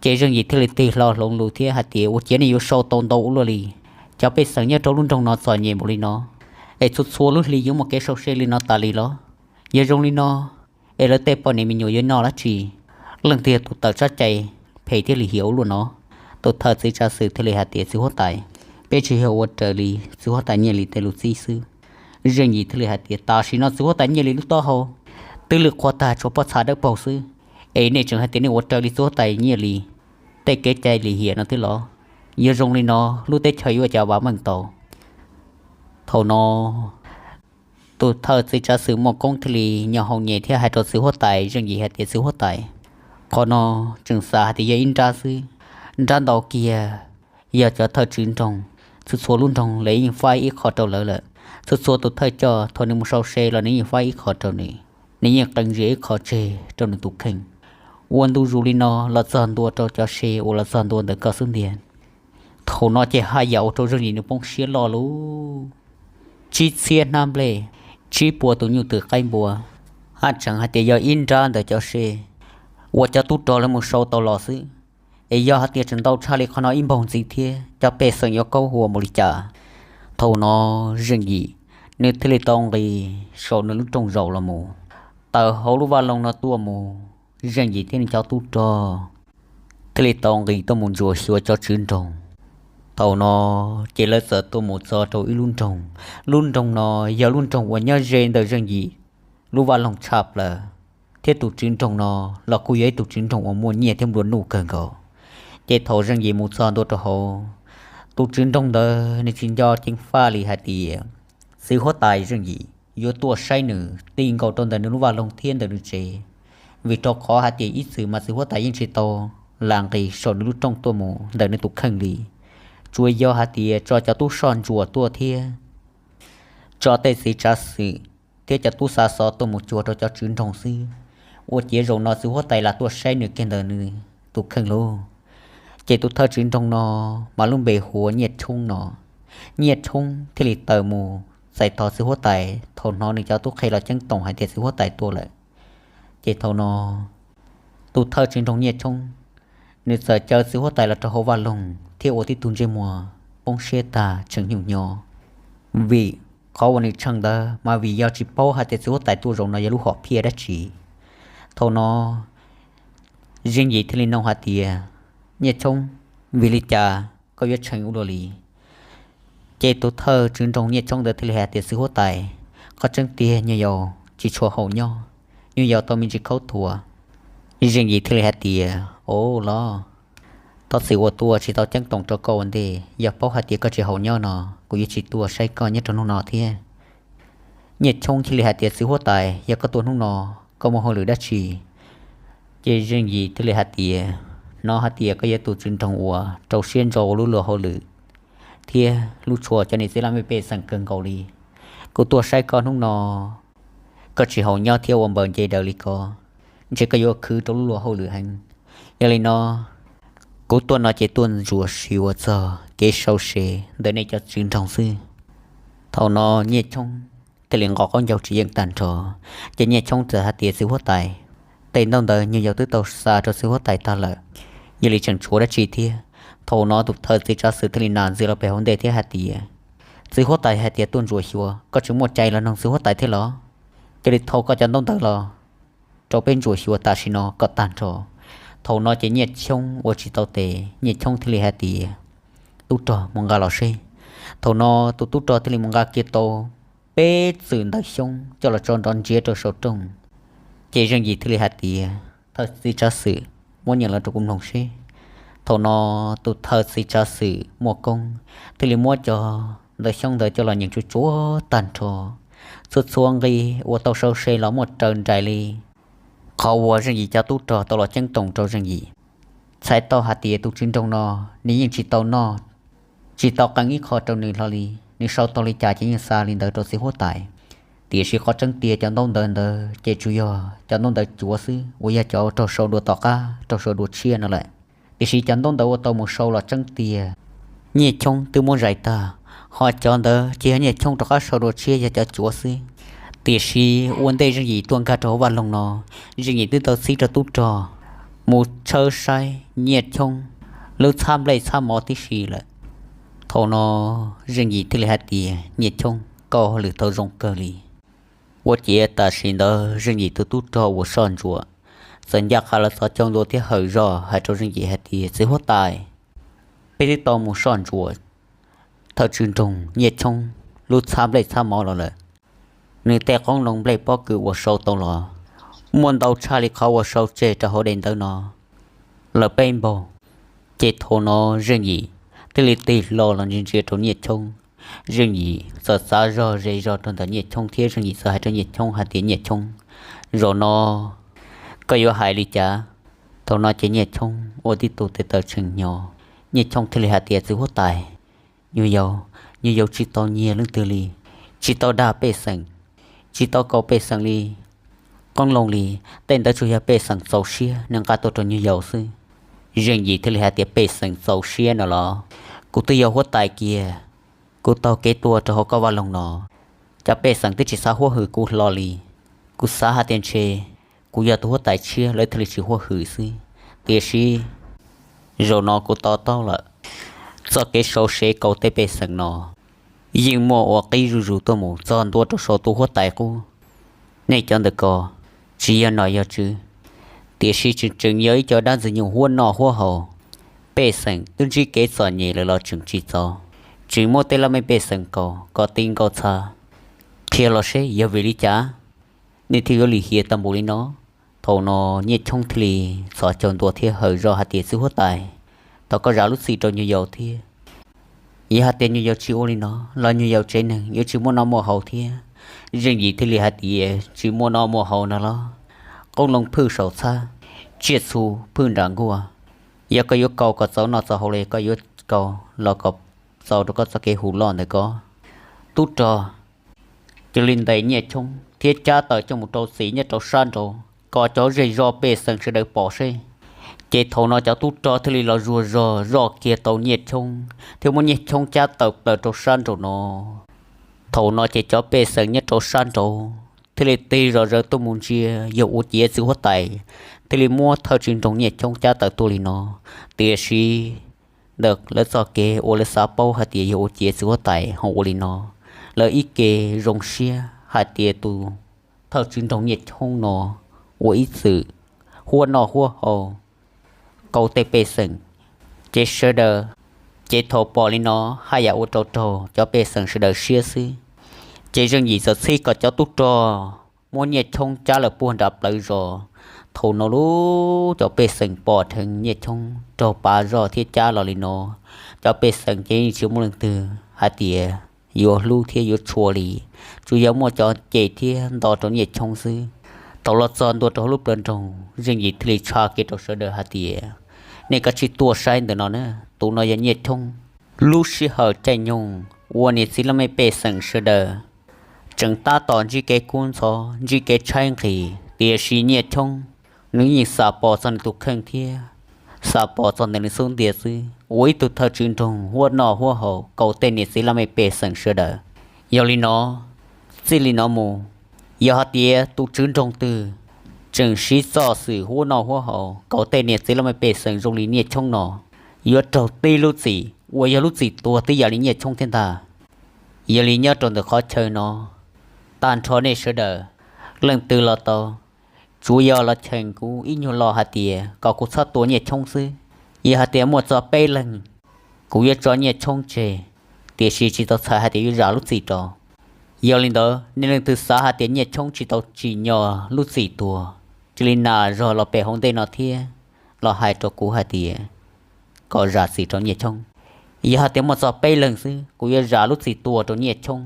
Ces Zeej Yim thiaj li tig hlo hloov lus thiab hais tias, ua ciav nej yuav sau tau ntau ua luaj li? Cov pej xeem nyob rau lub nroog no txom nyem npaum li no, es txhua txhua lub hli yuav muaj kev sau se li no tas li los? Yog zoo li no, es lawv tej poj niam me nyuam yuav noj dab tsi? Leej twg yog tus tawm tsab cai phem thiab lim hiam ua luaj no? Tus thawj txiv tsav xwm thiaj li hais tias, Txiv huab tais, peb tsis yog ua raws li txiv huab tais Nyiaj Lis tej lus txib xwb. Zeej Yim thiaj li hais tias, Tam sim no txiv huab tais Nyiaj Lis lub taub hau twb lwj qhuav tag tshuav pob txha dawb paug xwb, es nej tseem hais tias nej ua raws li txiv huab tais Nyiaj Lis tej kev cai lim hiam no thiab los? Yog zoo li no, lub teb chaws yuav ua cas vam meej tau? Thaum no tus thawj txiv tsav xwm Muaj Koob thiaj li nyo hau nyem thiab hais rau txiv huab tais Zeej Yim hais tias, Txiv huab tais, qhov no tseem xav hais tias yog ib nrab xwb, nrab ntau kiag yog cov thawj tswv nroog, txhua txhua lub nroog lawv yeej faib ib qho rau lawv lawm. Txhua txhua tus thawj coj thaum nws mus sau se los nws yeej faib ib qho rau nws, nws yeej qee zia ib qho tseg rau nws tus kheej. Ua ntu zus li no los txog ntua rau cov se uas los txog ntua ntawm koj xwb ntiag. Thaum no ces haj yam ua rau Zeej Yim nws poob siab loj lub tsib txhiab hnab nplej, tsib puas tus nyuj twm qaib npua, haj tseem hais tias yog ib nrab ntawm cov se uas cov tub rog lawv mus sau tau los xwb. Es yog hais tias tseem ntau tshaj li qhov no ib npaug ntxiv thiab, cov pej xeem yuav kaub hua mus li cas? Thaum no Zeej Yim nws thiaj li tau nqis saum nws lub rooj zaum los mus, tawm hauv lub vaj loog no tuaj mus. Zeej Yim thiab nws cov tub rog thiaj li tau nqis tuaj mus ntsuas xyuas cov tswv nroog. Thaum no ces lawv txawm tuaj mus txog rau ib lub nroog. Lub nroog no yog lub nroog uas nyob ze ntawm Zeej Yim lub vaj loog tshaj plaws, thiab tus tswv nroog no los kuj yog ib tug tswv nroog uas muaj nyiaj thiab nplua nuj kawg nkaus. Ces thaum Zeej Yim mus txog ntua rau hauv, tus tswv nroog ntawd nws tsis nco ceev faj li hais tias txiv huab tais Zeej Yim yuav tuaj saib nws ti nkaus rau ntawm nws lub vaj loog thiab ntawm nws tsev, vim rau qhov hais tias ib txwm mas txiv huab tais yeej tsis tau lam nqis saum nws lub rooj tuaj mus ntawm nws tus kheej li. Tsuas yog hais tias tso cov tub soj ntsuam tuaj thiab tso tej txiv tsav xwm thiab cov tub xa xov tuaj mus cuag rau cov tswv nroog xwb, ua ciav zaum no txiv huab tais lam tuaj saib nws kiag ntawm nws tus kheej lauj. Ces tus thawj tswv nroog no mas lub npe hu ua Nyiaj Tshoob no. Nyiaj Tshoob thiaj li tawm mus txais tos txiv huab tais thaum hnov nws cov tub qhe los ceeb toom hais tias txiv huab tais tuaj lawm. Ces thaum no tus thawj tswv nroog Nyiaj Tshoob nws txawm caw txiv huab tais los rau hauv vaj loog thiab ua tib tug ntsej muag poob siab tag tseem nyuj nyo, vim qhov uas nws tsheej ntawd mas vim yog tsis paub hais tias txiv huab tais tuaj zaum no yog lub hom phiaj dab tsi. Thaum no Zeej Yim thiaj li nug hais tias, Nyiaj Tshoob, vim li cas koj yuav tsheej ua luaj li? Ces tus thawj tswv nroog Nyiaj Tshoob ntawd thiaj li hais tias, Txiv huab tais, qhov tseeb tiag nyuj yaus tsis tshua haum nyob, nyuj yaus tau me ntsis khaub thuas. Zeej Yim thiaj li hais tias, Au los, thov txim uas tuaj tsis tau ceeb toom rau koj ua ntej, yog paub hais tias koj tsis haum nyob no kuv yuav tsis tuaj saib koj nyob rau hnub no thiab. Nyiaj Tshoob thiaj li hais tias, Txiv huab tais, yog koj tuaj hnub no, koj muaj hauj lwm dab tsi? Ces Zeej Yim thiaj li hais tias, Hnov hais tias koj yog tus tswv nroog uas rau siab ntso ua lub luag hauj lwm thiab hlub tshua cov niam txiv laj mej pej xeem kawg nkaus li. Kuv tuaj saib koj hnub no, koj tsis haum nyob thiab ua npaws nce daws li ko, ntshe koj yuav khwv rau lub luag hauj lwm heev. Yog li no, kuv tuaj no ces tuaj ntsuas xyuas txog kev sau se ntawm nej cov tswv nroog xwb. Thaum no Nyiaj Tshoob thiaj li nqos qaub ncaug tsis yeej tag nrho. Ces Nyiaj Tshoob txawm hais tias, Txiv huab tais, tej ntaub ntawv nyuj yaus twb tau xa rau txiv huab tais tag lawm, yog li tseem tshuav dab tsi thiab? Thaum no tus thawj txiv tsav xwm thiaj li nam ntxiv los pem hauv ntej thiab hais tias, Txiv huab tais hais tias tuaj ntsuas xyuas, koj tsis muaj cai los noog txiv huab tais thiab los? Cia li thau koj cov ntaub ntawv los rau peb ntsuas xyuas tam sim no kom tag nrho. Thaum no ces Nyiaj Tshoob ua tsis tau tes, Nyiaj Tshoob thiaj li hais tias, Tub rog, mus nqa los seb. Thaum no tus tub rog thiaj li mus nqa kiag tau peb txwm ntawv xyoob coj los tso nrov ntsiav rau saum rooj. Ces Zeej Yim thiaj li hais tias, Thawj txiv tsav xwm, muab nyeem los rau kuv mloog seb. Thaum no tus thawj txiv tsav xwm Muaj Koob thiaj li muab cov ntawv xyoob ntawd coj los nyeem tsuj tsuav tag nrho. Txhua txhua nqi uas tau sau se los muaj raws nraim li qhov uas Zeej Yim cov tub rog tau los ceeb toom rau Zeej Yim. Txhais tau hais tias tus tswv nroog no nws yeej tsis tau noj, tsis tau qee ib qho rau nws hlo li, nws sau tau li cas ces yeej xa li ntawd rau txiv huab tais. Tiam sis qhov tseeb tiag cov ntaub ntawv ntawd ces tsuas yog cov ntaub ntawv cuav xwb uas yog cov raug sau dua tom qab raug sau dua tshiab no lawm. Tiam sis cov ntaub ntawv uas tau mus sau los tseeb tiag Nyiaj Tshoob twb muab zais tag, ho cov ntawd ces yog Nyiaj Tshoob rov qab sau dua tshiab yog cov cuav xwb. Tiam sis ua ntej Zeej Yim tuaj nkag rau hauv vaj loog no, Zeej Yim twb tau txib rau tub rog mus tshawb saib Nyiaj Tshoob lub txhab nplej txhab mov tib si lawm. Thaum no Zeej Yim thiaj li hais tias, Nyiaj Tshoob, koj hauj lwm tau zoo kawg li. Ua ciav tam sim ntawd Zeej Yim tus tub rog uas soj ntsuam txawm ncaj qha los txhos caug ntua thiab hawm zog hais rau Zeej Yim hais tias, Txiv huab tais, peb twb tau mus soj ntsuam thawj tswv nroog Nyiaj Choob lub txhab nplej txhab mov los lawm. Nws tej qoob loo nplej pob kws uas sau tau los muaj ntau tshaj li qhov uas sau tseg rau hauv daim ntawv no lawm peb npaug. Ces thaum no Zeej Yim thiaj li tig hlo los ntsia ntsia rau Nyiaj Choob. Zeej Yim txawm txav zog ze zog rau ntawm Nyiaj Choob thiab Zeej Yim txawm hais rau Nyiaj Choob hais tias, Nyiaj Choob, zaum no koj yuav hais li cas? Thaum no ces Nyiaj Choob ua tib tug tes taw tshee hnyo. Nyiaj Choob thiaj li hais tias, Txiv huab tais, nyuag yaus, nyuag yaus tsis tau nyiag leej twg li, tsis tau dag pej xeem, tsis tau kaus pej xeem li, qoob loo li. Tej ntawd tsuas yog pej xeem txaus siab nws nqa tuaj rau nyuag yaus xwb. Zeej Yim thiaj li hais tias, Pej xeem txaus siab no los? Kuv twb yog huab tais kiag, kuv taug kev tuaj rau hauv koj vaj loog no, cov pej xeem twb tsis xav huab hwm kuv hlo li. Kuv xav hais tias ntshe kuv yog tus huab tais tshiab lawv thiaj li tsis huab hwm xwb. Tiam sis zaum no kuv to taub lawm, txoj kev sau sev kaus tej pej xeem no yeej muaj ua qib zuj zus tuaj mus txog ntua rau saum tus huab tais qub. Nej cov ntawm ko tsis yog nom yog tswv, tiam sis tseem tseem yog ib co dab ntxwg nyoog huab noj huab haus. Pej xeem twb ntsib kev txom nyem lawm los tseem tsis txaus, tseem muab tej laj mej pej xeem kaus kom ti nkaus txha. Qhia los seb yog vim li cas nej thiaj yuav lim hiam tau npaum li no? Thaum no Nyiaj Choob thiaj li txhos caug ntua thiab hawm zog hais tias, Txiv huab tais, thov koj zam lub txim rau nyuag yaus thiab. Yog hais tias nyuag yaus tsis ua li no los nyuag yaus tsev neeg yuav tsis muaj noj muaj haus thiab. Zeej Yim thiaj li hais tias, Tsis muaj noj muaj haus no los? Qoob loo phwj saum txhab, tsiaj txhu phwj nram nkuaj. Yog koj yuav kaus kom txaus noj txaus haus los yog koj yuav kaus los kom txaus rau koj txoj kev hu loj ntawm koj. Tub rog cia li ntes Nyiaj Choob thiab cab tawm coj mus rau txim nyob rau sab nraud kom cov zej zog pej xeem sawv daws pom seb. Ces thaum no cov tub rog thiaj li los zuag zog zoj kiag tau Nyiaj Choob thiab muab Nyiaj Choob cab tawm plaws rau sab nraum no. Thaum no ces cov pej xeem nyob rau sab nraud thiaj li tig zom zaws tuaj mus ntsia yog ua ciav txiv huab tais thiaj li muab thawj tswv nroog Nyiaj Choob cab tawm tuaj li no. Tiam sis ntawm lawv txoj kev uas lawv xav paub hais tias yog ua ciav txiv huab tais ho ua li no, lawv ib ke zoo siab hais tias tus thawj tswv nroog Nyiaj Choob no ua ib txwm huab noj huab haus kaus tej pej xeem. Ces sawv daws, ces thaum pom li no haj yam ua rau raug cov pej xeem sawv daws siab xwb. Ces Zeej Yim txawm txhib kom cov tub rog muab Nyiaj Choob cab lawm puag nram plawv zos. Thaum no lub cov pej xeem pom dheev Nyiaj Choob raug pav zog thiab cab los li no, cov pej xeem ces yeej tsis muaj leej twg hais tias yuav hlub thiab yuav tshua li, tsuas yog muaj cov cem thiab nto rau Nyiaj Choob xwb. Thaum los txog ntua rau hauv lub plawv nroog, Zeej Yim thiaj li tshaj kev rau sawv daws hais tias, Nej kav tsij tuaj saib ntawm no na, tus no yog Nyiaj Choob. Lub sij hawm caij nyoog uas niam txiv laj mej pej xeem sawv daws tseem tab tom ntsib kev kub ntxhov ntsib kev tshaib nqhis, tiam sis Nyiaj Choob nws yeej xam pom txog nws tus kheej thiab xam pom txog ntawm nws xub ntiag xwb, ua ib tug thawj tswv nroog huab noj huab haus kaus tej niam txiv laj mej pej xeem sawv daws. Yog li no, txij li no mus, yog hais tias tus tswv nroog twg tseem siv txoj xwm huab noj huab haus kaus tej niam txiv laj mej pej xeem zoo li Nyiaj Choob no, yuav raug tib lub txim uas yog lub txim tuag tib yam li Nyiaj Choob thiab ntag. Yog li nyob rau ntawm qhov chaw no, tag nrho nej sawv daws, leej twg los tau, tsuav yog los cheem kuv ib nyuag lo hais tias kom kuv txhob tua Nyiaj Choob xwb. Yog hais tias muaj txog peb leeg, kuv yuav tso Nyiaj Choob tseg, tiam sis tsis tau txhais hais tias yuav zam lub txim rau. Yog li ntawd nej leej twg xav hais tias Nyiaj Choob tsis tau tsim nyog lub txim tuag, cia li nas zog los pem hauv ntej no thiab los hais rau kuv hais tias kom zam txim rau Nyiaj Choob. Yog hais tias muaj txog peb leeg xwb, kuv yuav zam lub txim tuag rau Nyiaj Choob.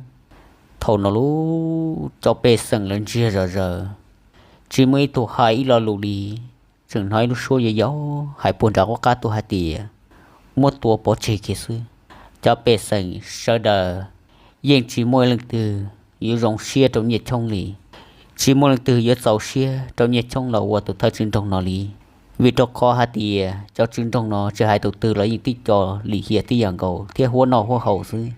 Thaum no lub cov pej xeem lawv ntsiag zom zaws, tsis muaj ib tug hais ib lo lus li, tseem hnov ib lub suab yau yau hais puag nram qub qab tuaj hais tias muab tua pov tseg kiag xwb. Cov pej xeem sawv daws yeej tsis muaj leej twg yuav zoo siab rau Nyiaj Choob li, tsis muaj leej twg yuav txaus siab rau Nyiaj Choob los ua tus thawj tswv nroog no li. Vim rau qhov hais tias cov tswv nroog no tsis hais tus twg los yeej tib co lim hiam tib yam nkaus thiab huab noj huab haus xwb.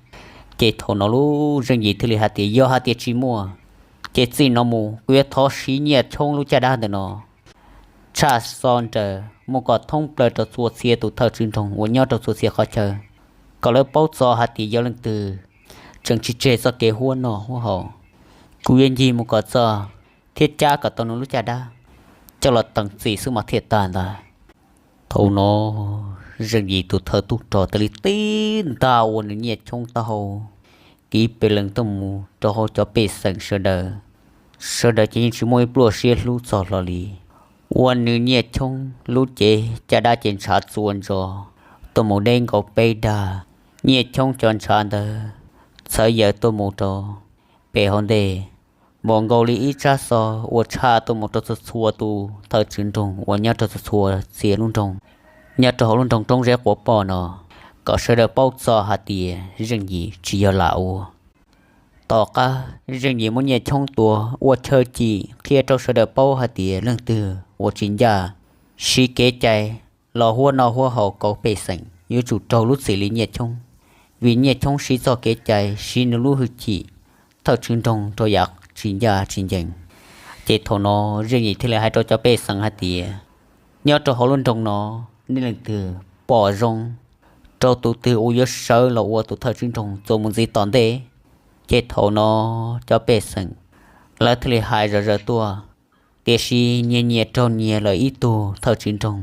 Ces thaum no lub Zeej Yim thiaj li hais tias yog hais tias tsis muaj, ces txij no mus kuv yuav thov siv Nyiaj Choob lub caj dab ntawm no tshaj xo nraws mus kom thoob plaws rau txhua txhia tus thawj tswv nroog uas nyob rau txhua txhia qhov chaw, kom lawv paub txog hais tias yog leej twg tseem tsis tseg txoj kev huab noj huab haus, Kuv yuav ncig mus kom txog thiab cab kom tau nws lub caj dab coj los teev txim xwb mas thiaj tag ntag. Thaum no Zeej Yim tus thawj tub rog thiaj li tib nta ua nws Nyiaj Choob taub hau kiv pes lees tuaj mus rau hauv cov pej xeem sawv daws. Sawv daws ces yeej tsis muaj ib pluaj siab hlub txog hlo li. Ua nws Nyiaj Choob lub cev caj dab ces ntshav txua ntsos tuaj mus deb nkaus peb dag. Nyiaj Choob cov ntshav ntawd txhawv yaws tuaj mus rau pem hauv ntej, npaum nkaus li ib tsab xov uas tshaj tuaj mus rau txhua txhua tus thawj tswv nroog uas nyob rau txhua txhua txhia lub nroog nyob rau hauv lub nroog Roob Zeb Quav Poj no, kom sawv daws paub txog hais tias Zeej Yim tsis yog lam ua. Tom qab Zeej Yim muab Nyiaj Choob tua ua chaw cim qhia rau sawv daws paub hais tias leej twg uas tsis ncaj siv kev cai los huab noj huab haus kauv pej xeem yuav tsum raug lub txim li Nyiaj Choob, vim Nyiaj Choob siv txoj kev cai siv nws lub hwj chim thawj tswv nroog rau yam tsis ncaj tsis ncees. Ces thaum no Zeej Yim thiaj li hais rau cov pej xeem hais tias, nyob rau hauv lub nroog no, nej leej twg pom zoo rau tus twg uas yuav sawv los ua tus thawj tswv nroog txuas mus ntxiv tom ntej. Ces thaum no cov pej xeem lawv thiaj li hais zom zaws tuaj, tiam sis nyias nyias raug nyias lawm ib tug thawj tswv nroog.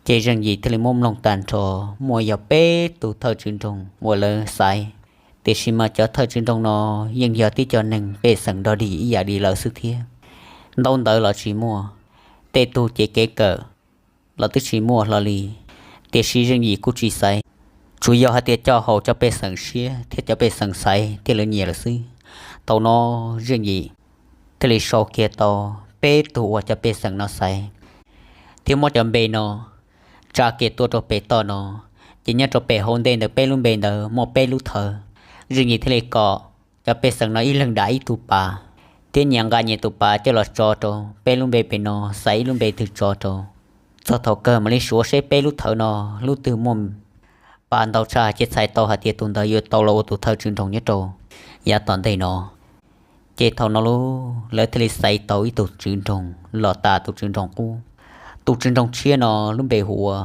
Ces Zeej Yim thiaj li muab mloog tag nrho, muaj yog peb tus thawj tswv nroog uas lawv xaiv, tiam sis mas cov thawj tswv nroog no yeej yog tib co neeg pej xeem dog dig ib yam li lawv xwb thiab. Ntaub ntawv los tsis muaj, tej tug ces kev kawm los twb tsis muaj hlo li, tiam sis Zeej Yim kuj tsis xaiv, tsuas yog hais tias coj haum cov pej xeem siab thiab cov pej xeem xaiv thiaj li nyiam lawm xwb. Thaum no Zeej Yim thiaj li sau kiag tau peb tug uas cov pej xeem no xaiv, thiab muab cov npe no tsa kiag tuaj rau pem toj no. Ces nyob rau pem hauv ntej ntawd peb lub npe ntawd muaj peb lub thawv. Zeej Yim thiaj li kom cov pej xeem no ib leeg dam ib tug pas, thiab nyias nqa nyias tus pas coj los tso rau peb lub npe pem no, xaiv ib lub npe twg tso rau. Txog thaum kawg mam li suav seb peb lub thawv no lub twg muaj pas ntau tshaj ces txhais tau hais tias tus ntawd yuav tau los ua tus thawj tswv nroog nyob rau yav tom ntej no. Ces thaum no lawv thiaj li xaiv tau ib tug tswv nroog los tas tus tswv nroog qub. Tus tswv nroog tshiab no lub npe hu ua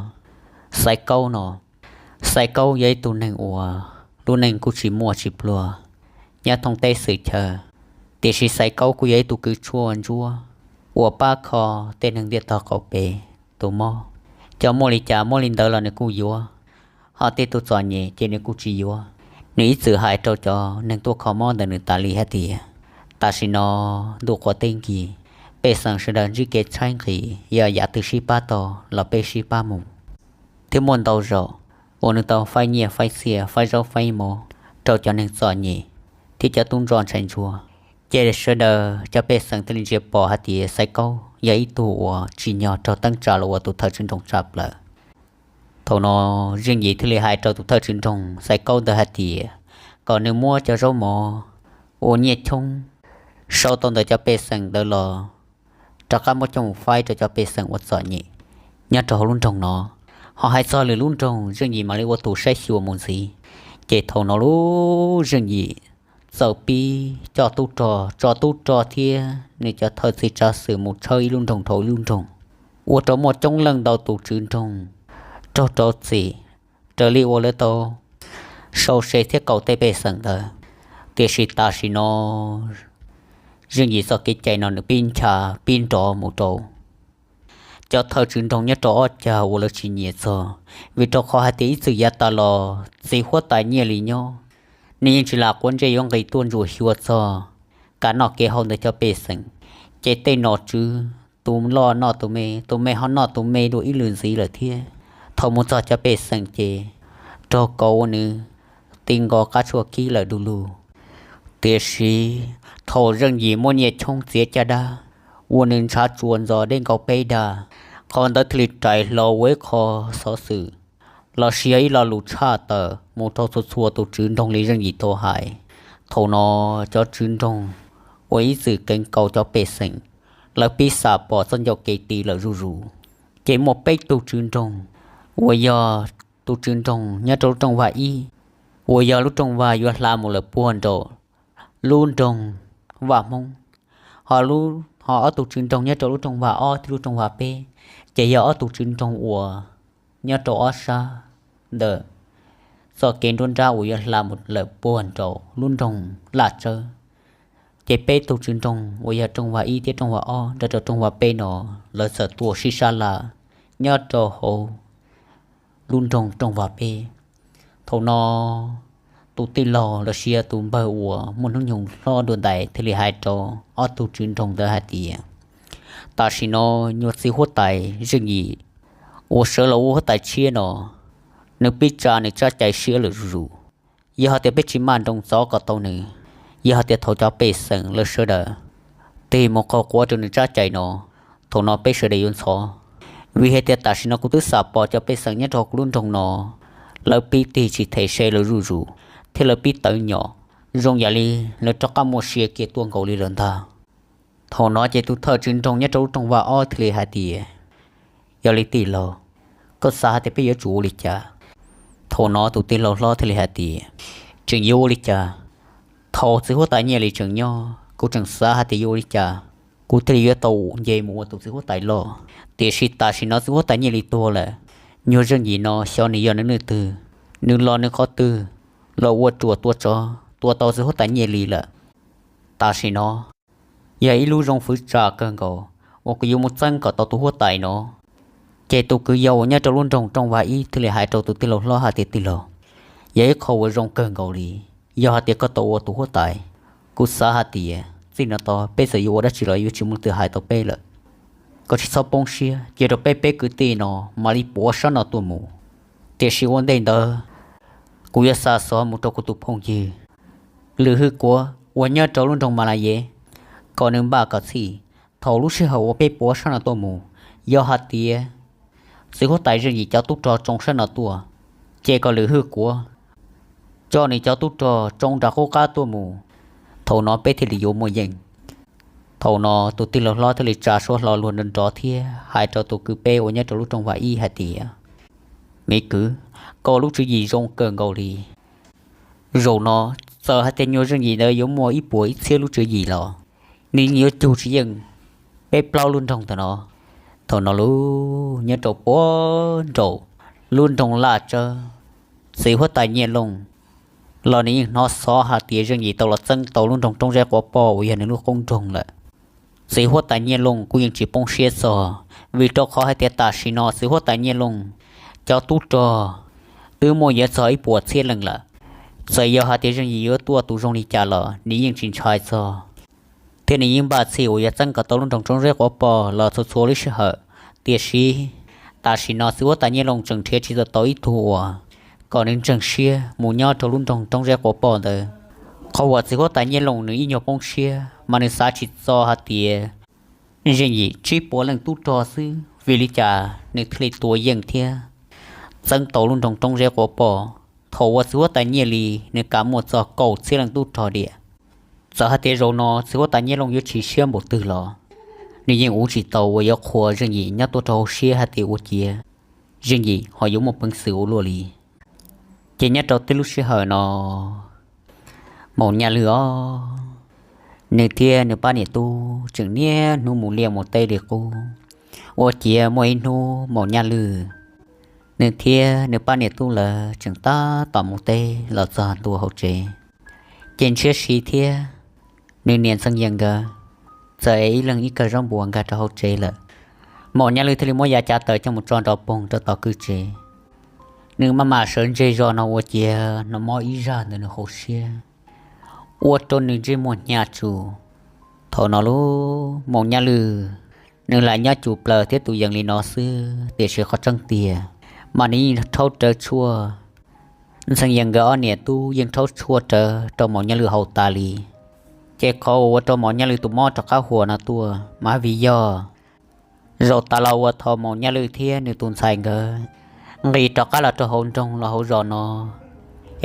Xaiv Kaub no. Xaiv Kaub yog ib tug neeg uas lub neej kuj tsis muaj tsis pluag nyob thoob teb xwm chaw, tiam sis Xaiv Kaub kuj yog ib tug kws tshuaj ntsuab uas pab kho tej neeg ntiaj tog qaum pem tus mob. Cov muaj li cas muaj li ntawd los nws kuj yuav, ho tej tus txom nyem ces nws kuj tsis yuav. Nws ib txwm hais rau cov neeg tuaj kho mob ntawm nws tas li hais tias, tam sim no ntuj qhua teb nkig, pej xeem sawv daws ntsib kev tshaib nqhis, yog yam twg sib pab tau los peb sib pab mus. Thiab muaj ntau zaus uas nws tau faib nyiaj faib txiaj faib zaub faib mov rau cov neeg txom nyem thiab cov tub ntsuag ntshai ntsuag. Ces sawv daws cov pej xeem thiaj li ntsia pom hais tias Xaiv Kaub yog ib tug uas tsim nyog raug teeb tsa los ua tus thawj tswv nroog tshaj plaws. Thaum no Zeej Yim thiaj li hais rau tus thawj tswv nroog Xaiv Kaub ntawd hais tias kom nws muab cov zaub mov uas Nyiaj Choob sau tau ntawm cov pej xeem ntawd los rov qab muab coj mus faib rau cov pej xeem uas txom nyem nyob rau hauv lub nroog no. Ho hais txog lwm lub nroog Zeej Yim mam li ua tus saib xyuas mus ntxiv. Ces thaum no lub Zeej Yim txawm pib coj tub rog, tso tub rog thiab nws cov thawj txiv tsav xwm mus tshawb ib lub nroog dhau ib lub nroog, ua rau muaj coob leej ntau tus tswv nroog raug rau txim raws li uas lawv tau sau se thiab kaum tej pej xeem ntawd. Tiam sis tam sim no Zeej Yim txoj kev cai no nws pib ncha pib nrov mus rau cov thawj tswv nroog nyob rau ob cag uas lawv tsis nyiam txog, vim rau qhov hais tias ib txwm yav tas los txiv huab tais Nyiaj Lis nyob, nws yeej tsis lam quav ntsej yuav nqis tuaj ntsuas xyuas txog kev noj kev haus ntawm cov pej xeem. Ces tej nom tswv tus loj noj tus me, tus me ho noj tus me dua ib lwm ntxiv lawm thiab. Thaum mus txog cov pej xeem ces raug kaus ua nws ti nkaus qab tshuaj kib lawm du lug. Tiam sis thaum Zeej Yim muab Nyiaj Choob txiav caj dab ua nws ntshav tsuas ntxov deb nkaus peb dag, qhov ntawd thiaj li rais hlo ua ib qho xov xwm los sis yog ib lo lus tshaj tawm mus rau txhua txhua tus tswv nroog li Zeej Yim tau hais. Thaum no cov tswv nroog uas ib txwm keev kaus cov pej xeem, lawv pib xam pom txoj ncauj kev ti lawm zuj zus. Ces muaj peb tug tswv nroog uas yog tus tswv nroog nyob rau lub rooj vag ib, uas yog lub rooj vag yuav hla mus lawm puag nraum lub nroog Vaj Hmoob, ho, ho ob tug tswv nroog nyob rau lub rooj vag ob thiab lub rooj vag peb, ces yog ob tug tswv nroog uas nyob rau ob sab ntawm txoj kev nruab nrab uas yuav hla mus lawm puag nraum lub nroog Laj Tsawb. Ces peb tug tswv nroog uas yog rooj vag ib thiab rooj vag ob nrog rau rooj vag peb no, lawv txawm tuaj sib sab laj nyob rau hauv lub nroog rooj vag peb. Thaum no tus tij laug los sis tus npawg uas muaj hnub nyoog hlob dua ntais thiaj li hais rau ob tug tswv nroog ntawd hais tias, tam sim no nyuag txiv huab tais Zeej Yim uas sawv los ua huab tais tshiab no, nws pib tsa nws tsab cai siab lawm zuj zus. Yog hais tias peb tsis maj nroos txov kom tau nws, yog hais tias thaum cov pej xeem lawv sawv daws tig mus qaug quav rau nws tsab cai no, thaum no peb sawv daws yuav ntxhov. Vim hais tias tam sim no kuv twb xam pom cov pej xeem nyob rau kuv lub nroog no, lawv pib tig tsis them se lawm zuj zus, thiab lawv pib tawv nyom, zoo yam li lawv rov qab muaj sia kiag tuaj nkaus li lawm ntag. Thaum no ces tus thawj tswv nroog nyob rau lub rooj vag ob thiaj li hais tias, yog li tij laug, koj xav hais tias peb yuav tsum ua li cas? Thaum no tus tij laug hlob thiaj li hais tias, tseem yuav ua li cas? Thaum txiv huab tais Nyiaj Lis tseem nyob, kuv tseem xav hais tias yuav ua li cas kuv thiaj li yuav tau nce mus ua tus txiv huab tais loj. Tiam sis tam sim no txiv huab tais Nyiaj Lis tuag lawm, nyuag Zeej Yim no xyov nws yog nws leej twg, nws los nws qhov twg, los ua ruas tua tsov tua tau txiv huab tais Nyiaj Lis lawm. Tam sim no yog ib lub zoo fwv tsa kawg nkaus uas kuv yuav mus txeeb kom tau tus huab tais no. Ces tus kwv yau uas nyob rau lub nroog rooj vag ib thiaj li hais rau tus tij laug hlob hais tias, tij laug, yog ib qho uas zoo kawg nkaus li. Yog hais tias koj tau ua tus huab tais, kuv xav hais tias txij no tod peb txawm yuav ua dab tsi los yuav tsis muaj leej twg hais tau peb lawm. Koj tsis txhob poob siab, cia rau peb peb kwv tij no mam li puav sab no tuaj mus. Tiam sis ua ntej ntawd, kuv yuav xa xov mus rau kuv tus phooj ywg Lwm Hwj Kuav uas nyob rau lub nroog Mas Las Yev, kom nws npaj kom txhij. Thaum lub sij hawm uas peb puav sab no tuaj mus, yog hais tias txiv huab tais Zeej Yim cov tub rog tsoo sab no tuaj, ces kom Lwm Hwj Kuav coj nws cov tub rog tsoo nram qub qab tuaj mus. Thaum no peb thiaj li yuav muaj yeej. Thaum no tus tij laug hlob thiaj li tsa suab hlo luag nrov nrov thiab hais rau tus kwv peb uas nyob rau lub rooj vag ib hais tias, me kwv, koj lub tswv yim zoo kawg nkaus li. Zaum no txawm hais tias nyuag Zeej Yim ntawd yuav muaj ib puas ib txhiab lub tswv yim los nws yeej yuav cug tsis yeej peb plaub lub nroog ntawm no. Thaum no lub nyob rau puag nraum lub nroog Laj Tsawb, txiv huab tais Nyiaj Looj los nws yeej hnov xov hais tias Zeej Yim tau los txeeb tau lub nroog Roob Zeb Quav Poj uas yog nws lub qoob nroog lawm. Txiv huab tais Nyiaj Looj kuj yeej tsis poob siab txog, vim rau qhov hais tias tam sim no txiv huab tais Nyiaj Looj cov tub rog twb muaj yuav txog ib puas txhiab leej lawm. Txawm yog hais tias Zeej Yim yuav tuaj tus zoo li cas los nws yeej tsis ntshai txog, thiab nws yeej npaj txhij uas yuav txeeb kom tau lub nroog Roob Zeb Quav Poj los txhua txhua lub sij hawm. Tiam sis tam sim no txiv huab tais Nyiaj Looj tseem nrhiav tsis tau tau ib tug uas kom nws ntseeg siab mus nyob rau lub nroog Roob Zeb Quav Poj ntawd. Qhov uas txiv huab tais Nyiaj Looj nws ib nyuag poob siab mas nws xav tsis txog hais tias Zeej Yim tsib puas leej tub rog xwb, vim li cas nws thiaj li tua yeej thiab txeeb tau lub nroog Roob Zeb Quav Poj. Thaum uas txiv huab tais Nyiaj Lis nws kam muaj txog kaum txhiab leej tub rog diam. Txawm hais tias zaum no txiv huab tais Nyiaj Looj yuav chim siab npaum twg los nws yeej ua tsis tau uas yuav qhuas Zeej Yim nyob tuaj rau hauv siab hais tias ua ciav Zeej Yim ho yuav muaj peev xwm ua luaj li. Ces nyob rau tib lub sij hawm no, Maum Nyaj Lwj os, nws thiab nws pab niam tub tseem niaj hnub mus liaj mus teb li qub. Ua ciav muaj ib hnub Maum Nyaj Lwj nws thiab nws pab niam tub lawv tseem tab tom mus teb los txog ntua hauv tsev, ces ntshiab si thiab nws niam Ntxhee Yees nkawd txawm ib leeg ib kawm zaub npua nkag rau hauv tsev lawm. Maum Nyaj Lwj thiaj li muab yav cav taws coj mus tso nrov poog rau tom kwj tsev. Nws maj mam sawv ntseg zog no ua ciav hnov mob ib zaj ntawm nws hauv siab, ua rau nws ntsej muag hnyav tsuj. Thaum no lub Maum Nyaj Lwj nws lam nyob cum plaws thiab tus yees li no xwb, tiam sis qhov tseeb tiag mas nws yeej rhaub rawv tshuaj. Ntxhee Yees nkawd ob niam tub yeej rhaub tshuaj rawv rau Maum Nyaj Lwj haus tas li. Ces qhov uas ua rau Maum Nyaj Lwj tus mob rov qab huam no tuaj mas vim yog zaum tas los uas thaum Maum Nyaj Lwj thiab nws tus ntxhais nkawd nqis rov qab los rau hauv nroog los hauv zos no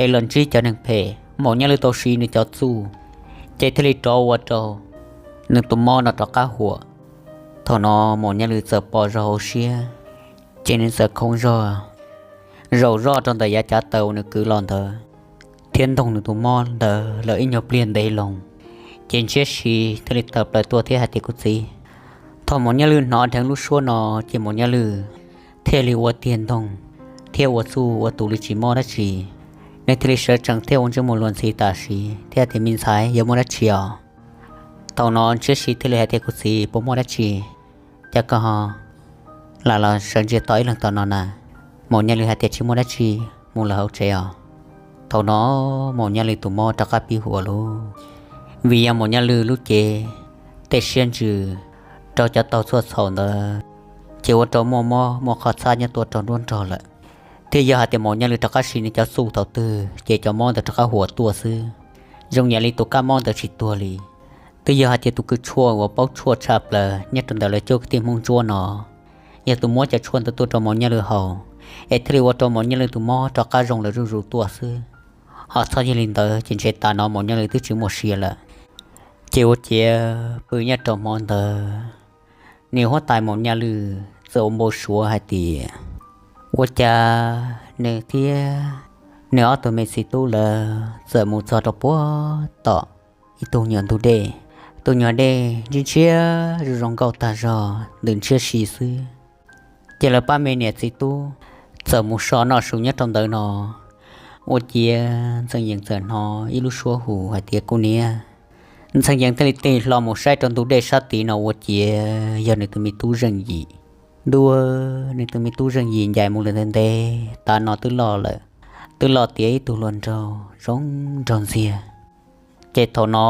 es los ntsib cov neeg phem, Maum Nyaj Lwj tau siv nws cov txuj, ces thiaj li rov ua rau nws tus mob no rov qab huam. Thaum no Maum Nyaj Lwj txawm pom zog hauv siab, ces nws txawm khoov zog zaum zoj rau ntawm yav cav taws uas nws kwv los ntawd, thiab ntoog nws tus mob ntawd lawm ib nyuag pliag ntev loo, ces ntshiab si thiaj li tawm plaws tuaj thiab hais tias, kuv txiv. Thaum Maum Nyaj Lwj hnov dheev lub suab no, ces Maum Nyaj Lwj thiaj li ua tiag ntoog thiab ua txuj ua tus li tsis mob dab tsi. Nws thiaj li sawv tsees thiab ua ntsej muag luag ntxhi tam sim thiab hais tias, me ntxhais, yog muaj dab tsi os? Thaum no Ntshiab Siv thiaj li hais tias, Kuv txiv, puas muaj dab tsi, cas koj ho lam los sawv ntsia tos ib leeg tom no na? Maum Nyaj Lwm hais tias, Tsis muaj dab tsi, mus lawm hauv tsev os. Thaum no Maum Nyaj Lwm tus mob rov qab pib huam lug, vim yog Maum Nyaj Lwm lub cev tej siab ntsws rau cov taug txhua txhaum ntawd, ces ua rau muaj mob muaj qhov txhab nyob tuaj rau nruab nrog lawm. Thiab yog hais tias Maum Nyaj Lwm rov qab siv nws cov txuj thaum twg ces cov mob ntawd rov qab huam tuaj xwb, zoo yam li tus kab mob ntawd tsis tuag li. Twb yog hais tias tus kws tshuaj uas paub tshuaj tshaj plaws nyob rau ntawm lawv cov kwv tij Hmoob Ntsuab no yog tus muab cov tshuaj ntawd tuaj rau Maum Nyaj Lwm haus, es thiaj li ua rau Maum Nyaj Lwm tus mob rov qab zoo lawm zuj zus tuaj xwb. Ho txhob yog li ntawd ces ntshe tas no Maum Nyaj Lwm twb tsis muaj sia lawm. Ces ua ciav pw nyob rau hmo ntawd, niam huab tais Maum Nyaj Lwm txawm ua npau suav hais tias, ua cas nws thiab nws ob tug me txiv tub lawv txawm mus txog rau puag tom ib tug nyuam ntug dej. Tus nyuam dej ntshiab ntshiab zoo zoo nkauj tag zog ntws ntshiab si xwb. Ces lawv pab me niam txiv tub txawm mus so noj su nyob rau ntawd no, ua ciav Ntxhee Yees txawm hnov ib lub suab hu hais tias, Kuv niam. Ntxhee Yees thiaj li tig hlo mus saib rau ntug dej sab tid no ua ciav yog nws tus me tub Zeej Yim. Ntuj, nws tus me tub Zeej Yim ncaim mus lawm ntev ntev, tav no twb loj lawm, twb loj tiav ib tug hluas nraug zoo nraug ntxiag. Ces thaum no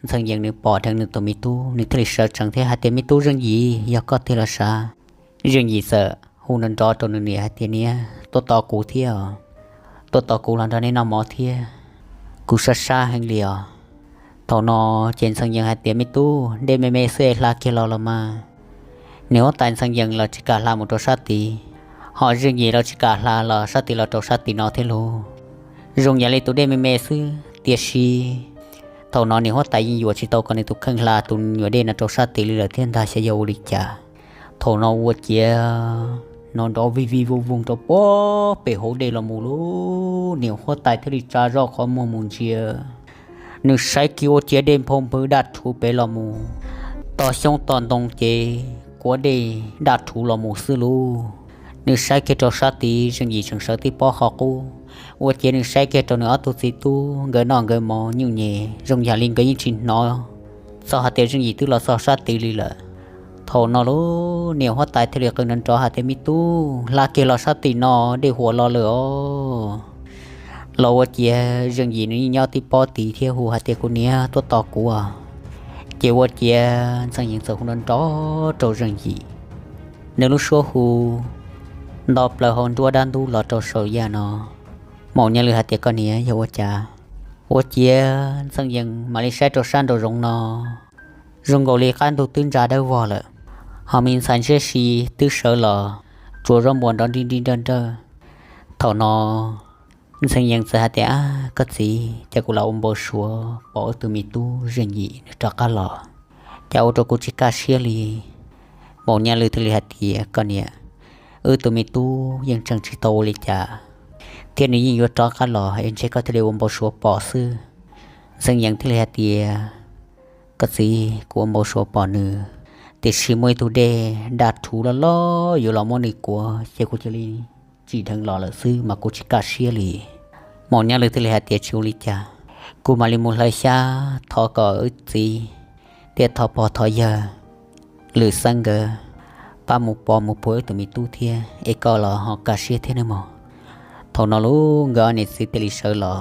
Ntxhee Yees nws pom dheev nws tus me tub, nws thiaj li sawv tsees thiab hais tias, Me tub Zeej Yim, yog koj tiag los sav? Zeej Yim txawm hu nrov nrov rau nws niam hais tias, Niam, tuaj tos kuv thiab os, tuaj tos kuv los nrog nej noj mov thiab, kuv sab sab heev li os. Thaum no ces Ntxhee Yees hais tias, Me tub, dej me me xwb es hla kiag los los mas. Niam huab tais Ntxhee Yees los tsis kam hla mus rau sab tid, ho Zeej Yim los tsis kam hla los sab tid los rau sab tid no thiab lauj. Zoo yam li tus dej me me xwb, tiam sis thaum no niam huab tais yeej yuam tsis tau kom nws tus kheej hla tus nyuam dej no rau sab tid li lawm thiab ntag, xyov yog ua li cas. Thaum no ua ciav hnov nrov vij vij voog voog rau puag pem hauv dej los mus lauj. Niam huab tais thiaj li tsa zoj qhov muag mus ntsia, nws saib kiag ua ciav dej nphau npwv daj rhuv pem los mus, toj xyoob toj ntoo ces kuav dej daj rhuv los mus xwb lauj. Nws saib kiag rau sab tid, Zeej Yim tseem sawv tib pob qhov qub, ua ciav nws saib kiag rau nws ob tug txiv tub, nkawd noj nkawd mov nyuj nyem zoo yam li nkawd yeej tsis hnov txog hais tias Zeej Yim twb los txog sab tid li lawm. Thaum no lauj, niam huab tais thiaj li qw nrov nrov hais tias, Me tub, hla kiag los sab tim no, dej huam los lawm os. Los ua ciav Zeej Yim nws yeej nyob tib pob tid thiab hu hais tias, Kuv niam, tuaj tos kuv. Ces ua ciav Ntxhee Yees txawm hu nrov nrov rau Zeej Yim. Nws lub suab hu nto plaws hauv nruab dab ntub los rau saum yaj no. Maum Nyaj Lwm hais tias, Koj niam, yog ua cas? Ua ciav Ntxhee Yees mam li saib rau sab nraum zoov no, zoo nkaus li qab ntug twb ntsa dawb vog lawm, ho me ntxhais Ntshiab Si twb sawv los tsuav zaub npua nrov nri nri nrawj nrawj. Thaum no Ntxhee Yees txawm hais tias, Ab, koj txiv, cas kuv lam ua npau suav pom wb tus me tub Zeej Yim nws rov qab los, cas ua rau kuv tsis kaj siab li. Maum Nyaj Lwm thiaj li hais tias, Koj niam, wb tus me tub yeej tseem tsis tau ua li cas, thiab nws yeej yuav rov qab los es ntshe koj thiaj li ua npau suav pom xwb. Ntxhee Yees thiaj li hais tias, Koj txiv, kuv ua npau suav pom nws, tiam sis muaj ib tug dej daj rhuv loj loj yuav los muab nws kuav ces kuv cia li tsim dheev los lawm xwb mas kuv tsis kaj siab li. Maum Nyaj Lwm thiaj li hais tias, Tsis ua li cas, kuv mam li mus hlawv xyab thov kom wb txiv thiab thov pog thov yawg Lwm Xeeb nkawd pab mus pov mus puag wb tus me tub thiab es koj los ho kaj siab thiab nawb mog. Thaum no lauj, nkawd ob niam txiv thiaj li sawv los.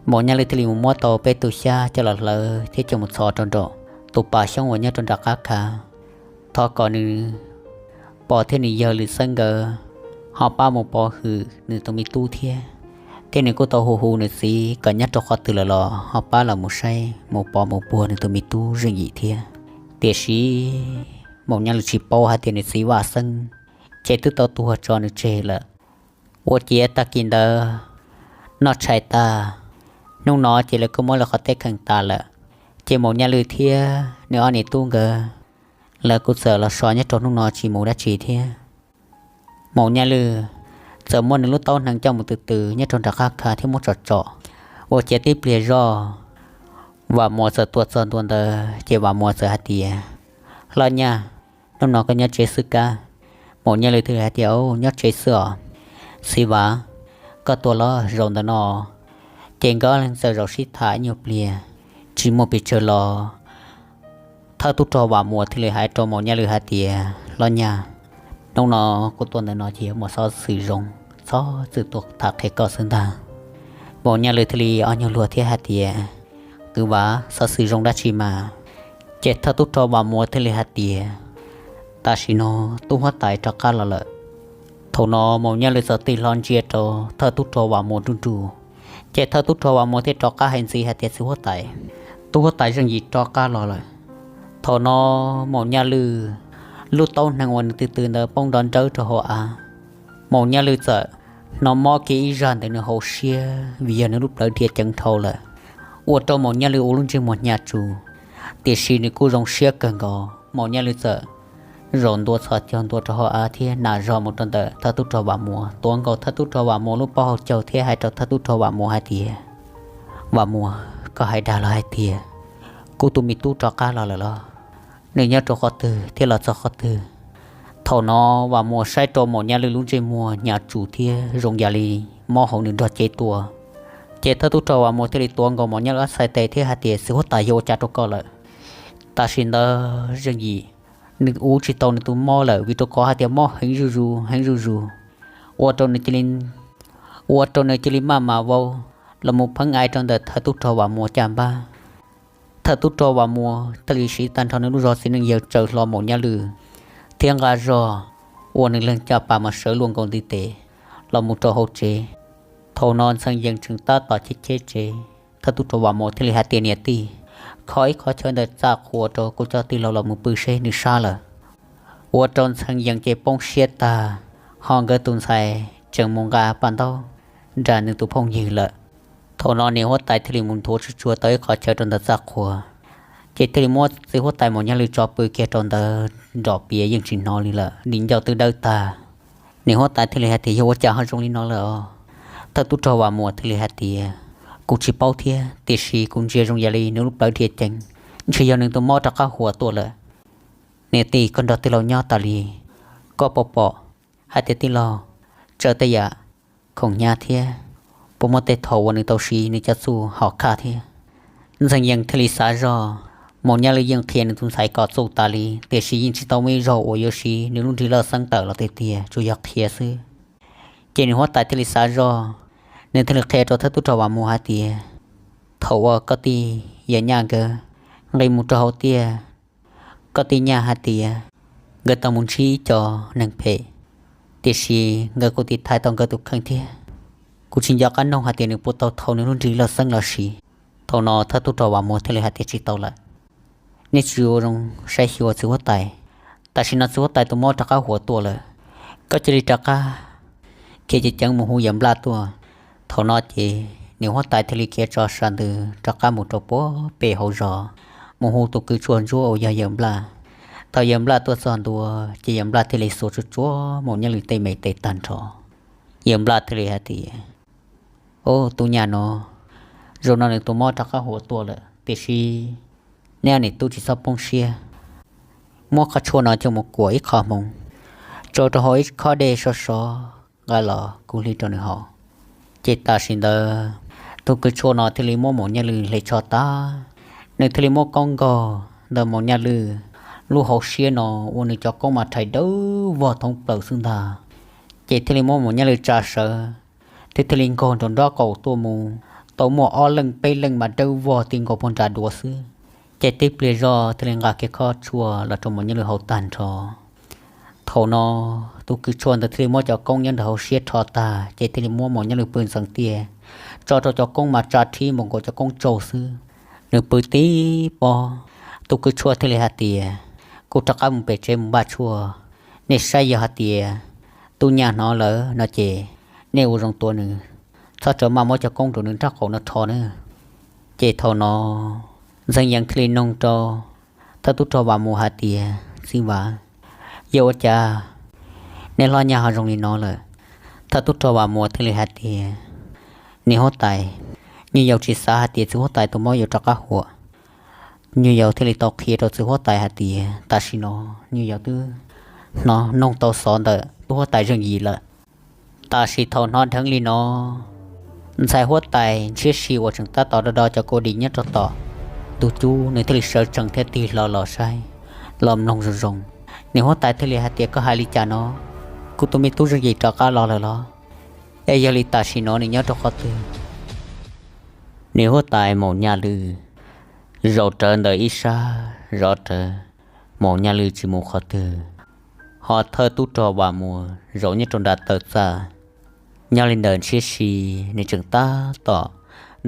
Maum Nyaj Lwm thiaj li mus muab tau peb tug xyab coj los hlawv thiab coj mus txhos rau nraum tus pas xyoob uas nyob rau nram qab khav, thov kom nws pog thiab nws yawg Lwm Xeeb nkawd ho pab mus pov hwm nws tus me tub thiab. Thiab nws kuj tau hu hu nws txiv kom nyob rau qhov twg lawm los ho pab los mus saib mus pov mus puag nws tus me tub Zeej Yim thiab. Tiam sis Maum Nyaj Lwm tsis paub hais tias nws txiv Vaj Xeeb ces twb tau tuag tso nws tseg lawm. Ua ciav tag kis ntawd noj tshais tag, hnub no ces lawv kuj muab lawv qhov teb kheej tas lawm. Ces Maum Nyaj Lwm thiab nws ob niam tub nkawd, lawv kuj txawm los so nyob rau hnub no tsis mus dab tsi thiab. Maum Nyaj Lwm txawm muab nws lub taub hneev coj mus tws tws nyob rau nram qab khav thiab muab tsom tsom. Ua ciav tib pliag zoj, Vam Muas txawm tuaj txog ntua ntawd ces Vam Muas txawm hais tias, Hlob Nyaj, hnub no koj nyob tsev xwb kab? Maum Nyaj Lwm thiaj li hais tias, Nyob tsev xwb os. Txiv Vam, koj tuaj los zaum ntawm no ces nkawd ob leeg txawm zaum sib tham ib nyuag pliag, tsis muaj pes tsawg los Thawj tub rog Vam Muas thiaj li hais rau Maum Nyaj Lwm hais tias, Los nyaj, hnub no kuv tuaj ntawm no ces yuav muaj xov xwm zoo txhob txwm tuaj tham qhia koj xwb ntag. Maum Nyaj Lwm thiaj li ob nyuag luag thiab hais tias, Kwv Vam, xov xwm zoo dab tsi mas? Ces thawj tub rog Vam Muas thiaj li hais tias, Tam sim no tub huab tais rov qab los lawm. Thaum no Maum Nyaj Lwm txawm tig hlo ntsia rau thawj tub rog Vam Muas nruj nruj, ces thawj tub rog Vam Muas thiaj rov qab hais ntxiv hais tias, Txiv huab tais, tub huab tais Zeej Yim rov qab los lawm. Thaum no Maum Nyaj Lwm lub taub hneev uas nws tw tw ntawd poob nrov nrawb rau hauv av. Maum Nyaj Lwm txawm hnov mob kiag ib zaj ntawm nws hauv siab vim yog nws lub plawv dhia ceev dhau lawm, ua rau Maum Nyaj Lwm ua lub ntsej muag hnyav tsuj. Tiam sis nws kuj zoo siab kawg nkaus, Maum Nyaj Lwm txawm zaum ntua txhos caug ntua rau hauv av thiab nam zog mus rau ntawm thawj tub rog Vam Muas, tuav nkaus thawj tub rog Vam Muas lub pob hauv caug thiab hais rau thawj tub rog Vam Muas hais tias, Vam Muas, koj hais dag los hais tias kuv tus me tub rov qab los lawm los? Nws nyob rau qhov twg thiab los txog qhov twg? Thaum no Vam Muas saib rau Maum Nyaj Lwm lub ntsej muag hnyav tsuj thiab zoo yam li mob hauv nws nrog cev tuaj. Ces thawj tub rog Vam Muas thiaj li tuav nkaus Maum Nyaj Lwm ob txhais tes thiab hais tias, Txiv huab tais, yog ua cas rau koj lawm? Tam sim ntawd Zeej Yim nws ua tsis tau nws tus mob lawm vim rau qhov hais tias mob heev zuj zus heev zuj zus, ua rau nws cia li, ua rau nws cia li maj mam vau los mus pheev ai rau ntawm thawj tub rog Vam Muas caj npab. Thawj tub rog Vam Muas thiaj li siv tag nrho nws lub zog txiv neej yawg tsaws hlo Maum Nyaj Lwm thiab nqa zog ua nws leeg caj pas mas sawv luag nkaus ntiv tes los mus rau hauv tsev. Thaum no Ntxhee Yees tseem tab tom cheb cheb tsev, thawj tub rog Vam Muas thiaj li hais tias, Niam tij, kho ib qho chaw ntawm txaj qhua rau kuv cov tij laug los mus pw seb nws sab lawm. Ua rau Ntxhee Yees ces poob siab tag, ho nkawd tus ntxhais tseem mus nqa paj ntaub nram nws tus phooj ywg lawm. Thaum no niam huab tais thiaj li mus nthuav tsuag tsuag tau ib qho chaw rau ntawm txaj qhua, ces thiaj li muab txiv huab tais Maum Nyaj Lwm tso pw kiag rau ntawd nrom piav yeej tsis hnov li lawm, nws ncauj twb dawb tag. Niam huab tais thiaj li hais tias, Yog ua cas ho zoo li no lawm os? Thawj tub rog Vam Muas thiaj li hais tias, Kuv tsis paub thiab, tiam sis kuv ntsia zoo yam li nws lub plawv dhia ceev, ntshe yog nws tus mob rov qab huam tuaj lawm. Niam tij, koj nrog tij laug nyob tas li, koj puas pom hais tias tij laug tsaws tej yam khoom hnyav thiab puas muaj tej thaum uas nws tau siv nws cov txuj hom khaj thiab? Ntxhee Yees thiaj li xav zoj, Maum Nyaj Lwm yeej qhia nws tus ntxhais kom txuj tas li, tiam sis yeej tsis tau muaj ib zaug uas yuav siv nws lub nrig laj xeeb tawm los tiag tiag, tsuas yog qhia xwb. Ces nws huab tais thiaj li xav zoj, nws thiaj li qhia rau thawj tub rog Vam Muas hais tias, Thaum uas koj tij Yawm Nyaj nkawd nqis mus rau hauv tiaj, koj tij Nyaj hais tias nkawd tau mus ntsib ib co neeg phem, tiam sis nkawd kuj tiv thaiv tau nkawd tus kheej thiab. Kuv tsis nco qab noog hais tias nws puas tau thau nws lub nrig laj xeeb los siv. Thaum no thawj tub rog Vam Muas thiaj li hais tias, Tsis tau lawm, nej tsis ua zoo saib xyuas txiv huab tais. Tam sim no txiv huab tais tus mob rov qab huam tuaj lawm, koj cia li rov qab khiav ceev ceev mus hu Yawm Nplaj tuaj. Thaum no ces niam huab tais thiaj li khiav tso sa ntws rov qab mus rau puag pem hauv zos, mus hu tus kws tshuaj ntsuab uas yog Yawm Nplaj. Thaum Yawm Nplaj tuaj txog ntua ces Yawm Nplaj thiaj li xuas tsuag tsuag Maum Nyaj Lwm tej me tes tag nrho. Yawm Nplaj thiaj li hais tias, Ub, tub nyaj no, zaum no nws tus mob rov qab huam tuaj lawm, tiam sis neb ob niam tub tsis txhob poob siab, muab qhov tshuaj no coj mus kuam ib qho hmoov, tso rau hauv ib khob dej sov sov nqa los kuv hliv rau nws haus. Ces tam sim ntawd tus kws tshuaj no thiaj li muab Maum Nyaj Lwm hle tsho tag, nws thiaj li muab koob nkaug ntawm Maum Nyaj Lwm lub hauv siab no, ua nws cov koob mas rhais dawb vog thoob plaws xwb ntag. Ces thiaj li muab Maum Nyaj Lwm tsa sawv, thiab thiaj li nkaug nraum nrob qaum tuaj mus, tau muaj ob leej peb leej mas dawb vog ti nkaus puag nram duav xwb. Ces tib pliag zoj thiaj li nqa kiag khob tshuaj los rau Maum Nyaj Lwm haus tag nrho. Thaum no tus kws tshuaj ntawd thiaj li muab cov koob nyob nram hauv siab rho tag, ces thiaj li muab Maum Nyaj Lwm pw ntxeev tiaj, tso rau cov koob mas tsa rhib npaum nkaus cov koob tsaug xwb. Nws pw tib pob, tus kws tshuaj thiaj li hais tias, Kuv rov qab mus pem tsev mus npaj tshuaj. Nej saib yog hais tias tub nyaj hnov lawm no ces nej ua zoo tuav nws, txhob rawm maj muab cov koob rau nws nraub qaum no rho nawb. Ces thaum no Ntxhee Yees thiaj li noog rau thawj tub rog Vam Muas hais tias, Txiv Vam, yog ua cas nej hlob nyaj ho zoo li no lawm? Thawj tub rog Vam Muas thiaj li hais tias, Niam huab tais, nyuj yaus tsis xav hais tias txiv huab tais tus mob yuav rov qab huam. Nyuj yaus thiaj li tau qhia rau txiv huab tais hais tias tam sim no nyuj yaus twb hnov noog tau xov ntawm tub huab tais Zeej Yim lawm. Tam sim thaum hnov dheev li no, ntxhais huab tais Ntshiab Si uas tseem tab tom do do cov kua dis nyob rau tom ntug cub, nws thiaj li sawv tsees thiab tig hlo los saib, los mloog zoo zoo. Niam huab tais thiaj li hais tias, Koj hais li cas no? Kuv tus me tub Zeej Yim rov qab los lawm los? Es yog li tam sim no nws nyob rau qhov twg? Niam huab tais Maum Nyaj Lwj zaum rawv ntawm ib sab zov rawv, Maum Nyaj Lwj tsis mus qhov twg, ho thawj tub rog Vam Muas zaum nyob rau nram taw txaj. Nyob li ntawm ntshiab si, nws tseem tab tom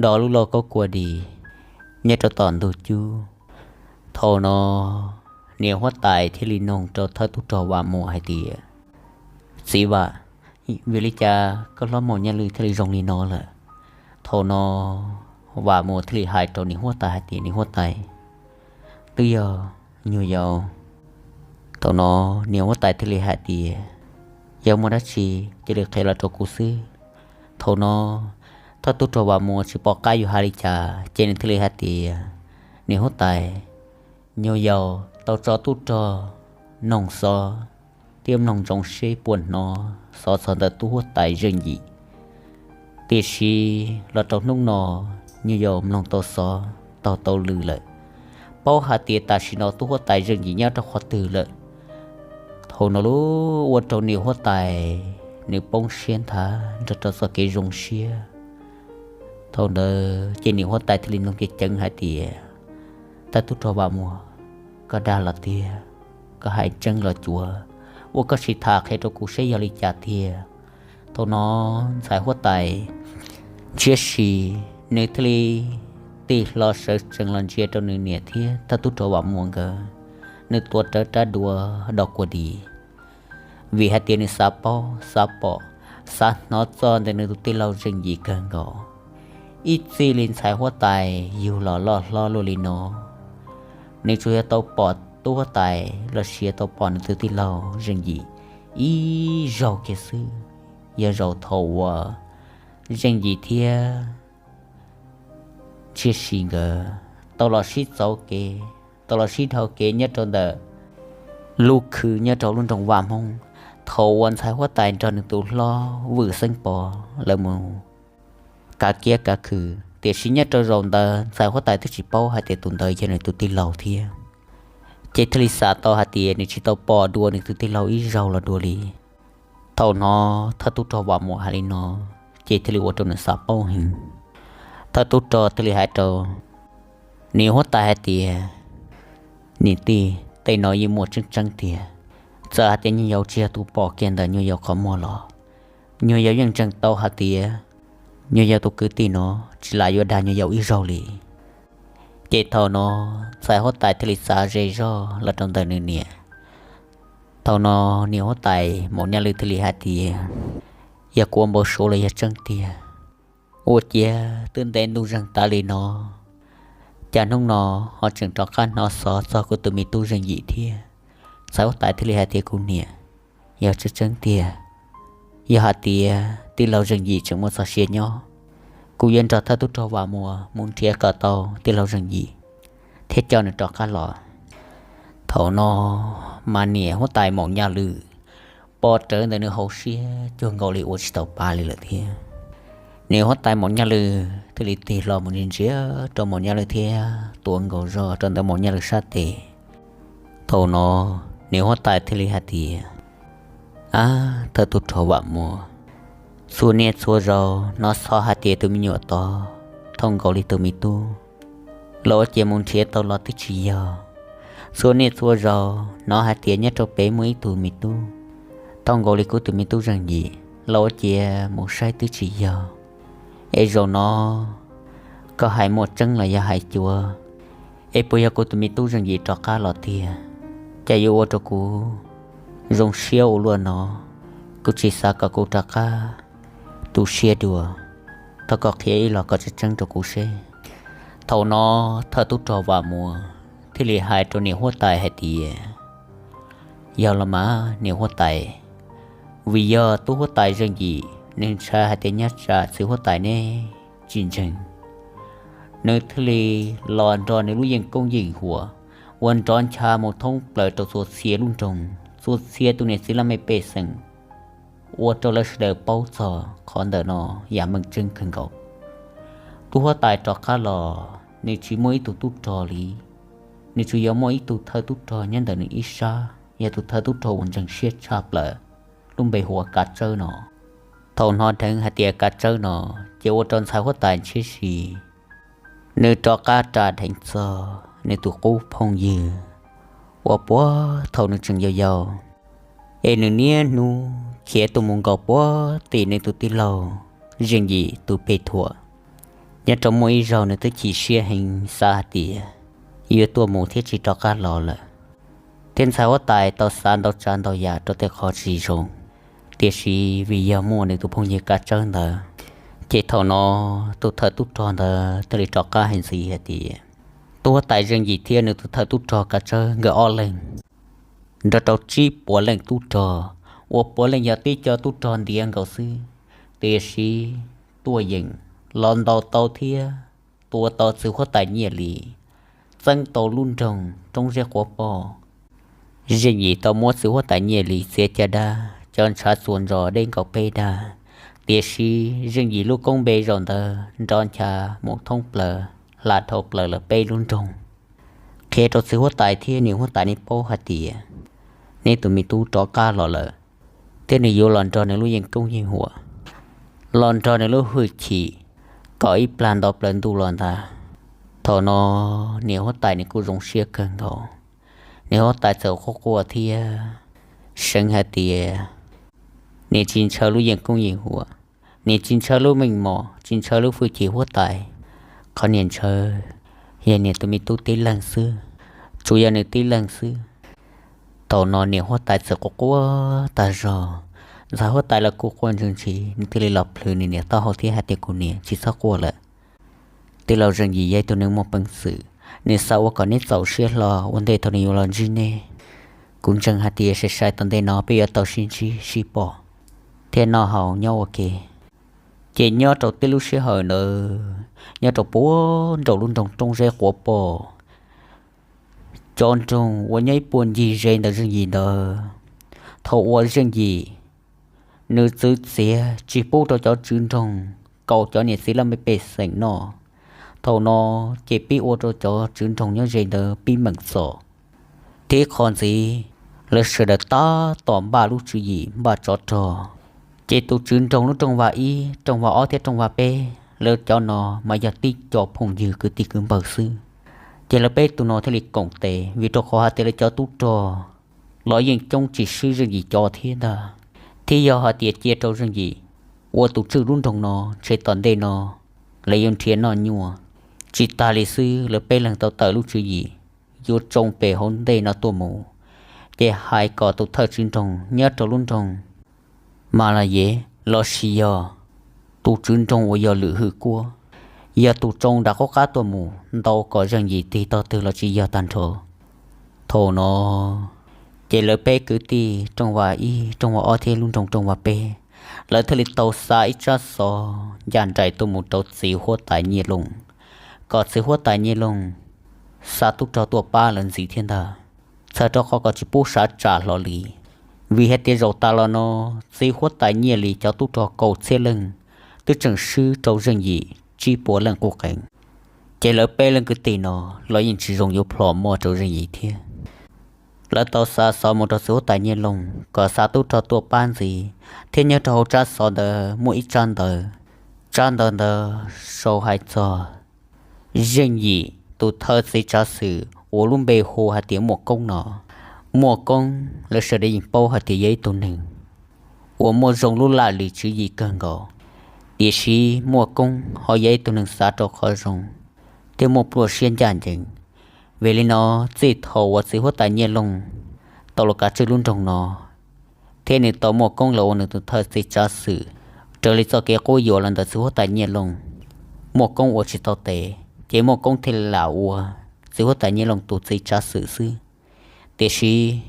do lub lauj kaub kua dis nyob rau tom ntug cub. Thaum no niam huab tais thiaj li nug rau thawj tub rog Vam Muas hais tias, Txiv Vam, vim li cas koj hlob Maum Nyaj Lwj thiaj li zoo li no lawm? Thaum no Vam Muas thiaj li hais rau niam huab tais hais tias, Niam huab tais, twb yog nyuag yaus. Thaum no niam huab tais thiaj li hais tias, Yog muaj dab tsi cia li qhia los rau kuv xwb. Thaum no thawj tub rog Vam Muas tsis pom qab yuav hais li cas ces nws thiaj li hais tias, Niam huab tais, nyuag yaus tau tso tub rog noog xov thiab mloog ntsoov seb puas hnov xov txog ntawm tub huab tais Zeej Yim. Tiam sis los rau hnub no nyuag yaus mloog tau xov taug tau lw lawm, paub hais tias tam sim no tub huab tais Zeej Yim nyob rau qhov twg lawm. Thaum no lub ua rau niam huab tais nws poob siab nthav nrog rau txoj kev zoo siab. Thaum ntawd ces niam huab tais thiaj li nug ceev ceev hais tias, Thawj tub rog Vam Muas, koj dag los tiag, koj hais tseeb los cuav, ua koj sim tham qhia rau kuv seb yog li cas tiag. Thaum no ntxhais huab tais ntshiab si, nws thiaj li tig hlo sawv tsees los ntsia rau nws niam thiab thawj tub rog Vam Muas nkawd, nws tuav rawv rab duav do kua dis, vim hais tias nws xav paub xav pom, xav hnov txog ntawm nws tus tij laug Zeej Yim kawg nkaus. Ib txij li ntxhais huab tais yug los loj hlob luaj li no, nws tsuas yog tau pom tub huab tais los sis yog tau pom nws tus tij laug Zeej Yim ib zaug kiag xwb, yog zaum thaum uas Zeej Yim thiab ntshiab si nkawd tau los sib txauv kev, tau los sib dhau kev nyob rau ntawm lub khw nyob rau lub nroog Vaj Hmoob, thaum uas ntxhais huab tais nrog nws tus hlob Vwm Xeeb Pov lawv mus kav kiab kav khw. Tiam sis nyob rau zaum ntawd ntxhais huab tais twb tsis paub hais tias tus ntawd yog nws tus tij laug thiab, ces thiaj li xav tau hais tias nws tsis tau pom dua nws tus tij laug ib zaug los dua li. Thaum no thawj tub rog Vam Muas hais li no, ces thiaj li ua rau nws xav paub heev. Thawj tub rog thiaj li hais rau niam huab tais hais tias, Niam tij, tej no yeej muaj tseeb tseeb tiag. Txawm hais tias nyuag yaus tsis yog tus pom kiag ntawm nyuag yaus qhov muag los, nyuag yaus yeej ntseeg tau hais tias nyuag yaus tus kwv tij no tsis lam yuav dag nyuag yaus ib zaug li. Ces thaum no ntxhais huab tais thiaj li xav ze zog los rau ntawm nws niam. Thaum no niam huab tais Maum Nyaj Lwj thiaj li hais tias, Yog kuv ua npau suav los yog tseeb tiag? Ua ciav twb ntev ntuj zeeg tas li no, cas hnub no ho tseem rov qab hnov xov txog kuv tus me tub Zeej Yim thiab? Ntxhais huab tais thiaj li hais tias, Kuv niam, yog tseeb tseeb tiag, yog hais tias tij laug Zeej Yim tseem muaj txoj sia nyob, kuv yuav nrog thawj tub rog Vam Muas mus nrhiav kom tau tij laug Zeej Yim thiab coj nws rov qab los. Thaum no mas niam huab tais Maum Nyaj Lwj pom rawv ntawm nws hauv siab cuag nkaus li ua tsis tau pa li lawm thiab. Niam huab tais Maum Nyaj Lwj thiaj li tig hlo mus ntsia ntsia rau Maum Nyaj Lwj thiab tuav nkaus zog rau ntawm Maum Nyaj Lwj sab tes. Thaum no niam huab tais thiaj li hais tias, Ab, thawj tub rog Vam Muas, txhua niaj txhua zaus hnov xov hais tias tus me nyuam tod thooj nkaus li tus me tub, los ua ciav mus nrhiav tau los twb tsis yog. Txhua niaj txhua zaus hnov hais tias nyob rau pem muaj ib tug me tub thooj nkaus li kuv tus me tub Zeej Yim, los ua ciav mus saib twb tsis yog. Es zaum no koj hais muaj tseeb los yog hais cuav? Es puas yog kuv tus me tub Zeej Yim rov qab los tiag? Cas yuav ua rau kuv zoo siab ua luaj no? Kuv tsis xav kom kuv rov qab tu siab dua. Thov koj qhia ib los kom tseeb tseeb rau kuv seb. Thaum no thawj tub rog Vam Muas thiaj li hais rau niam huab tais hais tias, Yog los mas niam huab tais, vim yog tub huab tais Zeej Yim nws ntshai hais tias nyob tsam txiv huab tais neb tsis ntseeg, nws thiaj li los nrog nws lub yeej koob yeej huam ua nrov ncha mus thoob plaws rau txhua txhia lub nroog, txhua txhia tus niam txiv laj mej pej xeem, ua rau lawv sawv daws paub txog qhov ntawm no yam meej tseeb kawg nkaus. Tub huab tais rov qab los, nws tsis muaj ib tug tub rog li, nws tsuas yog muaj ib tug thawj tub rog nyob ntawm nws ib sab, yog tus thawj tub rog uas ntseeg siab tshaj plaws, lub npe hu ua Kav Tsawb no. Thaum hnov dheev hais tias Kav Tsawb no, ces ua rau ntxhais huab tais ntshiab si, nws rov qab ras dheev txog nws tus qub phooj ywg uas puag thaum nws tseem yau yau, es nws niaj hnub khiav tuaj mus nkaum puag tim nws tus tij laug Zeej Yim tus pem thuam. Nyob rau muaj ib zaug nws twb chim siab heev xav hais tias yuav tuaj mus thiab tsis rov qab los lawm, thiab ntxhais huab tais tau xav ntau tsav ntau yam rau tej qhov tsis zoo, tiam sis vim yog muaj nws tus phooj ywg Kav Tsawb ntawd, ces thaum no tus thawj tub rog ntawd thiaj li rov qab hais ntxiv hais tias, tus huab tais Zeej Yim thiab nws tus thawj tub rog Kav Tsawb nkawd ob leeg nrog rau tsib puas leej tub rog, uas puav leej yog tib co tub rog ntiav nkaus xwb, tiam sis tuaj yeem los ntaus tau thiab tua tau txiv huab tais Nyiaj Lis, txeeb tau lub nroog Roob Zeb Quav Poj. Zeej Yim tau muab txiv huab tais Nyiaj Lis txiav caj dab, cov ntshav txuas ntsos deb nkaus peb dag, tiam sis Zeej Yim lub koob npe zaum ntawd nrov ncha mus thoob plaws, hla dhau plaws lawv peb lub nroog, qhia rau txiv huab tais thiab niam huab tais nej paub hais tias, neb tus me tub rov qab los lawm, thiab nws yuav los nrog nws lub yeej koob yeej huam, los nrog nws lub hwj chim kom ib plag nto plaws ntuj los ntag. Thaum no niam huab tais nws kuj zoo siab kawg nkaus, niam huab tais txawm quaj quaj thiab seev hais tias, nws tsis ntshaw lub yeej koob yeej huam, nws tsis ntshaw lub meej mom, tsis ntshaw lub hwj chim huab tais, qhov nws ntshaw yog nws tus me tub tib leeg xwb, tsuas yog nws tib leeg xwb. Thaum no niam huab tais txawm quaj quaj tag zog, ntxhais huab tais los kuj quaj ntsees ntsis, nws thiaj li los plhws nws niam taub hau thiab hais tias, kuv niam, tsis txhob quaj lawm. Tij laug Zeej Yim yog ib tug neeg muaj peev xwm, nws xav ua kom neb txaus siab hlo ua ntej thaum nws yuav los ntsib neb. Kuv ntseeg hais tias sai sai tom ntej no peb yuav tau sib ntsib sib pom thiab noj haus nyob ua ke. Ces nyob rau tib lub sij hawm ntawd, nyob rau puag nraum lub nroog Roob Zeb Quav Poj, cov nroog uas nyob ib puag ncig ze ntawm Zeej Yim ntawd, thaum uas Zeej Yim nws txwv txiav tsis pub rau cov tswv nroog kaus cov niam txiv laj mej pej xeem noj, thaum no ces pib ua rau cov tswv nroog nyob ze ntawd pib meem txom. Tib qho ntxiv, lawv sawv daws tab tom npaj lub tswv yim npaj tsov rog, ces tus tswv nroog lub rooj vag ib, rooj vag ob thiab rooj vag peb, lawv cov no mas yog tib co phooj ywg kwv tij kwv npawg xwb. Ces lawv peb tus no thiaj li koom tes, vim rau qhov hais tias lawv cov tub rog los yeej coob tsis swb Zeej Yim cov thiab ntag. Thiab yog hais tias cia rau Zeej Yim ua tus tswj lub nroog no, ntshe tom ntej no lawv yuav nrhiav noj nyuaj. Tsis tas li xwb, lawv peb leeg tau tawm lub tswv yim yuav tsoo pem hauv ntej no tuaj mus, ces hais kom tus thawj tswv nroog nyob rau lub nroog Mas Las Yev los sis yog tus tswv nroog uas yog Lwm Hwm Kuab, yog tus tsoo nram qub qab tuaj mus ntaus kom Zeej Yim tig tog twg los tsis yog tag nrho. Thaum no ces lawv peb kwv tij rooj vag ib, rooj vag ob thiab lub nroog rooj vag peb, lawv thiaj li tau xa ib tsab xov ncaj nraim tuaj mus rau txiv huab tais Nyiaj Looj, kom txiv huab tais Nyiaj Looj xa tub rog tuaj pab lawv ntxiv thiab ntag, txhawm rau qhov kom tsis pub sav tsam hlo li. Vim hais tias zaum tas los no txiv huab tais Nyiaj Lis cov tub rog kaum txhiab leej twb tseem swb rau Zeej Yim tsib puas leej qub qees, ces lawv peb leej kwv tij no los yeej tsis zoo yuav plhom muaj rau Zeej Yim thiab. Lawv tau xa xov mus rau txiv huab tais Nyiaj Looj kom xa tub rog tuaj pab ntxiv, thiab nyob rau hauv tsab xov ntawd muaj ib tsab ntawv. Tsab ntawv ntawd sau hais txog Zeej Yim tus thawj txiv tsav xwm uas lub npe hu hais tias Muaj Koob no. Muaj Koob lawv sawv daws yeej paub hais tias yog ib tug neeg uas muaj zoo lub laj lim tswv yim kawg nkaus, tiam sis Muaj Koob ho yog ib tug neeg xav rau qhov zoo thiab muaj pluaj siab ncaj ncees. Vim li no, txij thaum uas txiv huab tais Nyiaj Looj tau los kav tswj lub nroog no, thiab nws tau Muaj Koob los ua nws tus thawj txiv tsav xwm, raws li txoj kev quab yuam los ntawm txiv huab tais Nyiaj Looj, Muaj Koob ua tsis tau tes, ces Muaj Koob thiaj li lam ua txiv huab tais Nyiaj Looj tus txiv tsav xwm xwb. Tiam sis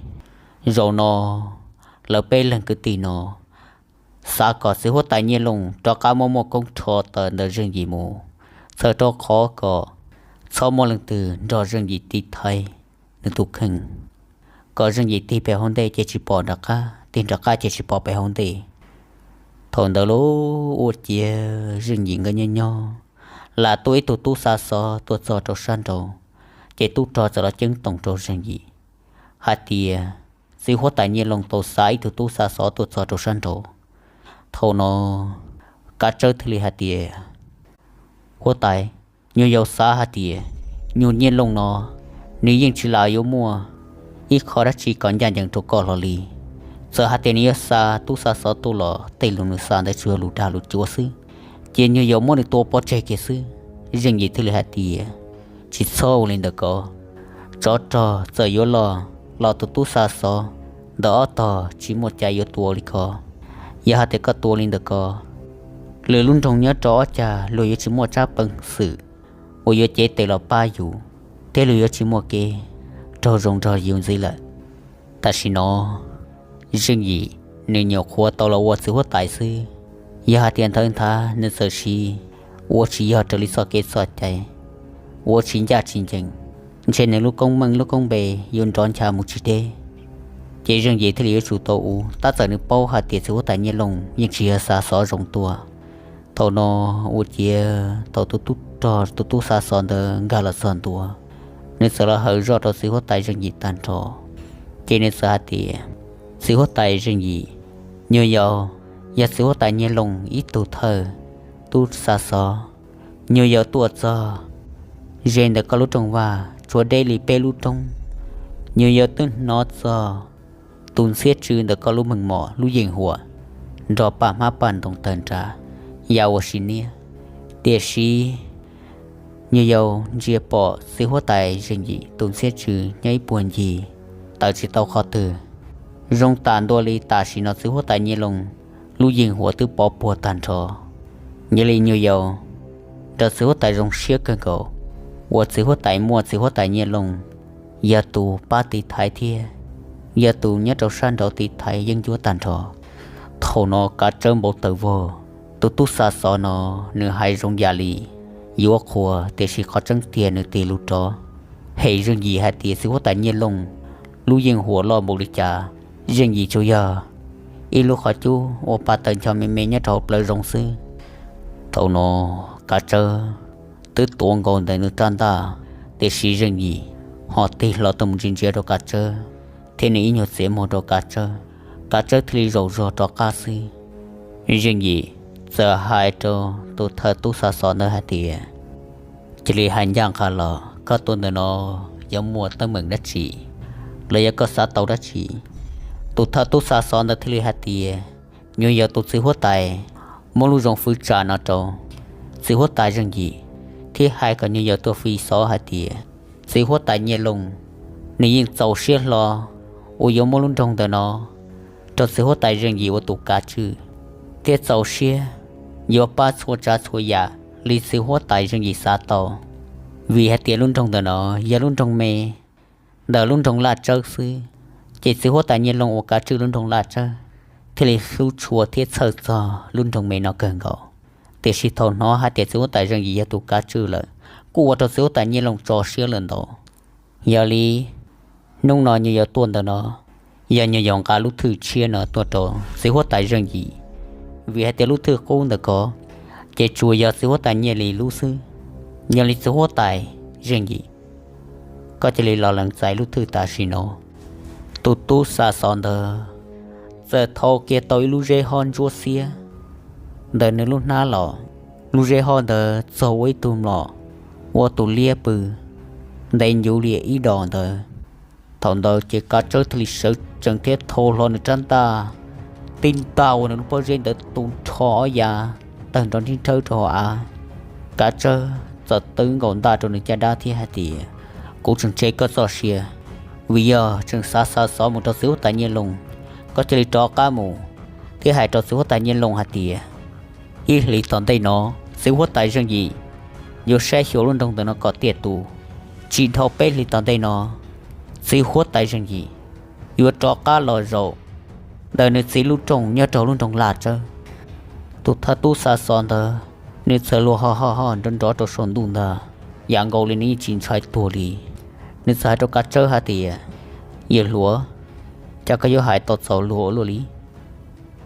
zaum no lawv peb leeg kwv tij no xav kom txiv huab tais Nyiaj Looj rov qab muab Muaj Koob rho tawm ntawm Zeej Yim mus, txhawm rau qhov kom txhob muaj leej twg nrog Zeej Yim tiv thaiv nws tus kheej, kom Zeej Yim tig pem hauv ntej ces tsis pom nram qab, tig nram qab ces tsis pom pem hauv ntej. Thaum ntawd lub ua ciav Zeej Yim nkawd nyob nyob, lam tuaj ib tug tub xa xov tuaj txog rau sab nraud, ces tub rog txawm los ceeb toom rau Zeej Yim hais tias txiv huab tais Nyiaj Looj tau xa ib tug tub xa xov tuaj txog rau sab nraud. Thaum no Kav Tsawb thiaj li hais tias, huab tais, nyuag yaus xav hais tias nyuag Nyiaj Looj no nws yeej tsis lam yuav muaj ib qho dab tsi kom ncaj ncees rau koj hlo li. Txawm hais tias nws yuav xa tub xa xov tuaj los tej lus nws xa ntawd tsuas yog lus dag lus cuav xwb, ces nyuag yaus muab nws tua pov tseg kiag xwb. Zeej Yim thiaj li hais tias, tsis txhob ua li ntawd ko, tsov rog txawm yuav loj los tus tub xa xov ntawm ob tog tsis muaj cai yuav tua li ko. Yog hais tias koj tua li ntawd ko, lwm lub nroog nyob rau ob cag luag yuav tsis muaj tsab peev xwm uas yuav cev tes los pab yus, thiab luag yuav tsis muaj kev raug zoo nrog yus ntxiv lawm. Tam sim no Zeej Yim nws nyuam qhuav tau los ua txiv huab tais xwb, yog hais tias ntawd nthav nws txawm siv ua tsis yog raws li txoj kev txoj cai, ua tsis ncaj tsis ncees, ntshe nws lub koob meej lub koob npe yuav nrov ncha mus tsis deb. Ces Zeej Yim thiaj li yuav tsum tau ua, tab txawm nws paub hais tias txiv huab tais Nyiaj Looj yeej tsis yog xa xov zoo tuaj. Thaum no ua ciav thaum tus tub rog tus tub xa xov ntawd nkag los txog ntua, nws txawm los hawm zoj rau txiv huab tais Zeej Yim tag nrho. Ces nws txawm hais tias, txiv huab tais Zeej Yim, nyuag yaus yog txiv huab tais Nyiaj Looj ib tug thawj tub xa xov. Nyuag yaus tuaj txog ze ntawm koj lub rooj vag tshuav deb li peb lub roob, nyuag yaus twb hnov txog tus ntxhiab tsw ntawm koj lub meej mom lub yeej huam nrog paj hmab paj ntoo tawg nrag ya ua si niab. Tiam sis nyuag yaus ntsia pom txiv huab tais Zeej Yim tus ntxhiab tsw nyob ib puag ncig, tawm tsis tau qhov twg. Zoo tam ntua li tam sim no txiv huab tais Nyiaj Looj lub yeej huam twb pov puag tag nrho. Yog li nyuag yaus nrog txiv huab tais zoo siab kawg nkaus uas txiv huab tais muaj txiv huab tais Nyiaj Looj yog tus pab tiv thaiv thiab yog tus nyob rau sab nraud tiv thaiv yeeb ncuab tag nrho. Thaum no Kav Tsawb npau taws vog, tus tub xa xov no nws hais zoo yam li yuav qhuas, tiam sis qhov tseeb tiag nws tig lus rov hem Zeej Yim hais tias txiv huab tais Nyiaj Looj lub yeej huam loj npaum li cas, Zeej Yim tsuas yog ib lub qhov cub ua pa taws ncho me me nyob rau hauv plawv zoov xwb. Thaum no Kav Tsawb twb tuav nkaus ntawm nws rab ntaj, tiam sis Zeej Yim ho tig hlo tuaj mus ntsia ntsia rau Kav Tsawb thiab nws ib nyuag txiav muag rau Kav Tsawb. Kav Tsawb thiaj li zaum zog rov qab xwb. Zeej Yim txawm hais rau tus thawj tub xa xov ntawd hais tias, cia li hais ncaj nqha los koj tuaj ntawm no yuav muaj teeb meem dab tsi los yog koj xav tau dab tsi? Tus thawj tub xa xov ntawd thiaj li hais tias, nyuag yaus tus txiv huab tais muab lub zoo fwv tsa no rau txiv huab tais Zeej Yim thiab hais kom nyuag yaus tuaj fi xov hais tias txiv huab tais Nyiaj Looj nws yeej txaus siab hlo uas yuav muab lub nroog ntawm no rau txiv huab tais Zeej Yim ua tus kav tswj, thiab txaus siab yuav pab txhua tsav txhua yam li txiv huab tais Zeej Yim xav tau. Vim hais tias lub nroog ntawm no yog lub nroog me ntawm lub nroog Laj Tsawb xwb, ces txiv huab tais Nyiaj Looj ua kav tswj lub nroog Laj Tsawb thiaj li hlub tshua thiab txhawj txog lub nroog me no kawg nkaus. Tiam sis thaum hnov hais tias txiv huab tais Zeej Yim yog tus kav tswj lawm, kuj ua rau txiv huab tais Nyiaj Looj tso siab lawm ntau. Yog li hnub no nyuag yaus tuaj ntawm no, yog nyuag yaus nqa lub thwj tshiab no tuaj rau txiv huab tais Zeej Yim, vim hais tias lub thwj qub ntawm ko ces tsuas yog txiv huab tais Nyiaj Looj lub xwb. Yog li txiv huab tais Zeej Yim, koj cia li los lees txais lub thwj tam sim no. Tus tub xa xov ntawd txawm thau kiag tau ib lub zeb hob ntsuab xiab ntawm nws lub hnab los. Lub zeb hob ntawd txog ua ib tug mlom, ua tus liab pw ntev ncuv li ib dos ntawd. Thaum ntawd ces Kav Tsawb thiaj li sawv tsees thiab thau hlo nws rab ntaj, tib ntaj ua nws lub pob zeb ntawd tu nrho ob yav tawg nrov nrhib nrhawb rau hauv av. Kav Tsawb txawm twb nkaus ntaj rau nws caj dab thiab hais tias, kuv tseem tseg koj txoj sia, vim yog tseem xav xa xov mus rau txiv huab tais Nyiaj Looj. Koj cia li rov qab mus thiab hais rau txiv huab tais Nyiaj Looj hais tias, ib hlis tom ntej no txiv huab tais Zeej Yim yuav saib xyuas lub nroog ntawm no kom tiaj tus. Tsis dhau peb hlis tom ntej no, txiv huab tais Zeej Yim yuav rov qab los zaum ntawm nws txiv lub rooj nyob rau lub nroog Laj Tsawb. Tus thawj tub xa xov ntawd nws txawm luag ho ho ho nrov nrov rau saum ntuj ntag, yam nkaus li nws yeej tsis ntshai tuag li. Nws txawm hais rau Kav Tsawb hais tias, yawm hluas, cas koj yuav hais tau txaus luag ua luaj li?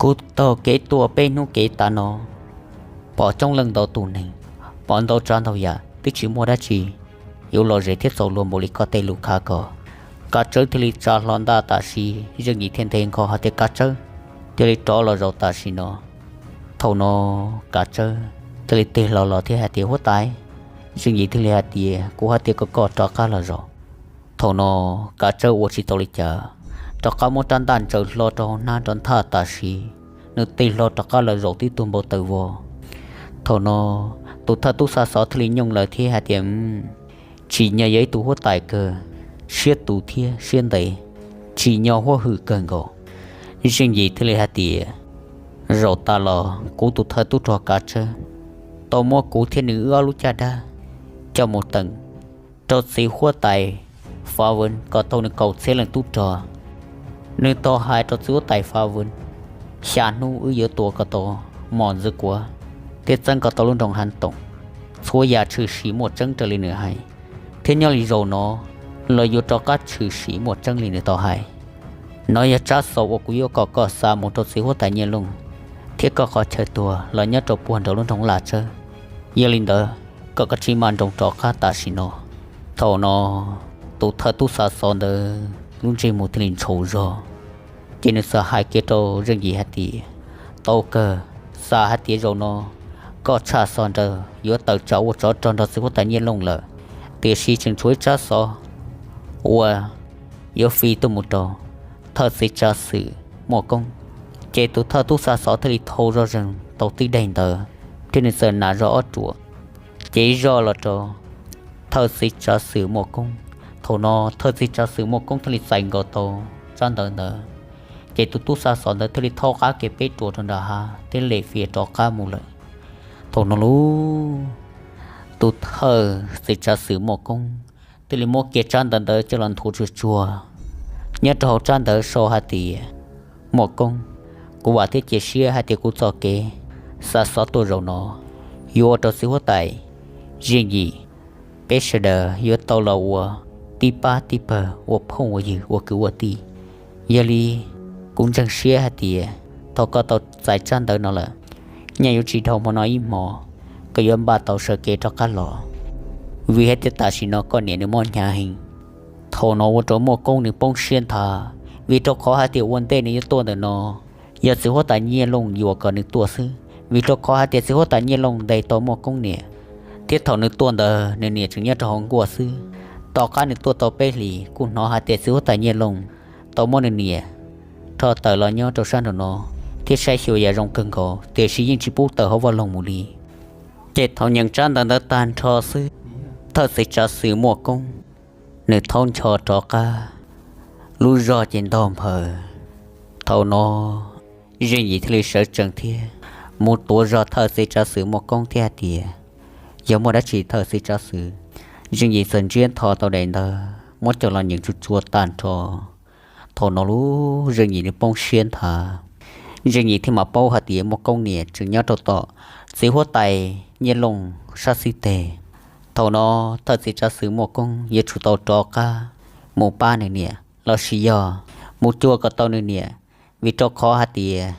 Kuv taug kev tuaj peb hnub kev tas no, pom coob leej ntau tus neeg pov ntau tsav ntau yam twb tsis muaj dab tsi yuav lom zem thiab txaus luag npaum li koj tej lus khav ko. Kav Tsawb thiaj li tsa hlo ntaj tam sim, Zeej Yim thiaj nthe nkaus hais tias, Kav Tsawb, thiaj li rov los zaum tam sim no. Thaum no Kav Tsawb thiaj li tig hlo los thiab hais tias, Huab tais. Zeej Yim thiaj li hais tias, Kuv hais tias kom koj rov qab los zaum. Thaum no Kav Tsawb ua tsis tau li cas, rov qab muab rab ntaj ntsaws hlo rau hauv hnab rau nthaj tam sim, nws tig hlo rov qab los zaum tib tug npau taws vog. Thaum no tus thawj tub xa xov thiaj li nyooj lawm thiab hais tias, Tsim nyog yog ib tug huab tais kawg, siab tus thiab siab ntev, tsim nyog huab hwm kawg nkaus. Zeej Yim thiaj li hais tias, Zaum tas los kuv tus thawj tub rog Kav Tsawb tau muab kuv thiab nws wb ob lub caj dab coj mus teem rau txiv huab tais Fav Vwm kom tau nws kaum txhiab leej tub rog. Nws tau hais rau txiv huab tais Fav Vwm, xya hnub wb yuav tua kom tau Mos Ntxwv Kuav thiab txeeb kom tau lub nroog Hav Toom. Txhua yam tshwm sim muaj tseeb raws li nws hais, thiab nyob li zaum no los yuav rov qab tshwm sim muaj tseeb li nws tau hais. Nov yog tsab xov uas kuv yuav kom koj xa mus rau txiv huab tais Nyiaj Looj thiab koj qhov chaw tuag los nyob rau puag nraum lub nroog Laj Tsawb. Yog li ntawd, kom koj tsis maj nroos rov qab tam sim no. Thaum no tus thawj tub xa xov ntawd lub ntsej muag thiaj li ntshaus zog, ces nws txawm hais kiag rau Zeej Yim hais tias, Tau kawg, xav hais tias zaum no koj tshaj xov nraug yuav tawm tsam ua tsov rog nrog txiv huab tais Nyiaj Looj lawm, tiam sis tseem tshuav ib tsab xov uas yuav fi tuaj mus rau thawj txiv tsav xwm Muaj Koob. Ces tus thawj tub xa xov thiaj li thau zoj zeeg tau tib daim ntawd, thiab nws txawm hnav zog ob ruam, ces zoj los rau thawj txiv tsav xwm Muaj Koob. Thaum no thawj txiv tsav xwm Muaj Koob thiaj li txais nkaus tau tsab ntawv ntawd, ces tus tub xa xov ntawd thiaj li thaub qab kiag peb ruam rau nram hav thiab lem fias rov qab mus lawm. Thaum no lub tus thawj txiv tsav xwm Muaj Koob thiaj li muab kiag tsab ntawv ntawd coj los nthuav tsuag tsuag. Nyob rau hauv tsab ntawv sau hais tias, Muaj Koob, kuv vam thiab cia siab hais tias kuv txoj kev xa xov tuaj zaum no yuav ua rau txiv huab tais Zeej Yim peb sawv daws yuav tau los ua tib pab tib pawg, ua phooj ua ywg, ua kwv ua tij. Yog li, kuv ntseeg siab hais tias thaum koj tau txais tsab ntawv no lawm, nyaj yuav tsis dhau hmo no ib hmo, koj yuav npaj tau sawv kev rov qab los, vim hais tias tam sim no koj niam nws mob hnyav heev. Thaum no ua rau Muaj Koob nws poob siab nthav, vim rau qhov hais tias ua ntej nws yuav tuaj ntawm no yog txiv huab tais Nyiaj Looj yuam kom nws tuaj xwb, vim rau qhov hais tias txiv huab tais Nyiaj Looj ntes tau Muaj Koob niam, thiab thaum nws tuaj ntawd nws niam tseem nyob rau hauv nkuaj xwb. Tom qab nws tuaj tau peb hlis kuj hnov hais tias txiv huab tais Nyiaj Looj tau muab nws niam rho tawm los nyob rau sab nraum no thiab saib xyuas yam zoo kawg nkaus, tiam sis yeej tsis pub tawm hauv vaj loog mus li. Ces thaum nyeem tsab ntawv ntawd tag nrho xwb, thawj txiv tsav xwm Muaj Koob nws thaub ncho rov qab, lub zog ces ntog nphaws. Thaum no Zeej Yim thiaj li sawv tsees thiab mus tuav zog thawj txiv tsav xwm Muaj Koob thiab hais tias, Yog muaj dab tsi thawj txiv tsav xwm? Zeej Yim txawm ntsiab ntho tau daim ntawv muab coj los nyeem tsuag tsuag tag nrho. Thaum no lub Zeej Yim nws poob siab nthav, Zeej Yim thiaj mam paub hais tias Muaj Koob niam tseem nyob rau tom txiv huab tais Nyiaj Looj sab xib teg. Thaum no thawj txiv tsav xwm Muaj Koob yuav tsum tau rov qab mus pab nws niam los sis yog mus cuag kom tau nws niam, vim rau qhov hais tias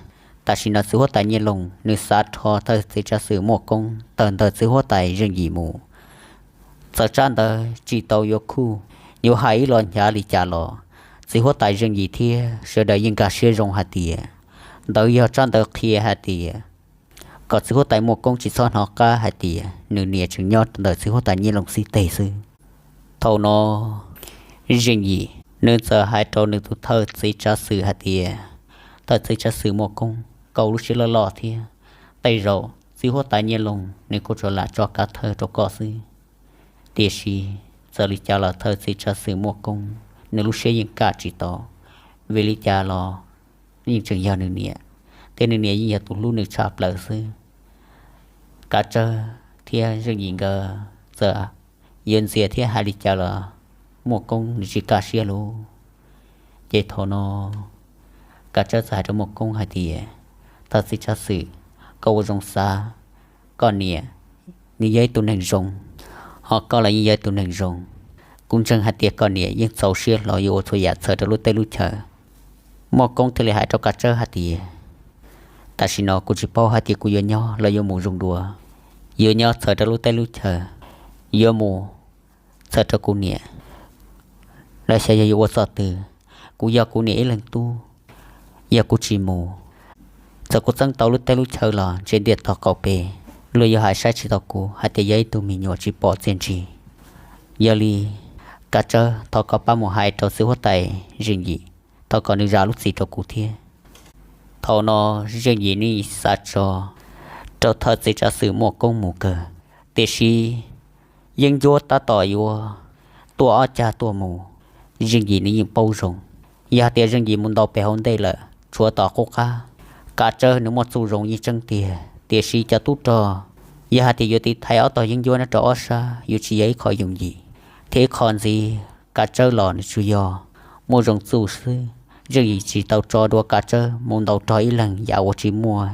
tam sim no txiv huab tais Nyiaj Looj nws xav rho thawj txiv tsav xwm Muaj Koob tawm ntawm txiv huab tais Zeej Yim mus. Txawm tsab ntawv tsis tau yuav khuj yuav hais ib los hnyav li cas los, txiv huab tais Zeej Yim thiab sawv daws yeej nkag siab zoo hais tias ntawd yog tsab ntawv qhia hais tias kom txiv huab tais Muaj Koob tsis txhob hnov qab hais tias nws niam tseem nyob ntawm txiv huab tais Nyiaj Looj xib teg xwb. Thaum no Zeej Yim nws txawm hais rau nws tus thawj txiv tsav xwm hais tias, Thawj txiv tsav xwm Muaj Koob, koj lub siab loj loj thiab, tej zaum txiv huab tais Nyiaj Looj nws kuj tsuas lam tso kav thawj rau koj xwb. Tiam sis txawm li cas los thawj txiv tsav xwm Muaj Koob nws lub siab yeej kam tsis tau, vim li cas los yeej tseem yog nws niam, thiab nws niam yeej yog tus hlub nws tshaj plaws xwb. Kav Tsawb thiab Zeej Yim nkawd txawm yuav ntxias thiab hais li cas los Muaj Koob nws tsis kaj siab lauj. Ces thaum no Kav Tsawb txawm hais rau Muaj Koob hais tias, Thawj txiv tsav xwm, koj ua zoo xav, koj niam nws yog ib tug neeg zoo, ho koj los yeej yog ib tug neeg zoo. Kuv ntseeg hais tias koj niam yeej txaus siab hlo yuav ua txhua yam txhawm rau lub teb lub chaw. Muaj Koob thiaj li hais rau Kav Tsawb hais tias, Tam sim no kuv tsis paub hais tias kuv yuav nyob los yuav mus zoo dua. yuav nyob txhawm rau lub teb lub chaw, yuav mus txhawm rau kuv niam, los xyov yog yuav ua txoj twg. Kuv yog kuv niam ib leeg tub, yog kuv tsis mus, txawm kuv txeeb tau lub teb lub chaw los ntshe ntiaj tog qaum pem luag yuav hais saib tsis taus kuv hais tias yog ib tug me nyuam tsis pom txiaj ntsig. Yog li, Kav Tsawb, thov koj pab mus hais rau txiv huab tais Zeej Yim, thov kom nws zam lub txim rau kuv thiab. Thaum no Zeej Yim nws xav tso rau thawj txiv tsav xwm Muaj Koob mus kawg, tiam sis yeeb ncuab tab tom yuav tuaj ob cag tuaj mus. Zeej Yim nws yeej paub zoo, yog hais tias Zeej Yim mus ntaus pem hauv ntej lawm tshuav tom qub qab, Kav Tsawb nws muaj txuj zoo yeej tseeb tiag, tiam sis cov tub rog, yog hais tias yuav tiv thaiv ob tog yeeb ncuab nyob rau ob sab yuav tsis yog ib qho yooj yim. Thiab ib qho ntxiv, Kav Tsawb los nws tsuas yog muaj zoo txuj xwb. Zeej Yim tsis tau tso dua Kav Tsawb mus ntaus rog ib leeg yam uas tsis muaj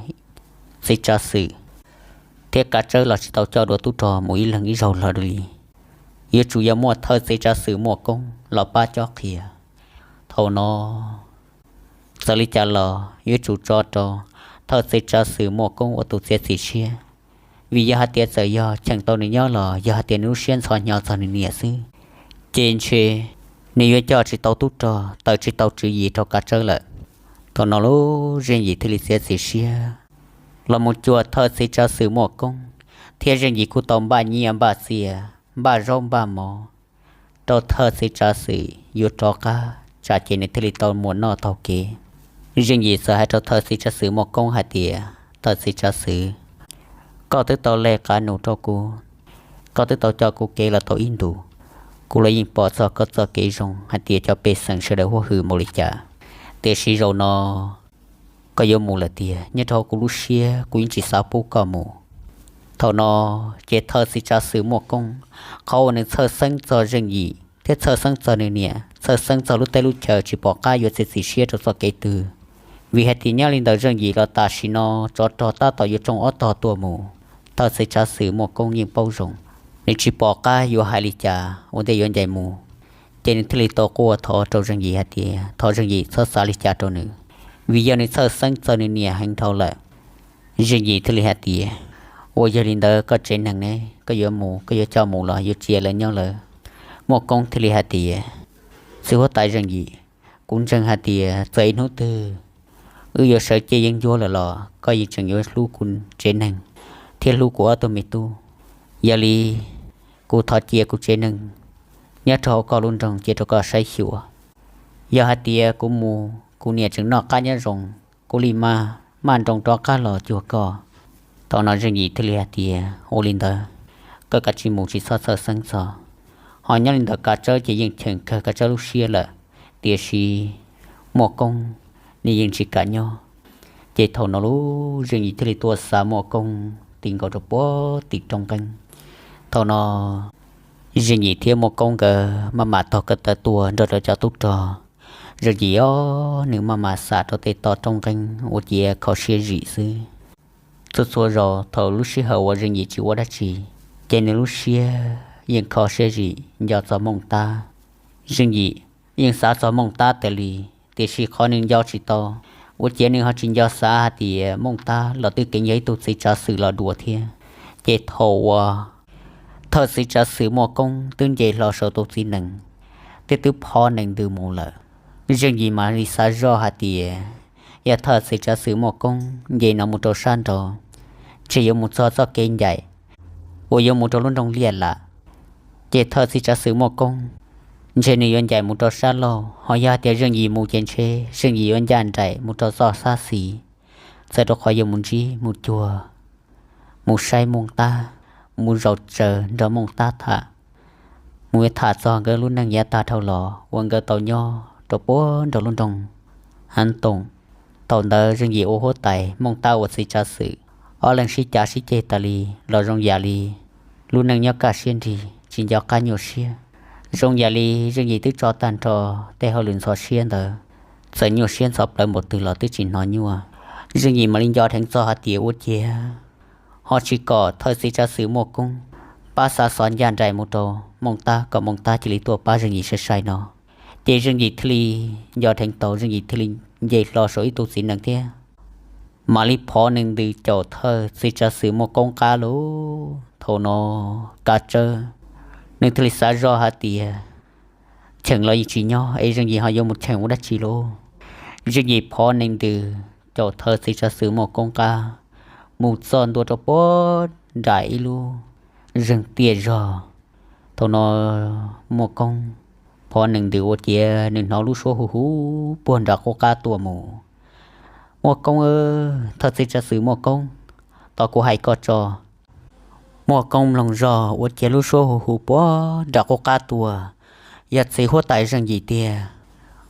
txiv tsav xwm, thiab Kav Tsawb los tsis tau coj dua tub rog mus ib leeg ib zaug los li. Yuav tsum yog muaj thawj txiv tsav xwm Muaj Koob los pab cob qhia. Thaum no, txawm li cas los yuav tsum tso rau thawj txiv tsav xwm Muaj Koob ua tus txiav txim siab, vim yog hais tias txawm yog cheem tau nws nyob los yog hais tias nws lub siab ntxhov hnyo txog nws niam xwb, ces ntshe nws yuav coj tsis tau tub rog, tawm tsis tau tswv yim rau Kav Tsawb lawm. Thaum no lub Zeej Yim thiaj li txiav txim siab los mus cuag thawj txiv tsav xwm Muaj Koob, thiab Zeej Yim kuj tau npaj nyiaj npaj txiaj, npaj zaub npaj mov rau thawj txiv tsav xwm yuav rov qab, tsam ces nws thiaj li tau muaj noj taug kev. Zeej Yim txawm hais rau thawj txiv tsav xwm Muaj Koob hais tias, Thawj txiv tsav xwm, koj twb tau leg qab nus rau kuv, koj twb tau coj kuv kev los tau ib ntus, kuv los yeej pom txog koj txoj kev zoo hais tias cov pej xeem sawv daws huab hwm npaum li cas. Tiam sis zaum no koj yuav mus lawm tiag, nyob rau hauv kuv lub siab kuv yeej tsis xav pub koj mus. Thaum no ces thawj txiv tsav xwm Muaj Koob, qhov uas nws txhawj xeeb txog Zeej Yim thiab txhawj xeeb txog nws niam, txhawj xeeb txog lub teb lub chaw tsis pom qab yuav txiav txim siab rau txoj kev twg, vim hais tias nyob li ntawm Zeej Yim los tam sim no tsov rog tab tom yuav tsoo ob tog tuaj mus. Thawj txiv tsav xwm Muaj Koob yeej paub zoo, nws tsis pom qab yuav hais li cas ua ntej yuav ncaim mus. Ces nws thiaj li tau quaj thov rau Zeej Yim hais tias thov Zeej Yim txhob xav li cas rau nws, vim yog nws txhawj xeeb txog nws niam heev dhau lawm. Zeej Yim thiaj li hais tias, Uas yog li ntawd koj tsev neeg ne, koj yuav mus, koj yuav coj mus los yuav tsis lawv nyob lawm? Muaj Koob thiaj li hais tias, Txiv huab tais Zeej Yim, kuv ntseeg hais tias txawm ib hnub twg wb yuav sawv cia yeeb ncuab lawm los koj yeej tseem yuav hlub kuv tsev neeg thiab hlub kuv ob tug me tub. Yog li, kuv thov cia kuv tsev neeg nyob rau hauv koj lub nroog cia rau koj saib xyuas. Yog hais tias kuv mus kuv niam tseem noj qab nyob zoo, kuv li maj maj nroos rov qab los cuag koj. Thaum no Zeej Yim thiaj li hais tias, Ua li ntawd, koj kav tsij mus tsis txhob txhawj xeeb txog. Ho nyob li ntawm Kav Tsawb ces yeej cheem kawg Kav Tsawb lub siab lawm, tiam sis Muaj Koob nws yeej tsis kam nyob. Ces thaum no lub Zeej Yim thiaj li tuaj xa Muaj Koob ti nkaus rau puag tim rooj nqeeb. Thaum no Zeej Yim thiab Muaj Koob nkawd maj mam taug kev taw tuaj nrog rau cov tub rog. Zeej Yim os, nws maj mam xam rau tej toj rooj nqeeb ua ciav kho siab zim xwb. Txhua txhua zaus thaum lub sij hawm uas Zeej Yim tsis ua dab tsi, ces nws lub siab yeej kho siab zim nco txog Mooj Tab. Zeej Yim yeej xav txog Mooj Tab tas li, tiam sis qhov nws nco tsis tau, ua ciav nws ho tsis nco xav hais tias Mooj Tab los twb keev yog ib tug txiv tsav xwm los dua thiab. Ces thaum uas thawj txiv tsav xwm Muaj Koob twb nce hlo saum tus txiv nees thiab twb phob nees ntws mus lawm, Zeej Yim mam li xav zoj hais tias yog thawj txiv tsav xwm Muaj Koob nce no mus rau sab nraud, ntshe yuav mus txog txoj kev ncaim uas yuav mus rau lub nroog Liaj Lam. Ces thawj txiv tsav xwm Muaj Koob ntshe nws yuav ncaim mus rau sab laug, ho yog hais tias Zeej Yim mus ces ntshe Zeej Yim yuav ncaj nraim mus rau txoj sab xis, txawm rau qhov yuav mus ntsib mus cuag, mus saib Mooj Tab, mus zaum tsaws nrog Mooj Tab tham, mus yuav tham txog nkawd lub neej yav tag dhau los uas nkawd tau nyob rau puag nraum lub nroog Hav Toom. Thaum ntawd Zeej Yim ua huab tais, Mooj Tab ua txiv tsav xwm, ob leeg sib cav sib ceg tas li los zoo yam li lub neej nyob kaj siab nrig tsis nco qab nyuaj siab. Zoo yam li Zeej Yim twb tso tag nrho tej hauj lwm ntxhov siab ntawd, txawm nyuaj siab ntxhov plawv npaum twg los twb tsis hnov nyuaj. Zeej Yim mam li nco dheev txog hais tias ua ciav ho tsis kom thawj txiv tsav xwm Muaj Koob pab xa xov ncaj nraim mus rau Mooj Tab kom Mooj Tab cia li tuaj pab Zeej Yim sai sai no. Ces Zeej Yim thiaj li nco dheev tau, Zeej Yim thiaj li nce hlo saum ib tug txiv nees thiab mam li phov nees ntws caum thawj txiv tsav xwm Muaj Koob qab lauj. Thaum no Kav Tsawb nws thiaj li xav zoj hais tias, cheem los yeej tsis nyob es Zeej Yim ho yuav mus cheem ua dab tsi lauj? Zeej Yim phov nees ntws caum thawj txiv tsav xwm Muaj Koob qab mus txog ntua rau puag nram ib lub zeeg tiaj zog. Thaum no Muaj Koob phov nees ntws ua ciav nws hnov lub suab hu hu puag nram qub qab tuaj mus. Muaj Koob, thawj txiv tsav xwm Muaj Koob, tos kuv hais koj tso. Muaj Koob mloog zog ua ciav lub suab hu hu puag nram qub qab tuaj, yog txiv huab tais Zeej Yim tiag.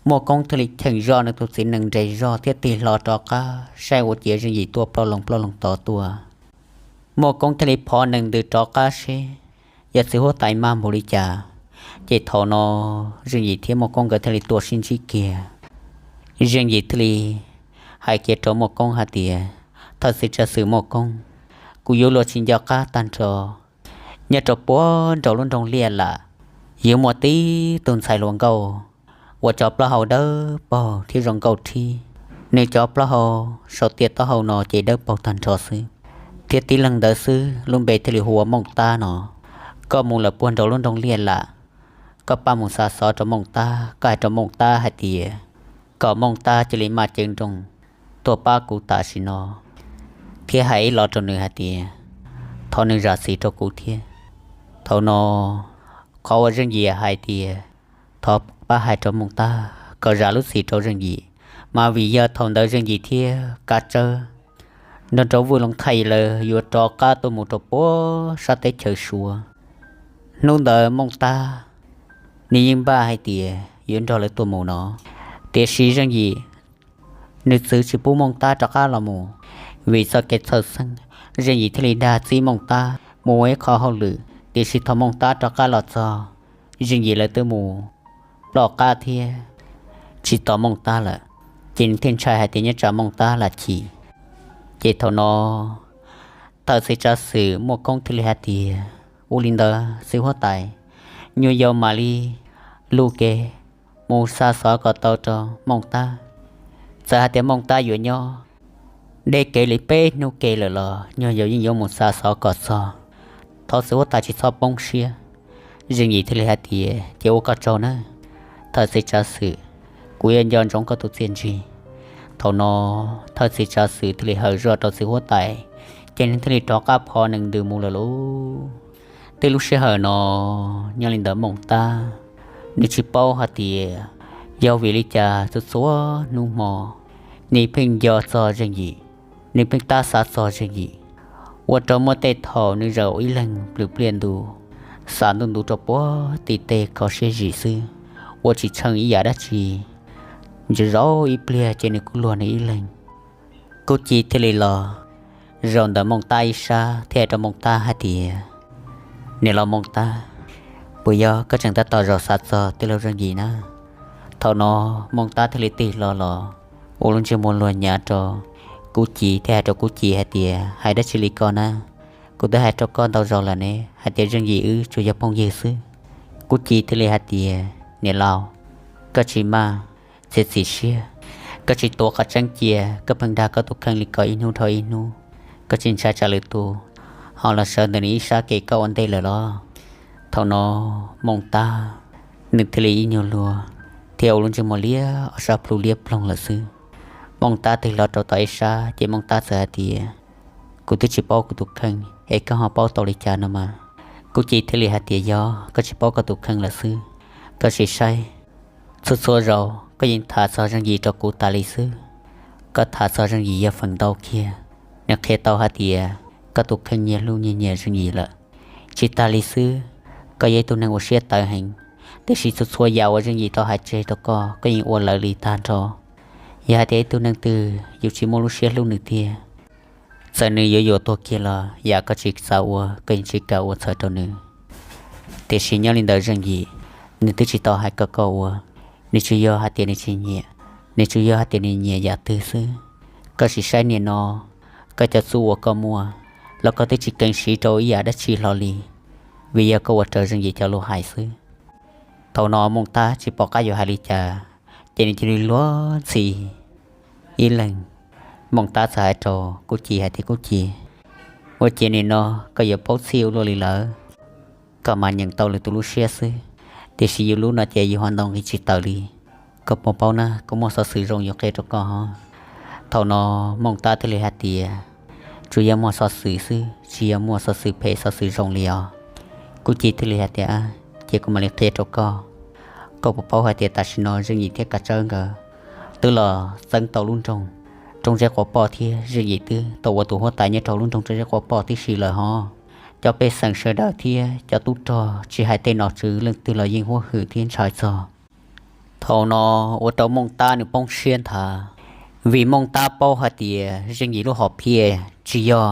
Muaj Koob thiaj li cheem zoj nws tus txiv nees nres zog thiab tig hlo rov qab saib ua ciav Zeej Yim tuaj ploj loo ploj loo tod tuaj. Muaj Koob thiaj li phov nees ntws rov qab seb yog txiv huab tais maj npaum li cas. Ces thaum no Zeej Yim thiab Muaj Koob nkawd thiaj li tuaj sib ntsib kiag. Zeej Yim thiaj li hais kiag rau Muaj Koob hais tias, thawj txiv tsav xwm Muaj Koob, kuv yuav luag tsis nco qab tag nrho. Nyob rau puag nraum lub nroog Liaj Lam, yuav muaj tib tug ntxhais hluas nkauj uas cov plaub hau dawb paug thiab zoo nkauj rhib. Nws cov plaub hau saum tiaj taub hau no ces dawb paug tag nrho xwb, thiab tib leeg ntawd xwb lub npe thiaj li hu ua Mooj Tab no. Koj mus lawm puag nraum lub nroog Liaj Lam, koj pab mus xa xov rau Mooj Tab, koj hais rau Mooj Tab hais tias kom Mooj Tab cia li maj cev nroos tuaj pab kuv tam sim no, thiab hais ib los rau nws hais tias thov nws zam txim rau kuv thiab. Thaum no qhov uas Zeej Yim hais tias thov pab hais rau Mooj Tab kom zam lub txim rau Zeej Yim, mas vim yog thaum ntawd Zeej Yim thiab Kav Tsawb nrog rau Vwj Loos Thaiv lawv yuav rov qab tuaj mus rau puag sab teb chaws Suav. Hnub ntawd Mooj Tab nws yeej npaj hais tias yuav nrog lawv tuaj mus no, tiam sis Zeej Yim nws txwv tsis pub Mooj Tab rov qab los mus. Vim txoj kev txhawj xeeb, Zeej Yim thiaj li dag txib Mooj Tab mus ua ib qho hauj lwm, tiam sis thaum Mooj Tab rov qab los txog, Zeej Yim lawv twb mus ploj qab thiab tsis tos Mooj Tab lawm. Ces nws thiaj ntshai hais tias nyob tsam Mooj Tab lam chim. Ces thaum no thawj txiv tsav xwm Muaj Koob thiaj li hais tias, ua li ntawd txiv huab tais, nyuag yaus mam li luj kev mus xa xov kom tau rau Mooj Tab. Txawm hais tias Mooj Tab yuav nyob deb kev li peb hnub kev lawm los nyuag yaus yeej yuav mus xa xov kom txog. Thov txiv huab tais tsis txhob poob siab. Zeej Yim thiaj li hais tias, ces ua koj tsaug nawb thawj txiv tsav xwm, kuv yuav nco ntsoov koj tus txiaj ntsig. Thaum no thawj txiv tsav xwm thiaj li hawm zoj rau txiv huab tais, ces nws thiaj li rov qab phov nees ntws mus lawm lauj. Tej lub sij hawm no nyob li ntawd Mooj Tab nws tsis paub hais tias yog vim li cas txhua txhua hnub hmo nws pheej nco txog Zeej Yim, nws pheej tab xav txog Zeej Yim, ua rau muaj tej thaum nws zaum ib leeg plws pliaj ntu, xav ntuj ntu rau puag tim tej kho siab zim xwb, ua tsis tsheej ib yam dab tsi. Ntsia zaum ib pliag ces nws kuj luag nws ib leeg. Kuj Ci thiaj li los zaum ntawm Mooj Tab ib sab thiab hais rau Mooj Tab hais tias, niam laus Mooj Tab, puas yog koj tseem tab tom zaum xav txog tij laug Zeej Yim na? Thaum no Mooj Tab thiaj li tig hlo los ua lub ntsej muag luag nyav rau Kuj Ci thiab hais rau Kuj Ci hais tias, hais dab tsi li ko na? Kuv twb hais rau koj ntau zaus lawm ne hais tias Zeej Yim wb tsuas yog phooj ywg xwb. Kuj Ci thiaj li hais tias, niam laus, koj tsis maj txiav txim siab, koj tsis tuav qhov tseeb cia, koj pheej dag koj tus kheej li ko ib hnub dhau ib hnub, koj tsis ntshai tsam lwm tus ho los sawv ntawm nws ib sab kev koj ua ntej lawm los? Thaum no Mooj Tab nws thiaj li ib nyuag luag thiab ua lub ntsej muag liab ob sab plhu liab ploog lawm xwb. Mooj Tab tig hlo rau tom ib sab ces Mooj Tab txawm hais tias, kuv twb tsis paub kuv tus kheej es koj ho paub tau li cas no mas? Kuj Ci thiaj li hais tias, yog koj tsis paub koj tus kheej lawm xwb, koj sim saib, txhua txhua zaus koj yeej tham txog Zeej Yim rau kuv tas li xwb. Koj tham txog Zeej Yim yog feem ntau kiag, nws qhia tau hais tias koj tus kheej nyias hlub nyias nyiam Zeej Yim lawm. Tsis tas li xwb, koj yog ib tug neeg ua siab tawv heev, tiam sis txhua txhua yam uas Zeej Yim tau hais tseg rau koj, koj yeej ua lawv li tag nrho. Yog hais tias ib tug neeg twg yus tsis muaj lub siab hlub nws tiag, txawm nws yuav yuam tuag kiag los yam koj tsis xav ua koj yeej tsis kam ua txhaum rau nws. Tiam sis nyob li ntawd Zeej Yim, nws twb tsis tau hais kom koj ua, nws tsuas yog hais tias nws tsis nyiam, nws tsuas yog hais tias nws nyiam yam twg xwb. Koj sim saib niaj no, koj cov txuj uas koj muaj los koj twb tsis keev siv rau ib yam dab tsi hlo li, vim yog koj ua raws Zeej Yim cov lus hais xwb. Thaum no Mooj Tab tsis pom qab yuav hais li cas, ces nws cia li luag ntxhi ib leeg Mooj Tab txawm hais rau Kub Ci hais tias, Kub Ci, ua ciav nim no koj yuav paub txhij ua luaj li lawm, koj mas nyeem tau lwm tus lub siab xwb, tiam sis yus lub no ces yus ho ntaus nqi tsis tawm li. Koj puas paub na, kuv muaj xov xwm zoo yuav qhia rau koj hos. Thaum no Mooj Tab thiaj li hais tias, Tsuas yog muaj xov xwm xwb, tsis yog muaj xov xwm phem xov xwm zoo li os. Kub Ci thiaj li hais tias, Ces kuv mam li qhia rau koj. Koj puas paub hais tias tam sim no Zeej Yim thiab Kav Tsawb nkawd twb los txeeb tau lub nroog Roob Zeb Quav Poj thiab Zeej Yim twb tau ua tus huab tais nyob rau lub nroog Roob Zeb Quav Poj tib si lawm hos. Cov pej xeem sawv daws thiab cov tub rog tsis hais tej nom tswv leej twg los yeej huab hwm thiab ntshai txog. Thaum no ua rau Mooj Tab nws poob siab nthav, vim Mooj Tab paub hais tias Zeej Yim lub hom phiaj tsis yog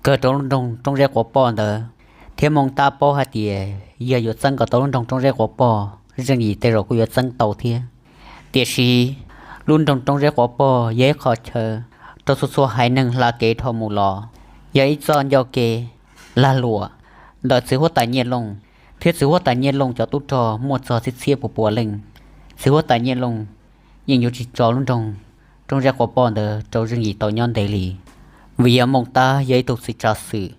kawg rau lub nroog Roob Zeb Quav Poj ntawd, thiab Mooj Tab paub hais tias yog yuav txeeb kom tau lub nroog Roob Zeb Quav Poj, Zeej Yim tej zaum kuj yuav txeeb tau thiab. Tiam sis lub nroog Roob Zeb Quav Poj yog ib qho chaw rau txhua txhua haiv neeg hla kev dhau mus los, yog ib txoj ncauj kev lag luam ntawm txiv huab tais Nyiaj Looj thiab txiv huab tais Nyiaj Looj cov tub rog muaj txog txhiab txhiab puas puas leej. Txiv huab tais Nyiaj Looj yeej yuav tsis tso lub nroog Roob Zeb Quav Poj ntawd rau Zeej Yim tau nyob ntev li, vim yog Mooj Tab yog ib tug txiv tsav xwm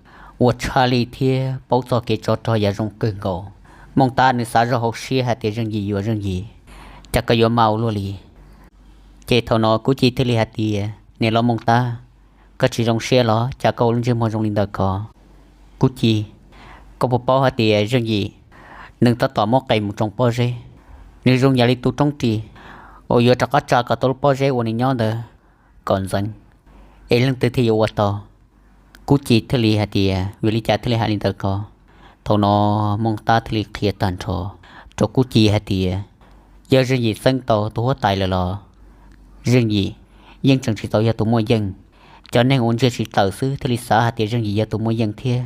uas tshaj lij thiab paub txog kev tsov rog yam zoo kawg nkaus. Mooj Tab nws xav zoj hauv siab hais tias Zeej Yim yuav Zeej Yim, cas koj yuav mas ua luaj li. Ces thaum no Kub Ci thiaj li hais tias, Niam laus Mooj Tab, koj tsis zoo siab los cas koj ua lub ntsej muag zoo li ntawd ko? Kub Ci, koj puas paub hais tias Zeej Yim nws tab tom muab qe mus tsoo pob zeb, nws zoo yam li tus roob ris uas yuav rov qab tsa kom tau lub pob zeb uas nws nyob ntawd kom ntxeev, es leej twg thiaj yuav ua tau? Kub Ci thiaj li hais tias, Vim li cas thiaj li hais li ntawd ko? Thaum no Mooj Tab thiaj li qhia tag nrho rau Kub Ci hais tias, yog Zeej Yim txeeb tau tus huab tais lawm los Zeej Yim yeej tseem tsis tau yog tus muaj yeej. Cov neeg uas ntsia tsis tawm xwb thiaj li xav hais tias Zeej Yim yog tus muaj yeej thiab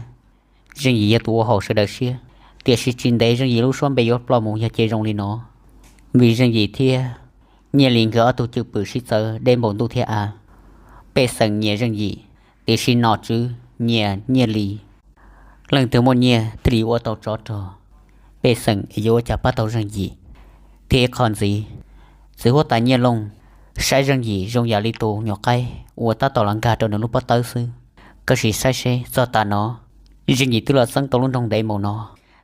Zeej Yim yog tus ua haum sawv daws siab. Tiam sis tsis ntev Zeej Yim lub suab npe yuav ploj mus yog ces zoo li no, vim Zeej Yim thiab Nyiaj Lis nkawd ob tug cwj pwm sib txawv deb npaum ntuj thiab av. Pej xeem nyiam Zeej Yim, tiam sis nom tswv nyiam Nyiaj Lis. Leej twg muaj nyiaj thiaj li ua tau tsov rog, pej xeem yuav ua cas pab tau Zeej Yim. Thiab ib qho ntxiv, txiv huab tais Nyiaj Looj saib Zeej Yim zoo yam li tus nyuam qaib uas tab tom los nkag rau nws lub pob tawb xwb. Koj sim saib seb txog tav no Zeej Yim twb los txeeb tau lub nroog ntev npaum no,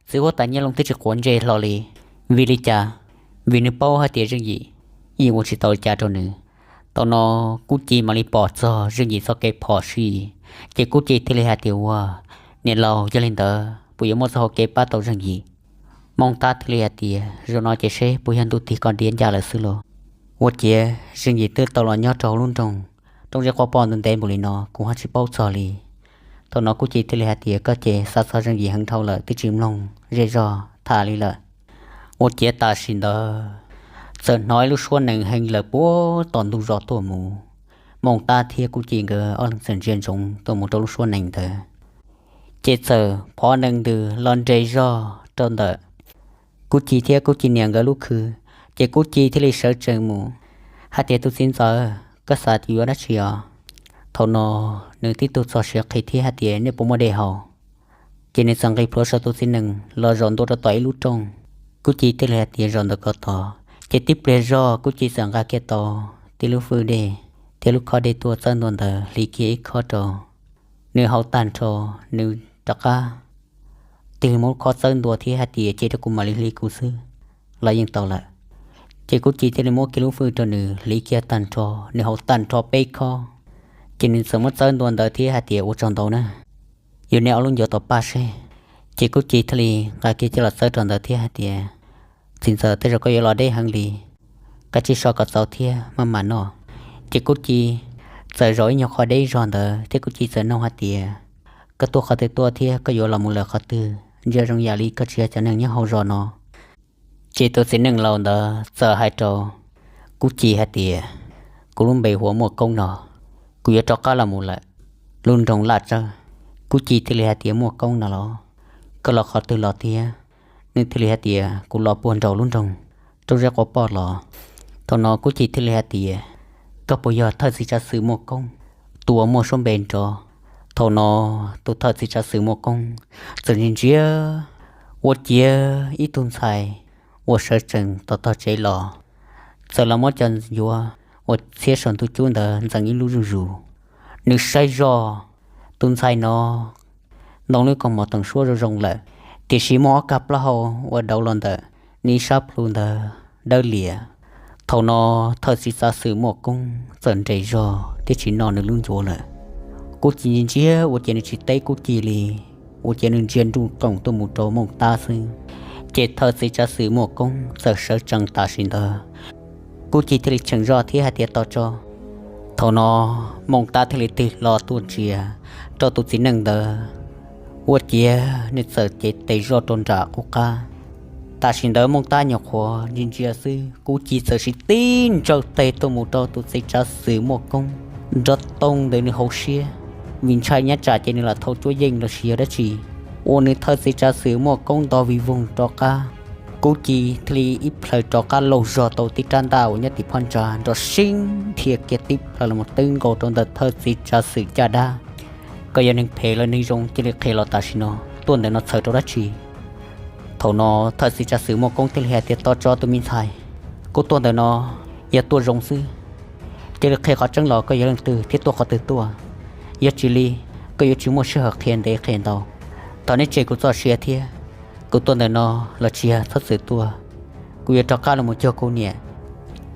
txiv huab tais Nyiaj Looj twb tsis quav ntsej hlo li. Vim li cas? Vim nws paub hais tias Zeej Yim yeej ua tsis tau li cas rau nws. Thaum no Kub Ci mam li pom txog Zeej Yim txoj kev phom sij, ces Kub Ci thiaj li hais tias, Ua, niam laus, yog li ntawd puas yuav muaj txoj hau kev pab tau Zeej Yim? Mooj Tab thiaj li hais tias, Zaum no ces seb puas yog ntuj tig kom diav ncaj lawm xwb los. Ua ciav Zeej Yim twb tau los nyob rau hauv lub nroog Roob Zeb Quav Poj ntev npaum li no kuv ho tsis paub txog li. Thaum no Kub Ci thiaj li hais tias, Koj ces xav txog Zeej Yim heev dhau lawm, twb tsis mloog zej zog tham li lawm. Ua ciav tam sim ntawd txawm hnov ib lub suab nees heev lawm puag tom ntug zos tuaj mus. Mooj Tab thiab Kub Ci nkawd ob leeg txawm ntsia ntsoov tuaj mus rau lub suab nees ntawd, ces txawm phov nees ntws los nres zog rau ntawm Kub Ci thiab Kub Ci niam nkawd lub khw. Ces Kub Ci thiaj li sawv tsees mus hais tias, Tus txiv ntxawm, koj xav yuav dab tsi os? Thaum no nws tib tug txog siav qhi thiab hais tias, Nej puas muaj dej haus? Ces nws txawm nqis plhuav saum tus txiv nees los zaum ntua rau tom ib lub rooj. Kub Ci thiaj li hais tias, Zaum ntawm ko tod. Ces tib pliag zog Kub Ci txawm nqa kiag tau tib lub fwj dej thiab lub khob dej tuaj txawb ntua ntawd hliv kiag ib khob rau. Nws haus tag nrho, nws rov qab tig muab lub khob txawb ntua thiab hais tias, Cia rau kuv mam li hliv kuv xwb los yeej tau lawm. Ces Kub Ci thiaj li muab kiag lub fwj rau nws hliv kiag tag nrho, nws haus tag nrho peb khob. Ces nws txawm muab txawb ntua ntawd thiab hais tias, Ua tsaug ntau na, yuav neb ob lub ncuav tom paj seb. Ces Kub Ci thiaj li nqa kiag coj los txawb rau ntawd thiab hais tias, Txiv ntxawm, tej zaum koj yuav los deb heev li, koj cia so kom txaus thiab maj mam noj. Ces Kub Ci txawm zaum ib nyuag qho deb zog ntawd thiab Kub Ci txawm nug hais tias, Koj tuaj qhov twg tuaj thiab koj yuav los mus lawm qhov twg? Ntsia zoo yam li koj tsis yog cov neeg nyob hauv zos no. Ces tus txiv neej laus ntawd txawm hais rau Kub Ci hais tias, Kuv lub npe hu ua Muaj Koob no, kuv yuav rov qab los mus lawm lub nroog Laj Tsawb. Kub Ci thiaj li hais tias, Muaj Koob no los, koj los qhov twg los thiab? Nws thiaj li hais tias, Kuv los puag nraum lub nroog Roob Zeb Quav Poj los. Thaum no Kub Ci thiaj li hais tias, Koj puas yog thawj txiv tsav xwm Muaj Koob, tus uas muaj suab npe nrov? Thaum no tus thawj txiv tsav xwm Muaj Koob txawm ntsia ntsia ua ciav ib tug ntxhais uas sawv tsees tom tog tsev los, txawm los muab cov ncuav uas txhiab saum ntuj cub ntawd ntxeev ib lub zuj zus. Nws saib zoj, tus ntxhais no ntoo lub kaus mom teem suab zoo zoo lawm, tiam sis muaj ob kab plaub hau uas dauv los ntawm nws ib sab plhu ntawd dawb lias. Thaum no thawj txiv tsav xwm Muaj Koob txawm nres zog thiab tsis noj nws lub ncuav lawm. Kuj ci ntsia ua ciav nws tsis teb Kuj Ci li, ua ciav nws ntsia nruj qoom tuaj mus rau Mooj Tab xwb. Ces thawj txiv tsav xwm Muaj Koob txawm sawv tsees tam sim ntawd, Kuj Ci thiaj li cheem zog thiab hais tias, Tos tso. Thaum no Mooj Tab thiaj li tig hlo tuaj ntsia rau tus txiv neej ntawd, ua ciav nws txawm cev tes zoj rau nram qub qab. Tam sim ntawd Mooj Tab nyuam qhuav ntsia ntsia xwb, Kuj Ci txawm sib tib ntsawj tes tuaj mus rau tus txiv tsav xwm Muaj Koob nrov toog ntawm nws hauv siab, vim ntshai nyab tsam ces nws lam thau cuab yeej los sis yog dab tsi, ua nws thawj txiv tsav xwm Muaj Koob nto vij voog rov qab. Kuj Ci thiaj li ib plhaw rov qab laug zog tau tib rab ntaj uas nyob tim phab ntsa nrov sib nrhia kiag tib plhaw los mus twb nkaus rau ntawm thawj txiv tsav xwm caj dab. Koj yog neeg phem los neeg zoo cia li qhia los tam sim no, tuaj ntawm no txhawj rau dab tsi? Thaum no thawj txiv tsav xwm Muaj Koob thiaj li hais tias, Tos tso tus me ntxhais, kuv tuaj ntawm no yog tuaj zoo xwb. Cia li qhia qhov tseeb los koj yog leej twg thiab tuaj qhov twg tuaj. Yog tsis li, koj yuav tsis muaj sij hawm qhia ntev qhia ntau. Thov neb tseg kuv txoj sia thiab. Kuv tuaj ntawm no los tsis yog txhob txwm tuaj. Kuv yuav rov qab los mus cuag kuv niam,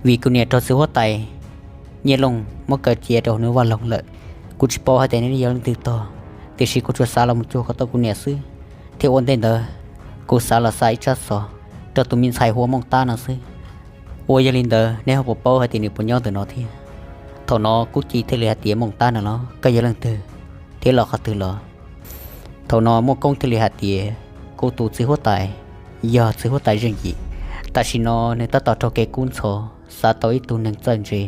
vim kuv niam raug txiv huab tais Nyiaj Looj muab kaw cia rau nws vaj loog lawm. Kuv tsis paub hais tias neb yog leej twg tog, tiam sis kuv tsuas xav los mus cuag kom tau kuv niam xwb, thiab ua ntej ntawd kuv xav los xa ib tsab xov rau tus me ntxhais hu ua Mooj Tab no xwb. Uas yog li ntawd neb ho puas paub hais tias nws puas nyob ntawm no thiab? Thaum no Kub Ci thiaj li hais tias, Mooj Tab no los koj yog leej twg thiab los qhov twg los? Thaum no Muaj Koob thiaj li hais tias, Kuv tus txiv huab tais yog txiv huab tais Zeej Yim. Tam sim no nws tab tom raug kev kub ntxhov, xav tau ib tug neeg txawj ntse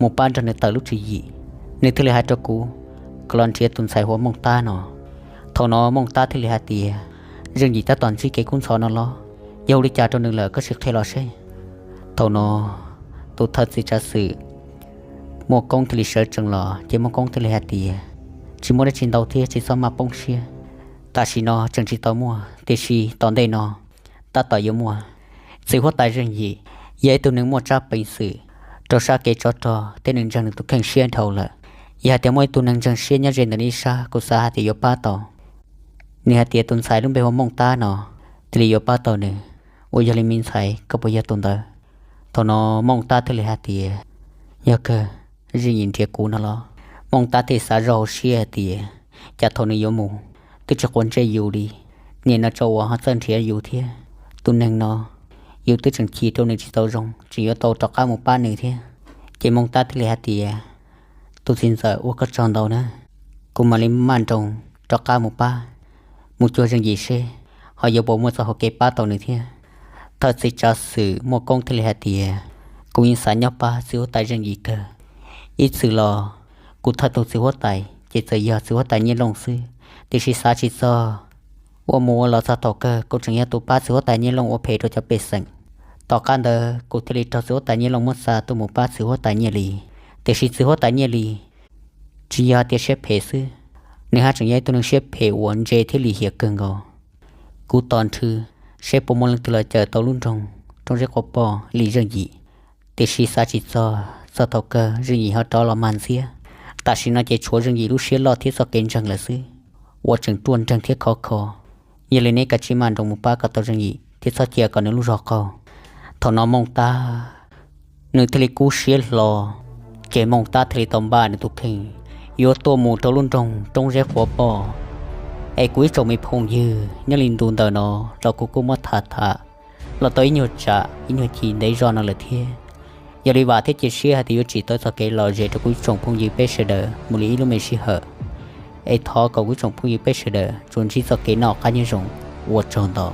mus pab nrog nws tawm lub tswv yim. Nws thiaj li hais rau kuv kom los nrhiav tus ntxhais hu ua Mooj Tab no. Thaum no Mooj Tab thiaj li hais tias, Zeej Yim tab tom ntsib kev kub ntxhov no los? Yog ua li cas rau nws lawm, koj sim qhia los seb. Thaum no tus thawj txiv tsav xwm Muaj Koob thiaj li sawv tsees los, ces Muaj Koob thiaj li hais tias, Tsis muaj dab tsi ntau thiab, tsis txhob maj poob siab. Tam sim no tseem tsis tau muaj, tiam sis tom ntej no tab tom yuav muaj. Txiv huab tais Zeej Yim yog ib tug neeg muaj tsab peev xwm rau sab kev tsov rog thiab nws ntseeg nws tus kheej siab dhau lawm. Yog hais tias muaj ib tug neeg ntseeg siab nyob ze ntawm nws ib sab, kuv xav hais tias yuav pab tau. Nws hais tias tus ntxhais lub npe hu ua Mooj Tab no thiaj li yuav pab tau nws. Uas yog li me ntxhais, koj puas yog tus ntawd? Thaum no Mooj Tab thiaj li hais tias, Yog kawg, Zeej Yim nrhiav kuv no los? Mooj Tab thiaj xav zog hauv siab hais tias, Cas thaum nws yuav mus twb tsis quav ntsej yus li, nim no tso uas ho txawj nrhiav yus thiab. Tus neeg no yus twb tseem chim rau nws tsis tau zoo, tseem yuav tau rov qab mus pab nws thiab. Ces Mooj Tab thiaj li hais tias, Tus txiv ntxawm, ua koj tsaug ntau na, kuv mam li maj nroos rov qab mus pab, mus cuag Zeej Yim seb ho yuav puas muaj txoj hauv kev pab tau nws thiab. Thawj txiv tsav xwm Muaj Koob thiaj li hais tias, Kuv yeej xav nyob pab txiv huab tais Zeej Yim kawg. Ib txwm los kuv thawj tus txiv huab tais ces txawm yog txiv huab tais Nyiaj Looj xwb, tiam sis xav tsis txog, ua mus ua los txog thaum kawg kuv tseem yog tus pab txiv huab tais Nyiaj Looj ua phem rau cov pej xeem. Tom qab ntawd kuv thiaj li raug txiv huab tais Nyiaj Looj muab xa tuaj mus pab txiv huab tais Nyiaj Lis. Tiam sis txiv huab tais Nyiaj Lis tsis yog tias siab phem xwb, nws haj tseem yog ib tug neeg siab phem uas ntse thiab lim hiam kawg nkaus. Kuv tos nrhw seb puas muaj leej twg los cawm tau lub nroog Roob Zeb Quav Poj li Zeej Yim, tiam sis xav tsis txog, txog thaum kawg Zeej Yim ho rov los mag ntxiab. Tam sim no ces tshuav Zeej Yim lub siab loj thiab txoj kev ntseeg lawm xwb, uas tseem ruaj nreeg thiab khov kho. Yog li neb kav tsij maj nroos mus pab kom tau Zeej Yim thiab txhob cia kom nws lub zog qaug. Thaum no Mooj Tab nws thiaj li kub siab hlo, ces Mooj Tab thiaj li tau npaj nws tus kheej yuav tuaj mus rau lub nroog Roob Zeb Quav Poj. Es kuv ib tsoom me phooj ywg, nyob li ntu ntawm no los kuv kuj muab tham tham los tau ib nyuag tsam ib nyuag chim ntev zog no lawm thiab. Yog li vam thiab cia siab hais tias yuav tsim tau txoj kev lom zem rau kuv ib tsoom phooj ywg peb sawv daws mus li ib lub me sij hawm. Es thov kom kuv ib tsoom phooj ywg peb sawv daws tsuas ntsib txoj kev noj qab nyob zoo, ua tsaug ntau.